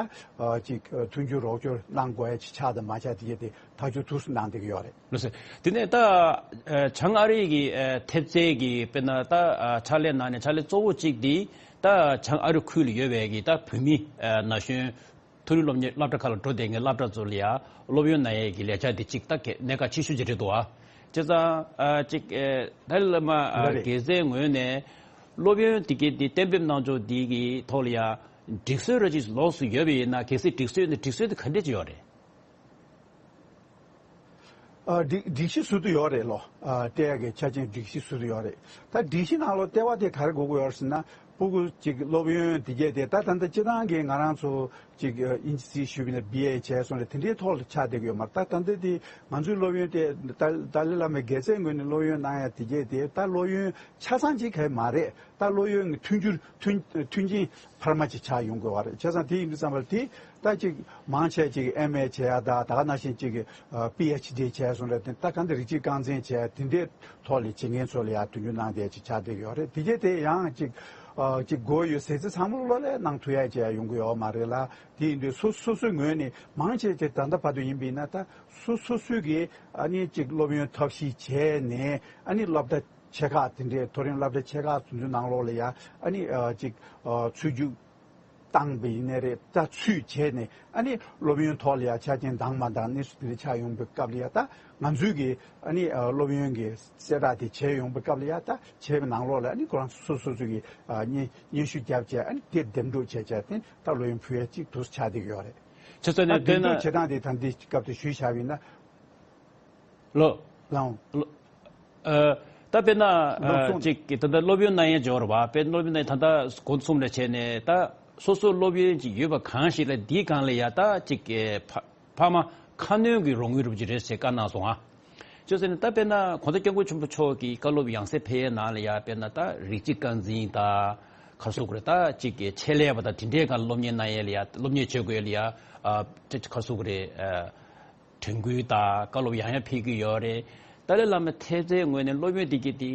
ཅིག་མཐུན་འགྱུར་རོགས་སྐྱོར་གནང་དགོས་ཡ་ཅིག་ཆགས་དང་མ་ཆགས་དེ་གས་དེ་ཐག་གཅོད་ཐུགས་སུ་གནང་བསྡད་ཀྱི་ཡོད་རེད། ལགས་སོ། དེ་ནས་ད་ཨ་བྱང་ཨ་རི་གི་ཨ་ཐེབས་རྩའི་གི་དཔེར་ན་ད་ཨ་ཕྱག་ལས་གནང་ནས་ཕྱག་ལས་གཙོ་བོ་གཅིག་དེ་ད་བྱང་ཨ་རི་ཁུལ་ལ་ཡོད་པའི་གི་ད་བོད་མི་ཨ་ན་གཞོན་མཐོ་རིམ་སློབ་གཉེར་སློབ་གྲྭ་ཁག་ལ་འགྲོ་བསྡད་མཁན་སློབ་གྲྭ་ཚོ་ལ་ཡ་སློབ་ཡོན་གནང་ཡས་ཀྱི་ལས་འཆར་དེ་གཅིག་ད་གལ་གནད་འགག་ཆེ་ཤོས་ཅིག་རེད་འདུག་ཨ། བྱས་ཙང་ཨ་གཅིག་ཨ་ད་ལྟ་བླ་མ་ཨ་ལགས་རེད། དགེ་རྩའི་ངོས་ནས་སློབ་ཡོན་དེ་གའི་དེ་གཏན་འབེབས་གནང་ཕྱོགས་དེ་གི་ཐོག་ལ་ཡ་སྒྲིག་སྲོལ་ར་ཅིག་ལོགས་སུ་ཡོད་པ་ཡིན་ན། གལ་སྲིད་སྒྲིག་སྲོལ་ནི་སྒྲིག་སྲོལ་དེ་ག་འདྲས་ཅིག་ཡོད་རེད། ཨ་སྒྲིག་སྒྲིག་གཞི་ཟུར་དུ་ཡོད་རེད་ལོ། ཨ་ལྟེ་བ་གི་ཆ་རྐྱེན་སྒྲིག་གཞི་ཟུར་དུ་ཡོད་རེད། ད་སྒྲིག་གཞི་ནང་ལོ་ལྟེ་བ་དེ་ག་རེ་དགོས་ཀྱི་ཡོད་རེད་ཟེར་ན། སྤུ་གུ་གཅིག་སློབ་ཡོན་དེ་གས་དེ་ད་ད་ལྟ་སྤྱི་བཏང་གི་ང་རང་ཚོ་གཅིག་ཨིན་ཇི་སི་ཞུས་པ་ཡིན་ན་བི་ཨེ་བྱས་སོང་རེད། དེ་འདྲའི་ཐོག་ལ་ཆགས་བསྡད་ཀྱི་ཡོད་མ་རེད། ད་ད་ལྟ་དེ་ང་ཚོའི་སློབ་ཡོན་དེ་ད་ཏཱ་ལའི་བླ་མའི་དགེ་རྩའི་ངོས་ནས་སློབ་ཡོན་གནང་ཡ་དེ་གས་དེ་ད་སློབ་ཡོན་ཆ་ཚང་གཅིག་གས་མ་རེད། ད་སློབ་ཡོན་གྱི་མཐུན་འགྱུར་མཐུན་མཐུན་རྐྱེན་འཕར་མ་ཅིག་ཆགས་ཡོང་དགོས་པ་རེད། བྱས་ཙང་དེ་ཡིན་དུས་ཙམ་པར་དེ་ད་ཅིག་མང་ཆེ་ཅིག་ཨེམ་ཨེ་བྱས་ཡ་ད་ད་ག་ནང་བཞིན་ཅིག་པི་ཨེཆ་ཌི་བྱས་སོང་རེད། དེ་ད་ག་འདི་རིགས་གཅིག་རྐང་འཛིན་བྱས་དེ་འདྲའི་ཐོག་ལ་བྱེད་མཁན་ཚོ་ལ་ཡ་མཐུན་འགྱུར་གནང་བསྡད་ཅིག་ཆགས་བསྡད་ཡོད་རེད། དེ་གས་དེ་ཡང་ཅིག་ཅིག་དགོས་ཡོད་ཟེར་ཚེ་ཚང་མ་ལོ་ལས་གནང་ཐུབ་ཡ་ཅིག་ཡོང་གི་ཡོད་མ་རེད་ལ། དེ་ཡིན་དུས་སོ་སོ་སོའི་ངོས་ནས་མང་ཆེ་ཅིག་ད་ལྟ་བར་དུ་ཡིན་པ་ཡིན་ན་ད་སོ་སོ་སོའི་གི་ཨ་ནི་ཅིག་སློབ་ཡོན་ཐབས་ཤེས་བྱས་ནས་ཨ་ནི་སློབ་གྲྭ་ཆེ་ཁག་དེ་འདྲའི་མཐོ་རིམ་སློབ་གྲྭ་ཆེ་ཁག་དེ་ཚོའི་ནང་ལོགས་ལ་ཡ་ཨ་ནི་ཨ་ཅིག་ཨ་ཚུད་རྒྱུགས་བཏང་པ་ཡིན་ནའི་རེད། ད་ཚུད་བྱས་ནས་ཨ་ནི་སློབ་ཡོན་ཐོག་ལ་ཡ་ཆ་རྐྱེན་འདང་མ་འདང་གནས་ཚུལ་དེ་འདྲ་ཆགས་ཡོང་པའི་སྐབས་ལ་ཡ། ད་ང་ཚོའི་གི་ཨ་ནི་ཨ་སློབ་ཡོན་གྱི་གསལ་བསྒྲགས་དེ་བྱས་ཡོང་པའི་སྐབས་ལ་ཡ། ད་བྱས་པའི་ནང་ལོགས་ལ་ཨ་ནི་ཁོ་རང་སོ་སོ་སོ་གི་ཨ་སྙན་སྙན་ཞུ་བརྒྱབ་བྱས་ཨ་ནི་དེ་འདེམས་སྒྲུག་བྱས་བྱས་ཏེ་ད་སློབ་ཡོན་ཕུལ་ཡ་གཅིག་དུས་ཆགས་བསྡད་ཀྱི་ཡོད་རེད། བྱས་ཙང་ད་ནས་དཔེར་འདེམས་སྒྲུག་ན་བྱེད་སྟངས་དེ་ད་འདི་སྐབས་དེ་ཞུས་བཞག་པ་ཡིན་ན། ལོ། ལའང་། ལོ། ཨ། ད་དཔེར་ན་ལོ་ཨ་གསུམ། ཅིག་གི་ད་ལྟ་སློབ་ཡོན་གནང་ཡས་འབྱོར་བ་དཔེར་སློབ་ཡོན་གནང་ཡས་ད་ལྟ་སྒོ་གསུམ་ལ་བྱས་ནས་ད་སོ་སོ་སློབ་ཡོན་ཅིག་ཡོད་པ་གང་ཞིག་ལ་འདིའི་སྒང་ལ་ཡ་ད་ཅིག་གི་ཕ་ཕ་མ་ཁ་སྣོན་གྱི་རོགས་དངུལ་རུབ་ཅིག་རེད་ཟེར་བཀའ་གནང་སོང་ཨ། ཅོ་ཟེར་ནས་ད་དཔེར་ན་གོང་ས་སྐྱབས་མགོན་ཆེན་པོ་མཆོག་གིས་བཀའ་སློབ་ཡང་སེ་ཕེབས་ཡས་ནང་ལ་ཡ་དཔེར་ན་ད་རིགས་གཅིག་རྐང་འཛིན་ད་ག་སོ་གི་རེད། ད་ཅིག་གི་ཆེད་ལས་པ་ད་དེ་འདྲའི་སྒང་ལ་སློབ་གཉེར་གནང་ཡས་ལ་ཡ་སློབ་གཉེར་བྱེད་དགོས་ཡས་ལ་ཡ་ཨ་ཅིག་ག་སོ་གི་རེད་ཨ། དྲན་སྐུལ་དང་བཀའ་སློབ་ཡང་ཡང་ཕེབས་ཀྱི་ཡོད་རེད། ཏཱ་ལའི་བླ་མའི་ཐེབས་རྩའི་ངོས་ནས་སློབ་ཡོན་དེ་གི་དེ་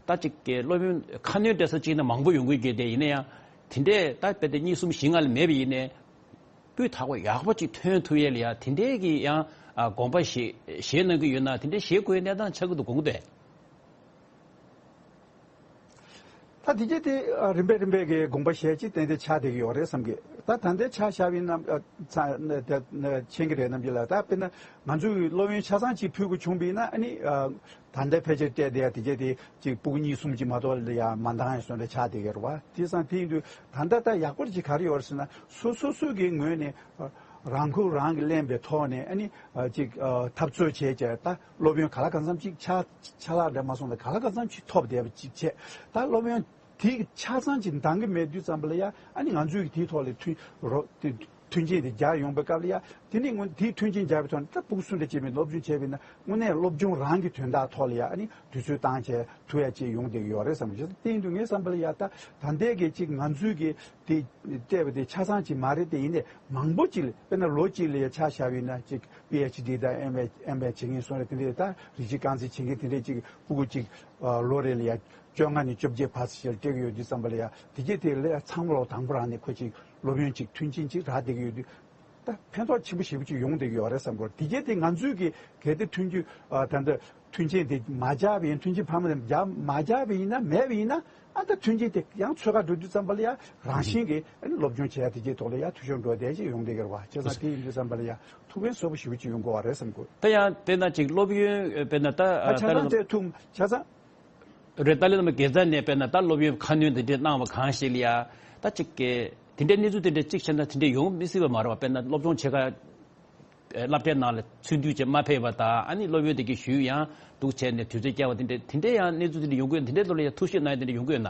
ད་ཅིག་གི་སློབ་ཡོན་ཁ་སྣོན་སྤྲད་ས་གཅིག་ན་མང་པོ་ཡོང་གི་ཡོད་དེ། ཡིན་ན་ཡང་དེ་འདྲས་ད་དཔེ་དེ་གཉིས་གསུམ་བཞི་ལྔ་ལས་མེད་པ་ཡིན་ནའི་སྤུས་དག་པོ་ཡག་པོ་ཅིག་ཐོན་ཐུབ་ཡས་ལ་ཡ་དེ་འདྲས་ཀྱི་ཡང་ཨ་དགོངས་པ་བཞེས་བཞེས་གནང་གི་ཡོད་ན་དེ་འདྲས་བཞེས་དགོས་ཡས་གནས་སྟངས་ཆགས་ཀྱི་འདུག་དགོངས་འདུག་ད་དེ་གྱད་དེ་ཨ་རིམ་པས་རིམ་པས་ཀྱི་དགོངས་པ་བཞེས་ཀྱི་ཏན་ཏན་ཆགས་བསྡད་ཀྱི་ཡོད་རེད་བསམ་གི། ད་ད་ལྟའི་ཆ་བཞག་པ་ཡིན་ན་ཨ་ཚ་ནས་དེ་ནས་མཁྱེན་གྱི་རེད་རྣམ་རྒྱལ་ལགས། ད་དཔེར་ན་ང་ཚོས་སློབ་ཡོན་ཆ་ཚང་གཅིག་ཕུལ་དགོས་བྱུང་བ་ཡིན་ན་ཨ་ནི་ཨ་ད་ལྟའི་ཕལ་ཆེར་སྤྲད་བསྡད་ཡ་དེ་གྱད་དེ་གཅིག་སྤུ་གུ་གཉིས་གསུམ་གཅིག་མ་གཏོགས་ལ་ཡ་མ་འདང་ཡ་བཟོ་འདྲ་ཆགས་བསྡད་ཀྱི་རེད་བ། དེ་སང་དེ་ཡིན་དུས་ད་ལྟ་ད་ཡག་པོ་ཅིག་ག་རེ་ཡོད་རེད་ཟེར་ན་སོ་སོ་སོ་གི་ངོས་ནས་རང་ཁུར་རང་གིས་ལེན་པའི་ཐོག་ནས་ཨ་ནི་ཨ་གཅིག་ཨ་འཐབ་རྩོད་བྱས་བྱས་ད་སློབ་ཡོན་ག་ལ་གང་འཚམ་གཅིག་ཆ་ཆ་ལག་འདྲ་མ་སོང་ད་ག་ལ་གང་འཚམ་གཅིག་ཐོབ་བསྡད་པ་གཅིག་བྱས། ད་སློབ་ཡོན་དེ་ཆ་ཚང་ཅིག་འདང་གི་མེད་དུས་ཙམ་པ་ལ་ཡ་ཨ་ནི་ང་ཚོས་ཀྱི་དེའི་ཐོག་ལ་མཐུན་རོགས་དེ་ མཐུན་རྐྱེན་དེ་སྦྱར་ཡོང་པའི་སྐབས་ལ་ཡ། དེ་ནི་སྔོན་དེའི་མཐུན་རྐྱེན་སྦྱར་བའི་ཐོག་ནས་ད་ཕྲུ་གུ་སུ་འདྲ་ཅིག་ཡིན་པའི་སློབ་སྦྱོང་བྱས་པ་ཡིན་ན་དངོས་གནས་སློབ་སྦྱོང་རང་གི་དོན་དག་ཐོག་ལ་ཡ། ཨ་ནི་དུས་ཚོད་བཏང་བྱས་ཐུབ་ཡ་ཅིག་ཡོང་བསྡད་ཀྱི་ཡོད་རེད་བསམ་གྱི། དེ་ཡིན་དུས་ངའི་བསམ་པ་ལ་ཡ། ད་ད་ལྟའི་གི་ཅིག་ང་ཚོའི་གི་དེ་སྤྲད་པ་དེ་ཆ་ཚང་ཅིག་མ་རེད། དེ་ཡིན་ནའི་མང་པོ་ཅིག་ལ། དཔེར་ན་ལོ་གཅིག་ལ་ཡ་ཆ་བཞག་པ་ཡིན་ན་ཅིག་པི་ཨེཆ་ཌི་དང་ཨེམ་ཨེ་ཨེམ་ཨེ་བྱེད་མཁན་སོང་རེད། དེ་འདྲའི་ད་རིགས་གཅིག་རྐང་འཛིན་བྱེད་མཁན་དེ་འདྲའི་ཅིག་ཕྲུ་གུ་ཅིག་ལོ་རེ་ལ་ཡ་བཅོ་ལྔ་ནས་བཅོ་བརྒྱད་བར་ཞིག་སྤྲད་ཀྱི་ཡོད་དུས་ཙམ་པ་ལ་ཡ། དེ་གྱད་དེ་ལ་ཡ་ཚང་མ་ལོ་དང་པོ་རང་ནས་ཁོ་ཅིག་སློབ་ཡོན་ཅིག་མཐུན་རྐྱེན་ཅིག་རག་བསྡད་ཀྱི་ཡོད་དུས། ད་ཕན་ཐོགས་ཆེན་པོ་ཞེ་པོ་ཅིག་ཡོང་བསྡད་ཀྱི་ཡོད་རེད་བསམ་གྱི། དེ་གྱད་དེ་ང་ཚོའི་གི་གལ་ཏེ་མཐུན་རྐྱེན་ཨ་ད་ལྟ་མཐུན་རྐྱེན་དེ་མ་སྦྱར་བ་ཡིན། མཐུན་རྐྱེན་ཕ་མ་ནས་སྦྱར་མ་སྦྱར་བ་ཡིན་ན། མེད་པ་ཡིན་ན། ཨ་ད་མཐུན་རྐྱེན་དེ་ཡང་འཚོལ་ག་འགྲོ་དུས་ཙམ་པ་ལ་ཡ་རང་བཞིན་གྱིས་ཨ་ནི་སློབ་སྦྱོང་བྱེད་ཡ་དེ་གྱད་ཐོག་ལ་ཡ་འཐུས་ཤོར་འགྲོ་བསྡད་ཅིག་ཡོང་བསྡད་ཀྱི་རེད་བ། བྱས་ཙང་དེ་ཡིན་དུས་ཙམ་པ་ལ་ཡ་ཐུགས་ཕན་གསོས་པོ་ཞེ་པོ་ཅིག་ཡོང་གི་ཡོད་རེད་བསམ་གྱི། ད་ཡང་དཔེར་ན་ཅིག་སློབ་ཡོན་དཔེར་ན་ད་ཨ་ཆ་ད་ཚང་ལ་དེ་ཐུག་ཆ་ཚང་རེད། ཏཱ་ལའི་བླ་མ་དགེ་རྩ་ནས་དཔེར་ན་ད་སློབ་ཡོན་ཁ་སྣོན་དེ་འདྲས་གནང་བ་གང་ཞིག་ལ་ཡ། ད་ཅིག་གི་དེ་འདྲའི་གནས་ཚུལ་དེ་འདྲས་ཅིག་བྱས་ན་དེ་འདྲས་ཡོང་མི་སྲིད་པ་མ་རེད་བ། དཔེར་ན་སློབ་སྦྱོང་བྱེད་ག་སློབ་གྲྭའི་ནང་ལ་ཚུད་དུས་ཅིག་མ་ཕེབས་པ་དང་། ཨ་ནི་སློབ་ཡོན་དེ་གི་ཞུས་ཡང་འདུག་བྱས་ནས་དུས་ཚོད་བསྐྱལ་བ་དེ་འདྲས། དེ་འདྲས་ཡང་གནས་ཚུལ་དེ་འདྲས་ཡོང་གི་ཡོད། དེ་འདྲས་ལོ་ལ་ཡ་ཐུགས་ཞིབ་གནང་ཡ་དེ་འདྲས་ཡོང་གི་ཡོད་ན།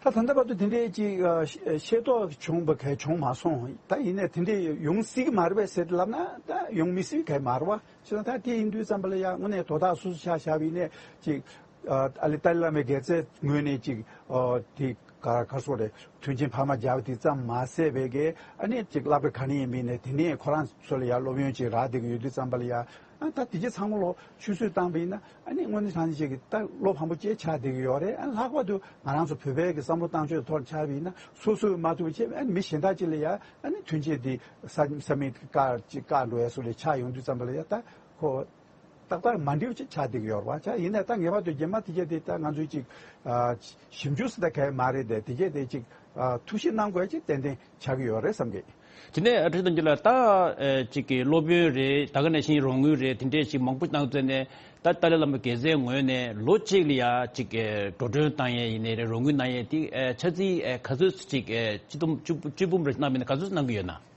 ད་ད་ལྟ་བར་དུ་དེ་འདྲའི་ཅིག་ཨ་ཤེས་རྟོགས་བྱུང་བ་གལ་བྱུང་མ་སོང་། ད་ཡིན་ནའི་དེ་འདྲའི་ཡོང་སྲིད་ཀྱི་མ་རེད་པས་ཟེར་ལབ་ན་ད་ཡོང་མི་སྲིད་གལ་མ་རེད་བ། བྱས་ཙང་ད་དེ་ཡིན་དུས་ཙམ་པ་ལ་ཡ་དངོས་གནས་དོ་བདག་སོ་སོ་ཆ་བཞག་པ་ཡིན་ནའི་ཅིག་ཨ་ཨ་ལི་ཏཱ་ལའི་བླ་མའི་དགེ་རྩའི་ངོས་ནས་ཅིག་ཨ་དེ་ག་ག་སོགས་རེད། མཐུན་རྐྱེན་ཕ་མ་སྦྱར་བ་དེ་ཙམ་མ་ཟད་པའི་གི་ཨ་ནི་ཅིག་སློབ་གྲྭ་ག་ནས་ཡིན་པ་ཡིན་ནའི་དེ་ནས་ཁོ་རང་ཚོ་ལ་ཡ་སློབ་ཡོན་ཅིག་རག་བསྡད་ཀྱི་ཡོད་དུས་ཙམ་པ་ལ་ཡ། ཨ་ད་དེ་གྱད་ཚང་མ་ལོ་ཆུད་ཟོས་བཏང་པ་ཡིན་ན། ཨ་ནི་དངོས་གནས་དྲང་གནས་ཅིག་གི་ད་བློ་ཕམ་པོ་ཅིག་ཆགས་བསྡད་ཀྱི་ཡོད་རེད། ཨ་ལྷག་པར་དུ་ང་རང་ཚོ་བོད་པའི་གི་བསམ་བློ་བཏང་ཕྱོགས་ཐོག་ཆགས་པ་ཡིན་ན། སོ་སོས་མ་ཐུབ་པ་བྱས། ཨ་ནི་མི་གཞན་དག་ཅིག་ལ་ཡ་ཨ་ནི་མཐུན་རྐྱེན་དེ་ས་ས་མིག་བཀག་ཅིག་བཀག་འགྲོ་ཡ་སོགས་ལ་ཆགས་ཡོང་དུས་ཙམ་པ་ལ་ཡ། ད་ཁོ་ཏག་ཏག་མ་འགྲིག་པ་ཅིག་ཆགས་བསྡད་ཀྱི་ཡོད་རེད་བ། ཆ་ཡིན་ནའི་ད་ངེས་པར་དུ་རྗེས་མ་དེ་གྱད་དེ་ད་ང་ཚོས་ཅིག་ཨ་ཞིབ་འཇུག་ཟེར་ད་ག་ཡ་མ་རེད་དེ། དེ་གྱད་དེ་ཅིག་ཨ་ཐུགས་ཞིབ་གནང་དགོས་ཡ་ཅིག་ཏན་ཏན་ཆགས་ཀྱི་ཡོད་རེད་བསམ་གི། དེ་ནས་ཨ་ཁྲི་དམ་རྒྱུད་ལགས། ད་ཨ་ཅིག་གི་སློབ་ཡོན་རེད། ད་ག་ནང་བཞིན་རོགས་དངུལ་རེད། དེ་འདྲས་ཅིག་མང་པོ་གནང་ཚར་ནས། ད་ཏཱ་ལའི་བླ་མ་དགེ་རྩའི་ངོས་ནས་ལོ་གཅིག་ལ་ཡ་ཅིག་གི་འགྲོ་གྲོན་བཏང་ཡས་ཡིན་ནའི་རེད། རོགས་དངུལ་གནང་ཡས་དེ་ཨ་ཆ་ཚིག་ཨ་ག་ཚོད་ཅིག་ཨ་སྤྱི་བསྡོམས་བཅུ་བཅུ་འབུམ་རེ་གནང་མིན་ན་ག་ཚོད་གནང་གི་ཡོད་ན།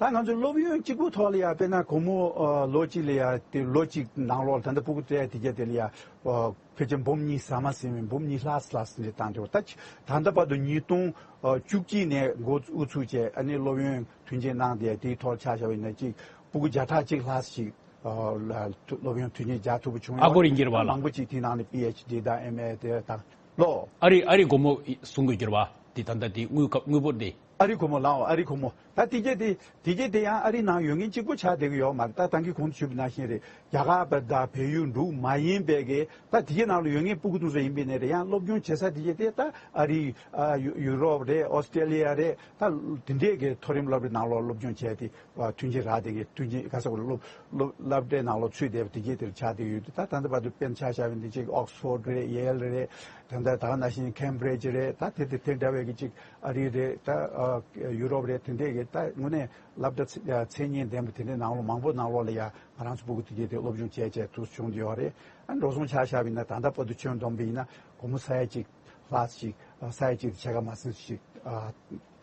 ད་ང་ཚོ་སློབ་ཡོན་གཅིག་པུ་ཐོག་ལ་ཡ་དཔེར་ན་སྒོར་མོ་ཨ་ལོ་གཅིག་ལ་ཡ་དེ་ལོ་གཅིག་ནང་ལོགས་ལ་ད་ལྟ་ཕྲུ་གུ་སྤྲད་དེ་གྱད་དེ་ལ་ཡ་ཨ་ཕལ་ཆེར་འབུམ་གཉིས་ཟ་མ་ཟིན་པའི་འབུམ་གཉིས་ལྷག་ལྷག་ཟིན་རེ་བཏང་འདུག་ད་ད་ལྟ་བར་དུ་ཉིས་སྟོང་བཅུ་གཅིག་ནས་འགོ་དབུ་ཚུགས་བྱས། ཨ་ནི་སློབ་ཡོན་མཐུན་རྐྱེན་གནང་སྟེ། དེའི་ཐོག་ཆ་བཞག་པ་ཡིན་ན་ཅིག་ཕྲུ་གུ་བརྒྱ་ཕྲག་གཅིག་ལྷག་ཞིག་ཨ་ལ་སློབ་ཡོན་མཐུན་རྐྱེན་སྦྱར་ཐུབ་པ་བྱུང་ཨ་ཡོད་སྒོར་རེད། ཡིན་གྱི་རེད་བ་ལགས། མང་པོ་ཅིག་དེའི་ནང་ནས་པི་ཨེཆ་ཌི་དང་ཨེམ་ཨེ་དེ་དང་ལོ། ཨ་རི་ཨ་རི་སྒོར་མོ་བཟུང་དགོས་ཀྱི་རེད་བ། དེ་ད་ལྟ་དེ་དངུལ་ཁ་དངུལ་འབོར་དེ། ཨ་རི་སྒོར་མོ་ལགས། ཨ་རི་སྒོར་མོ། ད་དེ་གྱད་དེ་དེ་གྱད་དེ་ཡང་ཨ་རིའི་ནང་ཡོད་མཁན་གཅིག་པོ་ཆགས་བསྡད་ཀྱི་ཡོད་མ་རེད། ད་ད་གིན་གོང་དུ་ཞུས་པ་ནང་བཞིན་རེད། རྒྱ་གར་བ་དང་བལ་ཡུལ་འབྲུག་མ་ཡིན་པའི་གི་ད་དེ་གྱད་ནང་ལ་ཡོད་མཁན་ཕྲུ་གུ་དེ་ཚོ་ཡིན་པ་ཡིན་ནའི་རེད། ཡང་སློབ་སྦྱོང་བྱེད་ས་དེ་གྱད་དེ་ད་ཨ་རི་ཨ་ཡུ་ཡུ་རོབ་རེད། ཨོ་སི་ཀྲེ་ལི་ཡ་རེད། ད་དེ་འདྲས་ཀྱི་མཐོ་རིམ་སློབ་གྲྭའི་ནང་ལོགས་སློབ་སྦྱོང་བྱས་ཏེ་མཐུན་རྐྱེན་རག་བསྡད་མཁན། མཐུན་རྐྱེན་ག་ས་གོ་སློབ་སློབ་སློབ་གྲྭའི་ནང་ལོགས་ཚུད་བསྡད་པ་དེ་གྱད་དེ་ཆགས་བསྡད་ཡོད་དུས། ད་ད་ལྟ་བར་དུ་དཔེར་ན་ཆ་བཞག་པ་ཡིན་ན་ཅིག་ཨོག་སི་ཕོར་ཌི་རེད། ཡེལ་རེད། ད་ལྟ་ད་ག་ནང་བཞིན་ཁེམ་བྷི་རི་ཇི་རེད། ད་དེ་དེ་དེ་འདྲ་བའི་གི་ཅིག་ཨ་རི་རེད། ད་ཨ་ཡུ་རོབ་རེད། དེ་འདྲས་ཀྱི་ད་དངོས་གནས་སློབ་གྲྭ་ཚད་ཚད་ཉེན་ལྡན་པ་དེ་འདྲའི་ནང་ལོགས་མང་པོ་ནང་ལོགས་ལ་ཡ་ང་རང་ཚོ་ཕྲུ་གུ་དེ་གྱད་དེ་སློབ་སྦྱོང་བྱས་བྱས་འདུག་བྱུང་བསྡད་ཡོད་རེད། ཨ་འགྲོ་སོང་ཆ་བཞག་པ་ཡིན་ན་ད་ལྟ་བར་དུ་ཁྱོན་བསྡོམས་པ་ཡིན་ན་སྒོར་མོ་ས་ཡ་གཅིག་ལྷག་ཅིག་ས་ཡ་གཅིག་ཕྱེད་ཀ་མ་ཟིན་ཞིག་ཨ་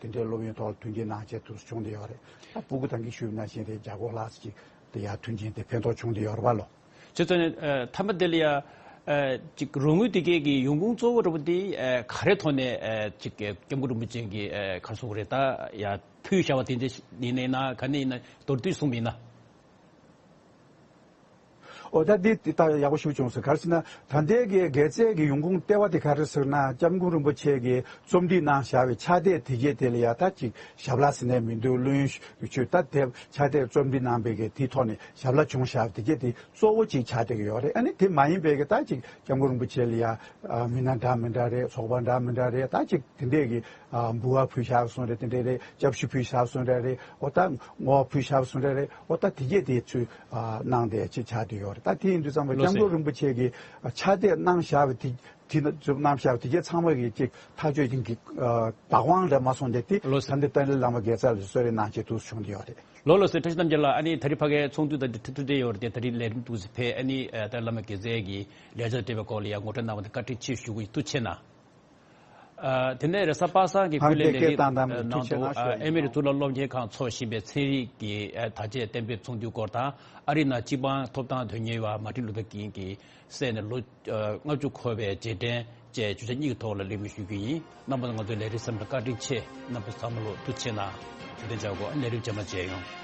དེ་འདྲའི་སློབ་ཡོན་ཐོག་ལ་མཐུན་རྐྱེན་གནང་བྱས་འདུག་བྱུང་བསྡད་ཡོད་རེད། ཨ་ཕྲུ་གུ་ད་གིན་ཞུས་པ་ནང་བཞིན་རེད། བརྒྱ་སྐོར་ལྷག་ཅིག་དེ་ཡ་མཐུན་རྐྱེན་དེ་ཕན་ཐོགས་བྱུང་བསྡད་ཡོད་རེད་བ་ལོ། བྱས་ཙང་ནས་ཨ་མཐའ་མ་དེ་ལ་ཡ་ཨ་ཅིག་རོགས་དངུལ་དེ་གྱད་ཀྱི་ཡོང་ཁུངས་གཙོ་བོ་འདྲ་པོ་དེ་ཨ་ག་རེ་ཐོག་ནས་ཨ་ཅིག་སྐྱབས་མགོན་རིན་པོ་ཆེ་གིས་ཨ་ག་རེ་ཟེར་དགོས་རེད། ད་ཡ་ཕུལ་བཞག་པ་དེ་འདྲ་ཡིན་ནའི་ན་ག་ནས་ཡིན་ན་མདོར་བསྡུས་གསུངས་པ་ཡིན་ན། ཨོ་ད་འདི་འདི་ད་ཡག་པོ་ཞིག་བྱུང་སོང་། ག་རེ་ཟེར་ན་ད་ལྟའི་གི་དགེ་རྩའི་གི་ཡོང་ཁུངས་ལྟེ་བ་དེ་ག་རེ་ཟེར་ན་སྐྱབས་མགོན་རིན་པོ་ཆེ་གི་རྩོམ་སྒྲིག་གནང་བཞག་པའི་ཕྱག་དེབ་དེ་གྱད་དེ་ལ་ཡ་ད་ཅིག་ཞབས་ལ་ཟེར་ནས་མི་འདུག་བླུན་ཆོས་ད་དེ་ཕྱག་དེབ་རྩོམ་སྒྲིག་གནང་པའི་གི་དེའི་ཐོག་ནས་ཞབས་ལ་བྱུང་བཞག་པ་དེ་གྱད་དེ་གཙོ་བོ་ཅིག་ཆགས་བསྡད་ཀྱི་ཡོད་རེད། ཨ་ནི་དེ་མ་ཡིན་པའི་གི་ད་ཅིག་སྐྱབས་མགོན་རིན་པོ་ཆེ་ལ་ཡ་ཨ་མི་སྣ་འདྲ་མི་འདྲ་རེད། ཚོགས་པ་འདྲ་མི་འདྲ་རེད། ད་ཅིག་དེ་འདྲས་གི་ཨ་འབུལ་བ་ཕུལ་བཞག་སོང་རེད། དེ་འདྲས་རེད། སྐྱབས་ཞུ་ཕུལ་བཞག་སོང་རེད་རེད། ཨོ་ད་བསྔོ་བ་ཕུལ་བཞག་སོང་རེད་རེད། ཨོ་ད་དེ་གྱད་དེ་ཚུར་ཨ་གནང་བསྡད་ཅིག་ཆགས་བསྡད་ཡོད་རེད། ད་དེ་ཡིན་དུས་ཙམ་པ་ལོ་སྐྱབས་མགོན་རིན་པོ་ཆེ་གི་ཕྱག་དེབ་གནང་བཞག་པ་དེ་དེ་ཚུར་གནང་བཞག་པ་དེ་གྱད་ཚང་མ་གི་ཅིག་ཐག་གཅོད་ཀྱི་ཨ་བདག་དབང་རེད་མ་སོང་སྟེ། དེ་ལོ་ད་ལྟ་ཏཱ་ལའི་བླ་མ་དགེ་རྩ་ལ་གསོལ་རས་གནང་བྱས་འདུག་བྱུང་བསྡད་ཡོད་རེད། ལོ་ལོ་སེ་བཀྲ་ཤིས་རྣམ་རྒྱལ་ལགས། ཨ་ནི་ད་རེས་ཕ་གའི་ཚོགས་འདུ་དང་འདི་ཐུགས་འདྲི་ཡོད་རེད་དེ། ད་རེས་ལས་རིམ་འདུག་སེ་ཕེབས། ཨ་ནི་ཨ་ཏཱ་ལའི་བླ་མ་དགེ་རྩའི་གི་ལས་བྱ་སྤྲད་པའི་སྐོར་ལ་ཡང་ངོ་སྤྲོད་གནང་བ་དེ་བཀའ་དྲིན་ཆེ་ཞུ་གི་ཡོད། ཐུགས་རྗེ་གནང་། ཨ་དེ་ནས་རེས་གཟའ་པ་སངས་ཀྱི་ཧང་སྐུ་ལས་ལས་རིམ་ཨ་ནང་དུ་ཨ་ཨེ་མེ་རི་གཙུག་ལག་སློབ་གཉེར་ཁང་འཚོགས་བཞིན་པའི་ཚན་རིག་གི་ཨ་དར་རྒྱས་གཏན་འབེབས་ཚོགས་འདུའི་སྐོར་དང་། ཨ་རིའི་ནང་སྤྱི་དམངས་ཐོབ་ཐང་དོན་གཉེར་བ་མར་ཊིན་ལུ་ཐར་ཀིང་གི་བསད་ནས་ལོ་ཨ་ལྔ་བཅུ་འཁོར་བའི་རྗེས་དྲན་ ཅེས་བརྗོད་བྱ་གཉིས་ཀྱི་ཐོག་ལ་གླེང་མོལ་ཞུ་རྒྱུ་ཡིན། རྣམ་པ་ཚོ་ང་ཚོའི་ལས་རིམ་གསན་པར་བཀའ་དྲིན་ཆེ། རྣམ་པ་ཚང་མ་ལ་ཐུགས་རྗེ་གནང་། ཐུགས་རྗེ་ཆེ། ལས་རིམ་རྗེས་མ་མཇལ་ཡོང་།